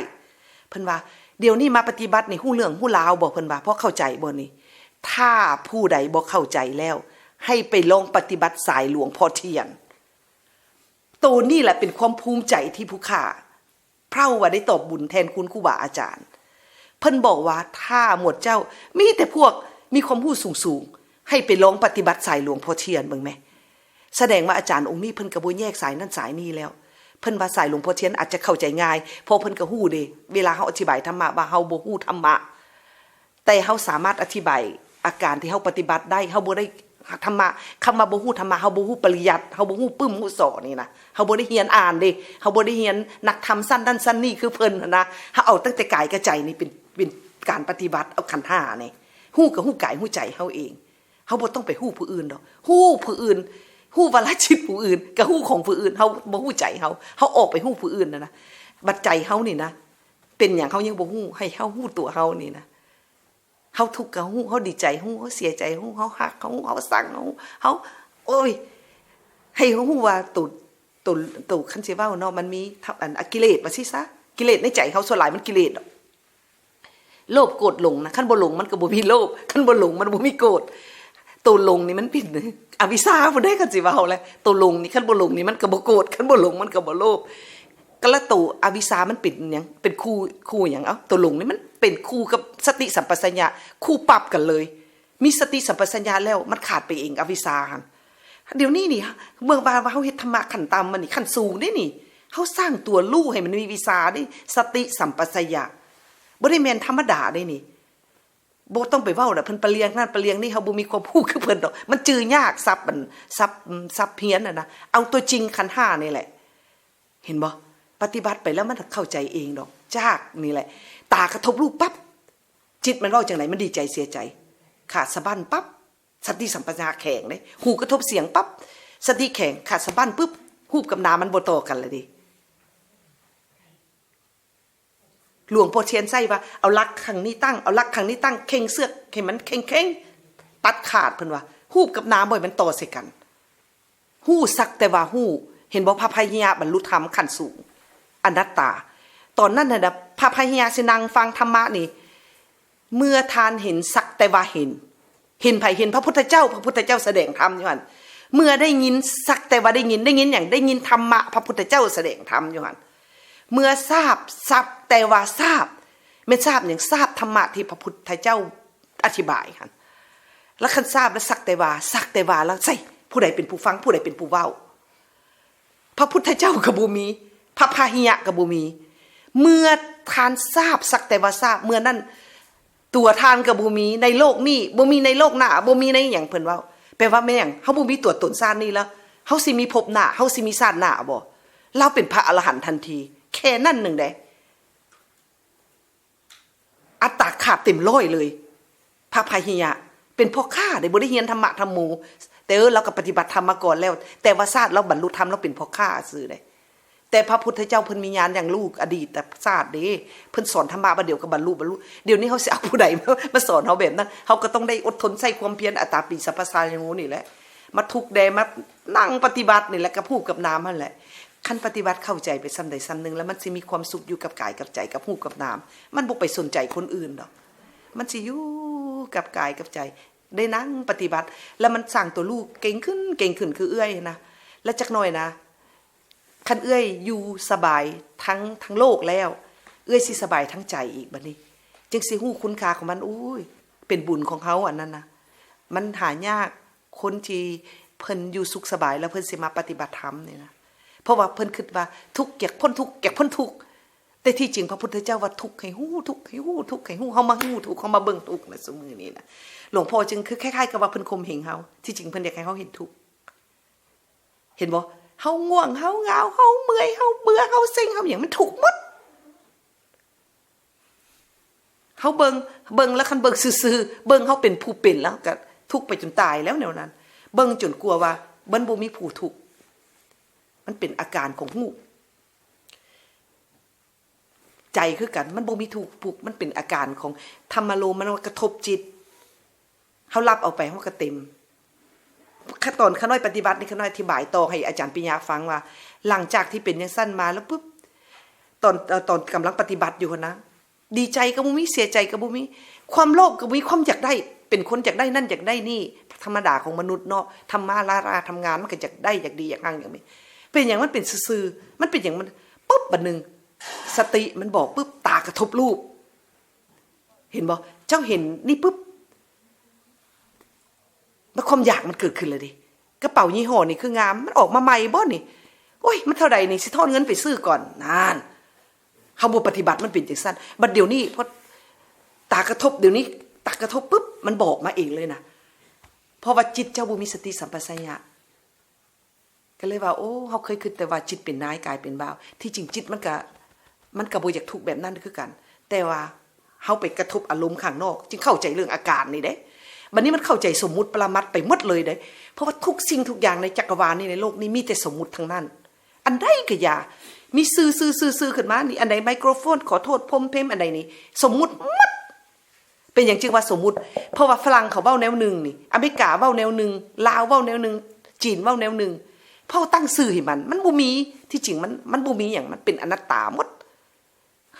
เพิ่นว่า เดี๋ยวนี้มาปฏิบัตินี่ฮู้เรื่องฮู้ราวบ่ เพิ่นว่า พอเข้าใจบ่นี่ ถ้าผู้ใดบ่เข้าใจแล้ว ให้ไปลองปฏิบัติสายหลวงพ่อเทียน โตนี่แหละเป็นความภูมิใจที่ผู้ข้า เพราะว่าได้ตอบบุญแทนคุณครูบาอาจารย์ เพิ่นบอกว่าถ้าหมวดเจ้า มีแต่พวกมีความรู้สูงๆ ให้ไปลองปฏิบัติสายหลวงพ่อเทียนเบิ่งแหม แสดงว่าอาจารย์องค์นี้เพิ่นก็บ่แยกสายนั่นสายนี่แล้ว เพิ่นว่าสายหลวงพ่อเทียนอาจจะเข้าใจง่าย เพราะเพิ่นก็ฮู้เด้ เวลาเฮาอธิบายธรรมะว่าเฮาบ่ฮู้ธรรมะ แต่เฮาสามารถอธิบายอาการที่เฮาปฏิบัติได้ เฮาบ่ได้ธรรมะ คำว่าบ่ฮู้ธรรมะ เฮาบ่ฮู้ปริยัติ เฮาบ่ฮู้ปึ้มฮู้สอนี่นะ เฮาบ่ได้เรียนอ่านเด้ เฮาบ่ได้เรียนนักธรรมชั้นนั้นชั้นนี้คือเพิ่นหั้นนะ เฮาเอาตั้งแต่กายกับใจนี่เป็น เป็นการปฏิบัติ เอาขันธ์ห้านี่ ฮู้ก็ฮู้กายฮู้ใจเฮาเอง เฮาบ่ต้องไปฮู้ผู้อื่นดอก ฮู้ผู้อื่น ฮู้วาระจิตผู้อื่น ก็ฮู้ของผู้อื่น เฮาบ่ฮู้ใจเฮา เฮาออกไปฮู้ผู้อื่นนะนะ บัดใจเฮานี่นะ เป็นหยังเฮายังบ่ฮู้ ให้เฮาฮู้ตัวเฮานี่นะ เฮาทุกข์ก็ฮู้ เฮาดีใจฮู้ เฮาเสียใจฮู้ เฮาฮักฮู้ เฮาซังฮู้ เฮา โอ้ย ให้เฮาฮู้ว่าตัว ตัว ตัว คันสิเว้าเนาะ มันมี อัน กิเลสว่าซี่ซะ กิเลสในใจเฮาส่วนหลายมันกิเลสดอก โลภโกรธหลงนะ คันบ่หลงมันก็บ่มีโลภ คันบ่หลงมันบ่มีโกรธ ตัวหลงนี่มันเป็นอวิชชาพุ้นเด้ คันสิเว้าแหละ ตัวหลงนี่ คันบ่หลงนี่มันก็บ่โกรธ คันบ่หลงมันก็บ่โลภ ก็ละตัวอวิชชามันเป็นหยัง เป็นคู่ คู่หยัง เอ้า ตัวหลงนี่มันเป็นคู่กับสติสัมปชัญญะ คู่ปรับกันเลย มีสติสัมปชัญญะแล้วมันขาดไปเอง อวิชชาหั่น เดี๋ยวนี้นี่ เบิ่งว่า ว่าเฮาเฮ็ดธรรมะขั้นต่ำมานี่ ขั้นสูงเด้นี่ เฮาสร้างตัวรู้ให้มันมีวิชชาเด้ สติสัมปชัญญะ บ่ได้แม่นธรรมดาเด้นี่ บ่ต้องไปเว้าดอก เพิ่นปะเลียงนั่นปะเลียงนี่ เฮาบ่มีความรู้คือเพิ่นดอก มันจื่อยาก ศัพท์มัน ศัพท์ ศัพท์เพี้ยนน่ะนะ เอาตัวจริงขันธ์ห้านี่แหละ เห็นบ่ ปฏิบัติไปแล้วมันเข้าใจเองดอก จากนี่แหละ ตากระทบรูปปั๊บ จิตมันเว้าจั่งใด มันดีใจเสียใจ ขาดสะบั้นปั๊บ สติสัมปชัญญะแข็งเด้ หูกระทบเสียงปั๊บ สติแข็ง ขาดสะบั้นปุ๊บ รูปกับนามมันบ่ต่อกันเลยเด้ หลวงพ่อเทียนไส้ว่า เอาหลักข้างนี้ตั้ง เอาหลักข้างนี้ตั้ง เข่งเชือกให้มันเข่งๆ ตัดขาด เพิ่นว่า รูปกับนามบ่ให้มันต่อใส่กัน ฮู้สักแต่ว่าฮู้ เห็นบ่ พระพาหิยะบรรลุธรรมขั้นสูง อนัตตา ตอนนั้นน่ะนะ พระพาหิยะสินั่งฟังธรรมะนี่ เมื่อท่านเห็นสักแต่ว่าเห็น เห็นไผ เห็นพระพุทธเจ้า พระพุทธเจ้าแสดงธรรมอยู่หั่น เมื่อได้ยินสักแต่ว่าได้ยิน ได้ยินหยัง ได้ยินธรรมะ พระพุทธเจ้าแสดงธรรมอยู่หั่น เมื่อทราบสักแต่ว่าทราบ แม่นทราบหยัง ทราบธรรมะที่พระพุทธเจ้าอธิบายหั่น แล้วคันทราบแล้วสักแต่ว่า สักแต่ว่าแล้วใส่ ผู้ใดเป็นผู้ฟัง ผู้ใดเป็นผู้เว้า พระพุทธเจ้าก็บ่มี พระพาหิยะก็บ่มี เมื่อท่านทราบสักแต่ว่าทราบ เมื่อนั้น ตัวท่านก็บ่มีในโลกนี้ บ่มีในโลกหน้า บ่มีในหยัง เพิ่นเว้า แปลว่าแม่นหยัง เฮาบ่มีตัวตนชาตินี้แล้ว เฮาสิมีภพหน้า เฮาสิมีชาติหน้าบ่ ลาวเป็นพระอรหันต์ทันที แค่นั้นหนึ่งเด้ อัตตาขาดเต็มร้อยเลย พระพาหิยะ เป็นพ่อค้าเด้ บ่ได้เรียนธรรมะธรรมโม แต่เออ ลาวก็ปฏิบัติธรรมมาก่อนแล้ว แต่ว่าชาติลาวบรรลุธรรม ลาวเป็นพ่อค้าซื่อเด้ แต่พระพุทธเจ้าเพิ่นมีญาณอย่างรู้อดีตชาติเด้ เพิ่นสอนธรรมะบาดเดียวก็บรรลุ บรรลุ เดี๋ยวนี้เฮาสิเอาผู้ใดมา มาสอนเฮาแบบนั้น เฮาก็ต้องได้อดทนใช้ความเพียร อัตตาปีสัพพะทายังโห นี่แหละ มาทุกข์แด่ มานั่งปฏิบัตินี่แหละ กับรูปกับนามนั่นแหละ คันปฏิบัติเข้าใจไปส่ำใดส่ำหนึ่ง แล้วมันสิมีความสุขอยู่กับกายกับใจ กับรูปกับนาม มันบ่ไปสนใจคนอื่นดอก มันสิอยู่กับกายกับใจ ได้นั่งปฏิบัติ แล้วมันสร้างตัวรู้เก่งขึ้น เก่งขึ้น คือเอื้อยนะ แล้วจักหน่อยนะ คันเอื้อยอยู่สบายทั้ง ทั้งโลกแล้ว เอื้อยสิสบายทั้งใจอีกบัดนี้ จึงสิฮู้คุณค่าของมัน โอ้ย เป็นบุญของเฮาอันนั้นนะ มันหายาก คนที่เพิ่นอยู่สุขสบายแล้วเพิ่นสิมาปฏิบัติธรรมนี่นะ เพราะว่าเพิ่นคิดว่าทุกข์ อยากพ้นทุกข์ อยากพ้นทุกข์ แต่ที่จริงพระพุทธเจ้าว่าทุกข์ให้ฮู้ ทุกข์ให้ฮู้ ทุกข์ให้ฮู้ เฮามาฮู้ทุกข์ เฮามาเบิ่งทุกข์นะซุมื้อนี้นะ หลวงพ่อจึงคือคล้ายๆกับว่าเพิ่นข่มเหงเฮา ที่จริงเพิ่นอยากให้เฮาเห็นทุกข์ เห็นบ่ เฮาง่วง เฮาเหงา เฮาเมื่อย เฮาเบื่อ เฮาเซ็ง เฮาหยัง มันทุกข์หมด เฮาเบิ่ง เบิ่งแล้วคันเบิ่งซื่อๆ เบิ่งเฮาเป็นผู้เป็นแล้วก็ทุกข์ไปจนตายแล้วแนวนั้น เบิ่งจนกลัวว่ามันบ่มีผู้ทุกข์ มันเป็นอาการของฮู้ ใจคือกัน มันบ่มีทุกข์ มันเป็นอาการของธรรมารมณ์ มันกระทบจิต เฮารับเอาไป เฮาก็เต็ม ตอนข้าน้อยปฏิบัตินี่ ข้าน้อยอธิบายต่อให้อาจารย์ปิญญาฟังว่า หลังจากที่เป็นจั่งซั้นมาแล้วปุ๊บ ตอน เอ่อ ตอนกำลังปฏิบัติอยู่หั้นนะ ดีใจก็บ่มี เสียใจก็บ่มี ความโลภก็บ่มี ความอยากได้ เป็นคนอยากได้นั่นอยากได้นี่ ธรรมดาของมนุษย์เนาะ ทำมาหาทำงานมันก็อยากได้ อยากดี อยากฮั่ง อยากมี เป็นหยัง มันเป็นซื่อๆ มันเป็นหยัง มันปุ๊บ บัดหนึ่ง สติมันบอกปุ๊บ ตากระทบรูป เห็นบ่ เจ้าเห็นนี่ปุ๊บ มันความอยากมันเกิดขึ้นเลยเด้ กระเป๋ายี่ห้อนี่คืองาม มันออกมาใหม่บ่นี่ โอ้ย มันเท่าใดนี่ สิทอนเงินไปซื้อก่อน นั่น เฮาบ่ปฏิบัติมันเป็นจั่งซั้น บัดเดี๋ยวนี้พอตากระทบ เดี๋ยวนี้ตากระทบปุ๊บ มันบอกมาเองเลยนะ เพราะว่าจิตเจ้าบ่มีสติสัมปชัญญะ ก็เลยว่า โอ้ เฮาเคยคิดแต่ว่าจิตเป็นนาย กายเป็นบ่าว ที่จริงจิตมันก็ มันก็บ่อยากทุกข์แบบนั้นคือกัน แต่ว่าเฮาไปกระทบอารมณ์ข้างนอก จึงเข้าใจเรื่องอาการนี่เด้ บัดนี้มันเข้าใจสมมุติปรมัตถ์ไปหมดเลยเด้ เพราะว่าทุกสิ่งทุกอย่างในจักรวาลนี่ ในโลกนี้มีแต่สมมุติทั้งนั้น อันใดก็อย่า มีซื่อๆๆๆ ขึ้นมานี่ อันใดไมโครโฟน ขอโทษ พรมเพม อันใดนี่ สมมุติหมด เป็นหยังจึงว่าสมมุติ เพราะว่าฝรั่งเขาเว้าแนวหนึ่งนี่ อเมริกาเว้าแนวหนึ่ง ลาวเว้าแนวหนึ่ง จีนเว้าแนวหนึ่ง เพราะตั้งชื่อให้มัน มันบ่มี ที่จริงมัน มันบ่มีหยัง มันเป็นอนัตตาหมด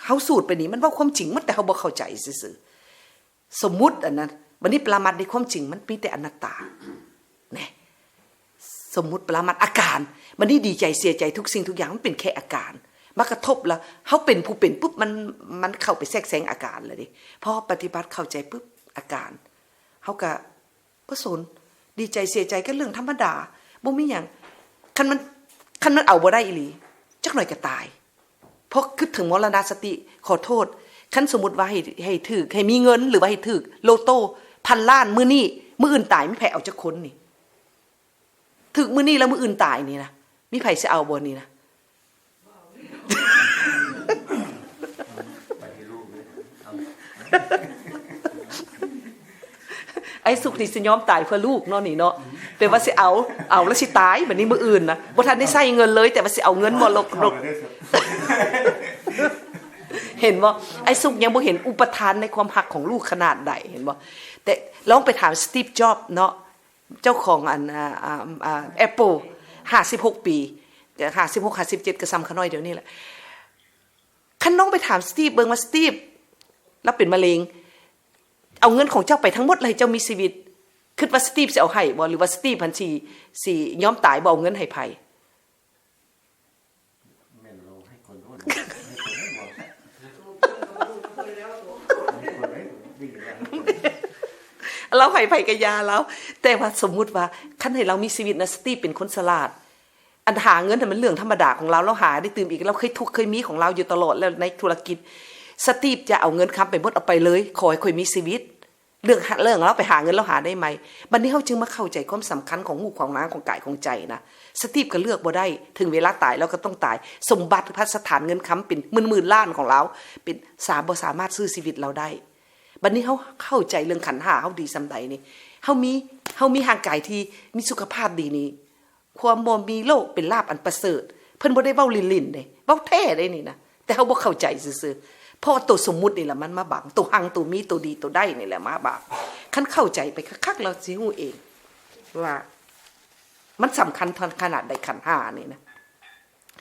เฮาสูดไปนี่ มันเว้าความจริงหมด แต่เฮาบ่เข้าใจซื่อๆ สมมุติอันนั้น บัดนี้ปรมัตถ์ในความจริงมันมีแต่อนัตตา แหน่ สมมุติปรมัตถ์อาการ บัดนี้ดีใจเสียใจทุกสิ่งทุกอย่างมันเป็นแค่อาการ มากระทบแล้ว เฮาเป็นผู้เป็นปุ๊บ มัน มันเข้าไปแทรกแซงอาการเลยเด้ พอปฏิบัติเข้าใจปุ๊บ อาการ เฮาก็บ่สน ดีใจเสียใจก็เรื่องธรรมดา บ่มีหยัง คันมัน คันมันเอาบ่ได้อีหลี จักหน่อยก็ตาย พอคิดถึงมรณสติ ขอโทษ คันสมมุติว่าให้ ให้ถืก ให้มีเงิน หรือว่าให้ถืกโลโต้ พันล้าน มื้อนี้ มื้ออื่นตาย มีไผเอาจักคนนี่ ถืกมื้อนี้แล้วมื้ออื่นตายนี่นะ มีไผสิเอาบ่นี่นะ ไปให้ลูกเลย เอา ไอ้สุกนี่สิยอมตายเพื่อลูกเนาะนี่เนาะ แต่ว่าสิเอา เอาแล้วสิตาย บัดนี้มื้ออื่นนะ บ่ทันได้ใช้เงินเลย แต่ว่าสิเอาเงินมรดก เข้ามาได้สิ เห็นบ่ ไอ้สุกยังบ่เห็นอุปทานในความฮักของลูกขนาดใด เห็นบ่ แต่ลองไปถามสตีฟ จ็อบส์เนาะ เจ้าของอัน อ่า อ่า อ่า แอปเปิ้ล ห้าสิบหกปี ห้าสิบหก ห้าสิบเจ็ด ก็ส่ำข้าน้อยเดี๋ยวนี้แหละ คันลองไปถามสตีฟเบิ่งว่า สตีฟ ลาวเป็นมะเร็ง เอาเงินของเจ้าไปทั้งหมดเลย เจ้ามีชีวิต คิดว่าสตีฟสิเอาให้บ่ หรือว่าสตีฟหั้นสิ สิยอมตายบ่เอาเงินให้ไผ แม่นลาวให้คนโน้น ให้คนนี้บอก ให้คนนี้วิ่งแล้ว ลาวให้ไผก็อย่าลาว แต่ว่าสมมุติว่า คันให้ลาวมีชีวิตนะ สตีฟเป็นคนฉลาด อันหาเงินน่ะมันเรื่องธรรมดาของลาว ลาวหาได้ตื่มอีก ลาวเคยทุกข์เคยมีของลาวอยู่ตลอดแล้วในธุรกิจ สตีฟจะเอาเงินคำไปหมด เอาไปเลย ขอให้ข้อยมีชีวิต เรื่องหา เรื่องลาวไปหาเงิน ลาวหาได้ใหม่ บัดนี้เฮาจึงมาเข้าใจความสำคัญของรูปของนามของกายของใจนะ สตีฟก็เลือกบ่ได้ ถึงเวลาตายลาวก็ต้องตาย สมบัติพัสถานเงินคำเป็นหมื่นๆ ล้านของลาว เป็น สา บ่สามารถซื้อชีวิตลาวได้ บัดนี้เฮาเข้าใจเรื่องขันธ์ห้าเฮาดีส่ำใดนี่ เฮามี เฮามีร่างกายที่มีสุขภาพดีนี่ ความบ่มีโรคเป็นลาภอันประเสริฐ เพิ่นบ่ได้เว้าหลิ้นๆ เด้ เว้าแท้เด้นี่นะ แต่เฮาบ่เข้าใจซื่อๆ เพราะว่าตัวสมมุตินี่แหละมันมาบัง ตัวฮัง ตัวมี ตัวดี ตัวได้นี่แหละมาบัง คันเข้าใจไปคักๆ แล้วสิฮู้เอง ว่ามันสำคัญขนาดใดขันธ์ห้านี่นะ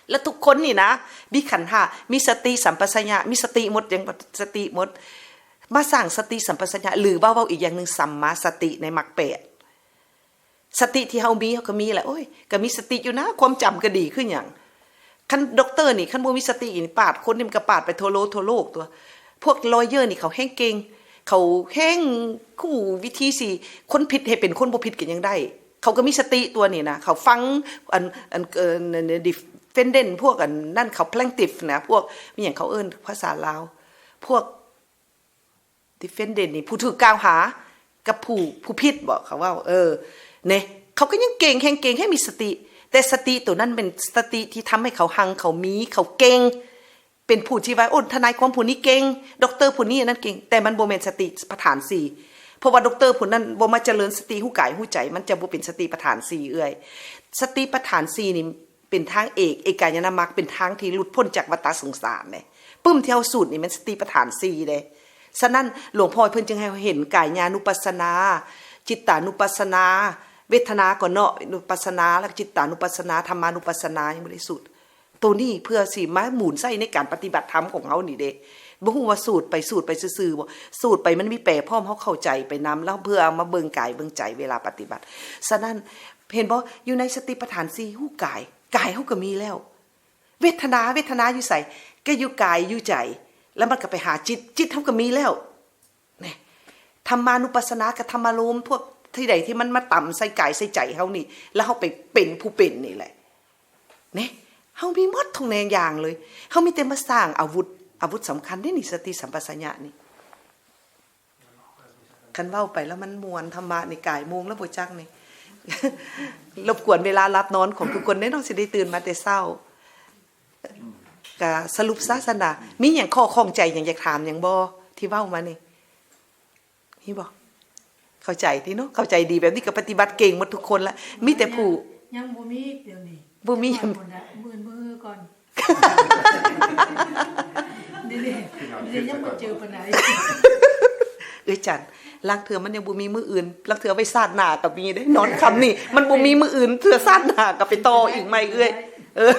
และทุกคนนี่นะ มีขันธ์ห้า มีสติสัมปชัญญะ มีสติหมด ยังสติหมด มาสร้างสติสัมปชัญญะ หรือว่าเว้าอีกอย่างหนึ่ง สัมมาสติในมรรคแปด สติที่เฮามี เฮาก็มีแหละ โอ้ย ก็มีสติอยู่นะ ความจำก็ดีคือหยัง คันด็อกเตอร์นี่ คันบ่มีสตินี่ ปาดคนนี่มันก็ปาดไปทั่วโลก ทั่วโลกตัว พวกลอเยอร์นี่เขาแฮ่งเก่ง เขาแฮ่งฮู้วิธีสิ คนผิดให้เป็นคนบ่ผิดก็ยังได้ เขาก็มีสติตัวนี่นะ เขาฟังอัน อัน เอ่อ defendant พวกอันนั่นเขา plaintiff นะ พวก มีหยังเขาเอิ้นภาษาลาว พวก defendant นี่ผู้ถูกกล่าวหา กับผู้ ผู้ผิดบ่ เขาเว้า เออ เนี่ย เขาก็ยังเก่ง แฮ่งเก่ง แฮ่งมีสติ แต่สติตัวนั้นเป็นสติที่ทำให้เขาฮัง เขามี เขาเก่ง เป็นผู้ที่ว่า โอ้ ทนายความผู้นี้เก่ง ด็อกเตอร์ผู้นี้อันนั้นเก่ง แต่มันบ่แม่นสติปัฏฐานสี่ เพราะว่าด็อกเตอร์ผู้นั้นบ่มาเจริญสติฮู้กายฮู้ใจ มันจะบ่เป็นสติปัฏฐานสี่เอื้อย สติปัฏฐานสี่นี่เป็นทางเอก เอกายนมรรค เป็นทางที่หลุดพ้นจากวัฏสงสารเด้ ปึ้มที่เฮาสูตรนี่แม่นสติปัฏฐานสี่เด้ ฉะนั้นหลวงพ่อเพิ่นจึงให้เห็นกายานุปัสสนา จิตตานุปัสสนา เวทนาก็เนาะ นุปัสสนา แล้วก็จิตตานุปัสสนา ธรรมานุปัสสนา ยังบ่ได้สูตร ตัวนี้เพื่อสิมาหมุนใช้ในการปฏิบัติธรรมของเฮานี่เด้ บ่ฮู้ว่าสูตรไป สูตรไปซื่อๆ บ่ สูตรไปมันมีแปลพร้อม เฮาเข้าใจไปนำ แล้วเพื่อเอามาเบิ่งกายเบิ่งใจเวลาปฏิบัติ ฉะนั้นเห็นบ่ อยู่ในสติปัฏฐานสี่ฮู้กาย กายเฮาก็มีแล้ว เวทนา เวทนาอยู่ไส ก็อยู่กายอยู่ใจ แล้วมันก็ไปหาจิต จิตเฮาก็มีแล้ว นี่ ธรรมานุปัสสนากับธรรมารมณ์ พวกที่ใดที่มันมาตำใส่กายใส่ใจเฮานี่ แล้วเฮาไปเป็นผู้เป็นนี่แหละ นี่ เฮามีหมดทุกแนวอย่างเลย เฮามีแต่มาสร้างอาวุธ อาวุธสำคัญเด้นี่ สติสัมปชัญญะนี่ คันเว้าไปแล้วมันม่วน ธรรมะนี่ กายโมงแล้วบ่จักนี่ รบกวนเวลาหลับนอนของทุกคนเด้เนาะ สิได้ตื่นมาแต่เช้า ก็สรุปซะซั่นน่ะ มีหยังข้อข้องใจหยังอยากถามหยังบ่ ที่เว้ามานี่ มีบ่ เข้าใจติเนาะ เข้าใจดีแบบนี้ก็ปฏิบัติเก่งหมดทุกคนละ มีแต่ผู้ ยังบ่มีเดี๋ยวนี้ บ่มีหยัง มื้ออื่นมื้อก่อน เดี๋ยวนี้ เดี๋ยวยังบ่เจอปานใด เอ้ยจัน ลางเทื่อมันยังบ่มีมื้ออื่น ลางเทื่อไว้ชาติหน้าก็มีเด้ นอนค่ำนี่ มันบ่มีมื้ออื่น เทื่อชาติหน้าก็ไปต่ออีกใหม่เอื้อย เออ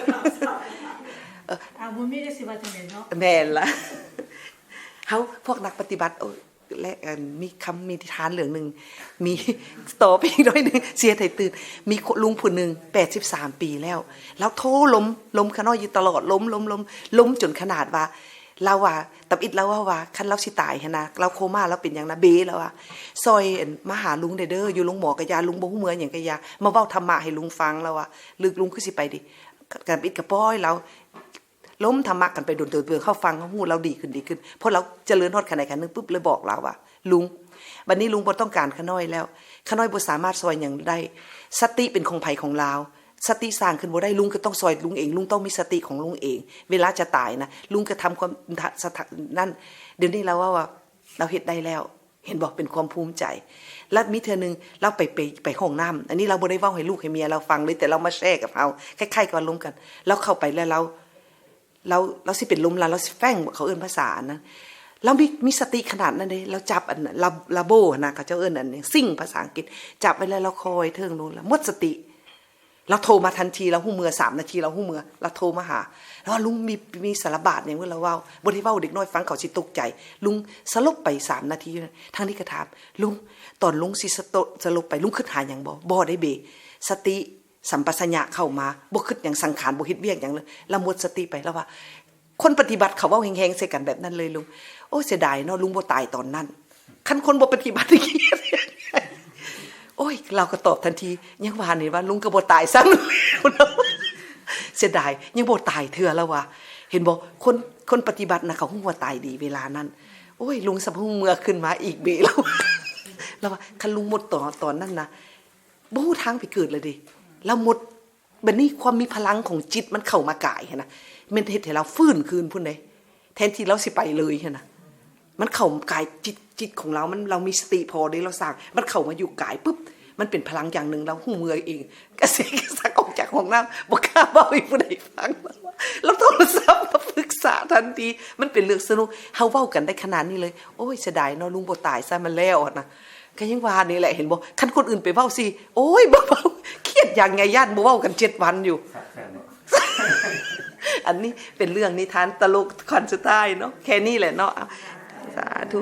อ่า บ่มีได้สิว่าจังได๋เนาะ แม่นละ เฮาพวกนักปฏิบัติ โอ้ย และเอิ่มมีคำมีนิทานเรื่องหนึ่ง มี ต่อไปอีกหน่อยหนึ่ง เสียไทยตื่น มีลุงผู้หนึ่ง แปดสิบสาม ปีแล้ว แล้วโทรลมลมข้าน้อยอยู่ตลอด ลมลมลมลมจนขนาดว่า เราว่าตับอิดเราว่าว่าคันเราสิตายหั้นนะ เราโคม่าเราเป็นอย่างนะเบเราว่า ซอยอันมาหาลุงเด้อเด้อ อยู่โรงหมอกะยา ลุงบ่ฮู้เมืออย่างกะยา มาเว้าธรรมะให้ลุงฟัง เราว่า ลึกลุงคือสิไปดิ กับอิดกับป้อยเรา ล้มธรรมะกันไปโดนเติมเติมเข้าฟังเขาหูเราดีขึ้นดีขึ้น พอเราเจริญฮอดขนาดขันหนึ่งปุ๊บเลยบอกเราว่า ลุง บัดนี้ลุงบ่ต้องการข้าน้อยแล้ว ข้าน้อยบ่สามารถซอยหยังได้ สติเป็นของไผของลาว สติสร้างขึ้นบ่ได้ ลุงก็ต้องซอยลุงเอง ลุงต้องมีสติของลุงเอง เวลาจะตายนะ ลุงก็ทำความสถานั่น เดี๋ยวนี้เราว่าว่า เราเฮ็ดได้แล้ว เห็นบอกเป็นความภูมิใจ และมีเทื่อหนึ่งเราไปไปไปห้องน้ำ อันนี้เราบ่ได้เว้าให้ลูกให้เมียเราฟังเลย แต่เรามาแชร์กับเรา คล้ายๆกับลมกัน เราเข้าไปแล้วเรา เราเราสิเป็นลมละ เราสิแฟ้ง เขาเอิ้นภาษาอันนั้น เรามีมีสติขนาดนั้นเด้ เราจับอันลาลาโบนะ เขาเจ้าเอิ้นอันนี้ซิ่งภาษาอังกฤษ จับไว้แล้วเราคอยเทิงลงแล้วหมดสติ เราโทรมาทันที เราฮู้เมือ สามนาที เราฮู้เมือ เราโทรมาหา แล้วว่าลุงมีมีสารบาดหยังเมื่อเราเว้า บ่ได้เว้าเด็กน้อยฟังเขาสิตกใจ ลุงสลบไปสามนาทีอยู่นะ ทางนี้ก็ถาม ลุง ตอนลุงสิสตสลบไป ลุงคิดหาหยังบ่ บ่ได้เบ สติสัมปชัญญะเข้ามา บ่คิดหยัง สังขารบ่เฮ็ดเวียกหยังเลย แล้วหมดสติไป แล้วว่า คนปฏิบัติเขาเว้าแฮงๆใส่กันแบบนั้นเลยลุง โอ้ เสียดายเนาะ ลุงบ่ตายตอนนั้น คันคนบ่ปฏิบัติอย่างนี้ โอ้ย เราก็ตอบทันที ยังว่านี่ว่าลุงก็บ่ตายซ้ำ เสียดาย ยังบ่ตายเทื่อแล้วว่า เห็นบ่ คน คนปฏิบัตินะเขาฮู้ว่าตายดีเวลานั้น โอ้ย ลุงสะพุ้งเมือขึ้นมาอีกเบแล้ว แล้วว่า คันลุงหมดตอน ตอนนั้นนะ บ่ฮู้ทางไปเกิดเลยเด้ แล้วหมด บัดนี้ความมีพลังของจิตมันเข้ามากายหั้นนะ แม่นเฮ็ดให้เราฟื้นคืนพุ้นเด้ แทนที่เราสิไปเลยหั้นนะ มันเข้ากายจิต จิตของเรา มัน เรามีสติพอเด้ เราสร้าง มันเข้ามาอยู่กายปุ๊บ มันเป็นพลังอย่างหนึ่ง เราฮู้เมือเอง กระเซกระสักออกจากห้องน้ำ บ่กล้าเว้าให้ผู้ใดฟัง แล้วโทรศัพท์มาปรึกษาทันที มันเป็นเรื่องสนุก เฮาเว้ากันได้ขนาดนี้เลย โอ้ย เสียดายเนาะ ลุงบ่ตายซะ มันแล้วหั้นนะ ก็ยังว่านี่แหละ เห็นบ่ คันคนอื่นไปเว้าสิ โอ้ย บ่เว้า เครียดอย่างไง ย่านบ่เว้ากันเจ็ดวันอยู่ อันนี้เป็นเรื่องนิทานตลกคอนสุดท้ายเนาะ แค่นี้แหละเนาะ อ่ะ สาธุ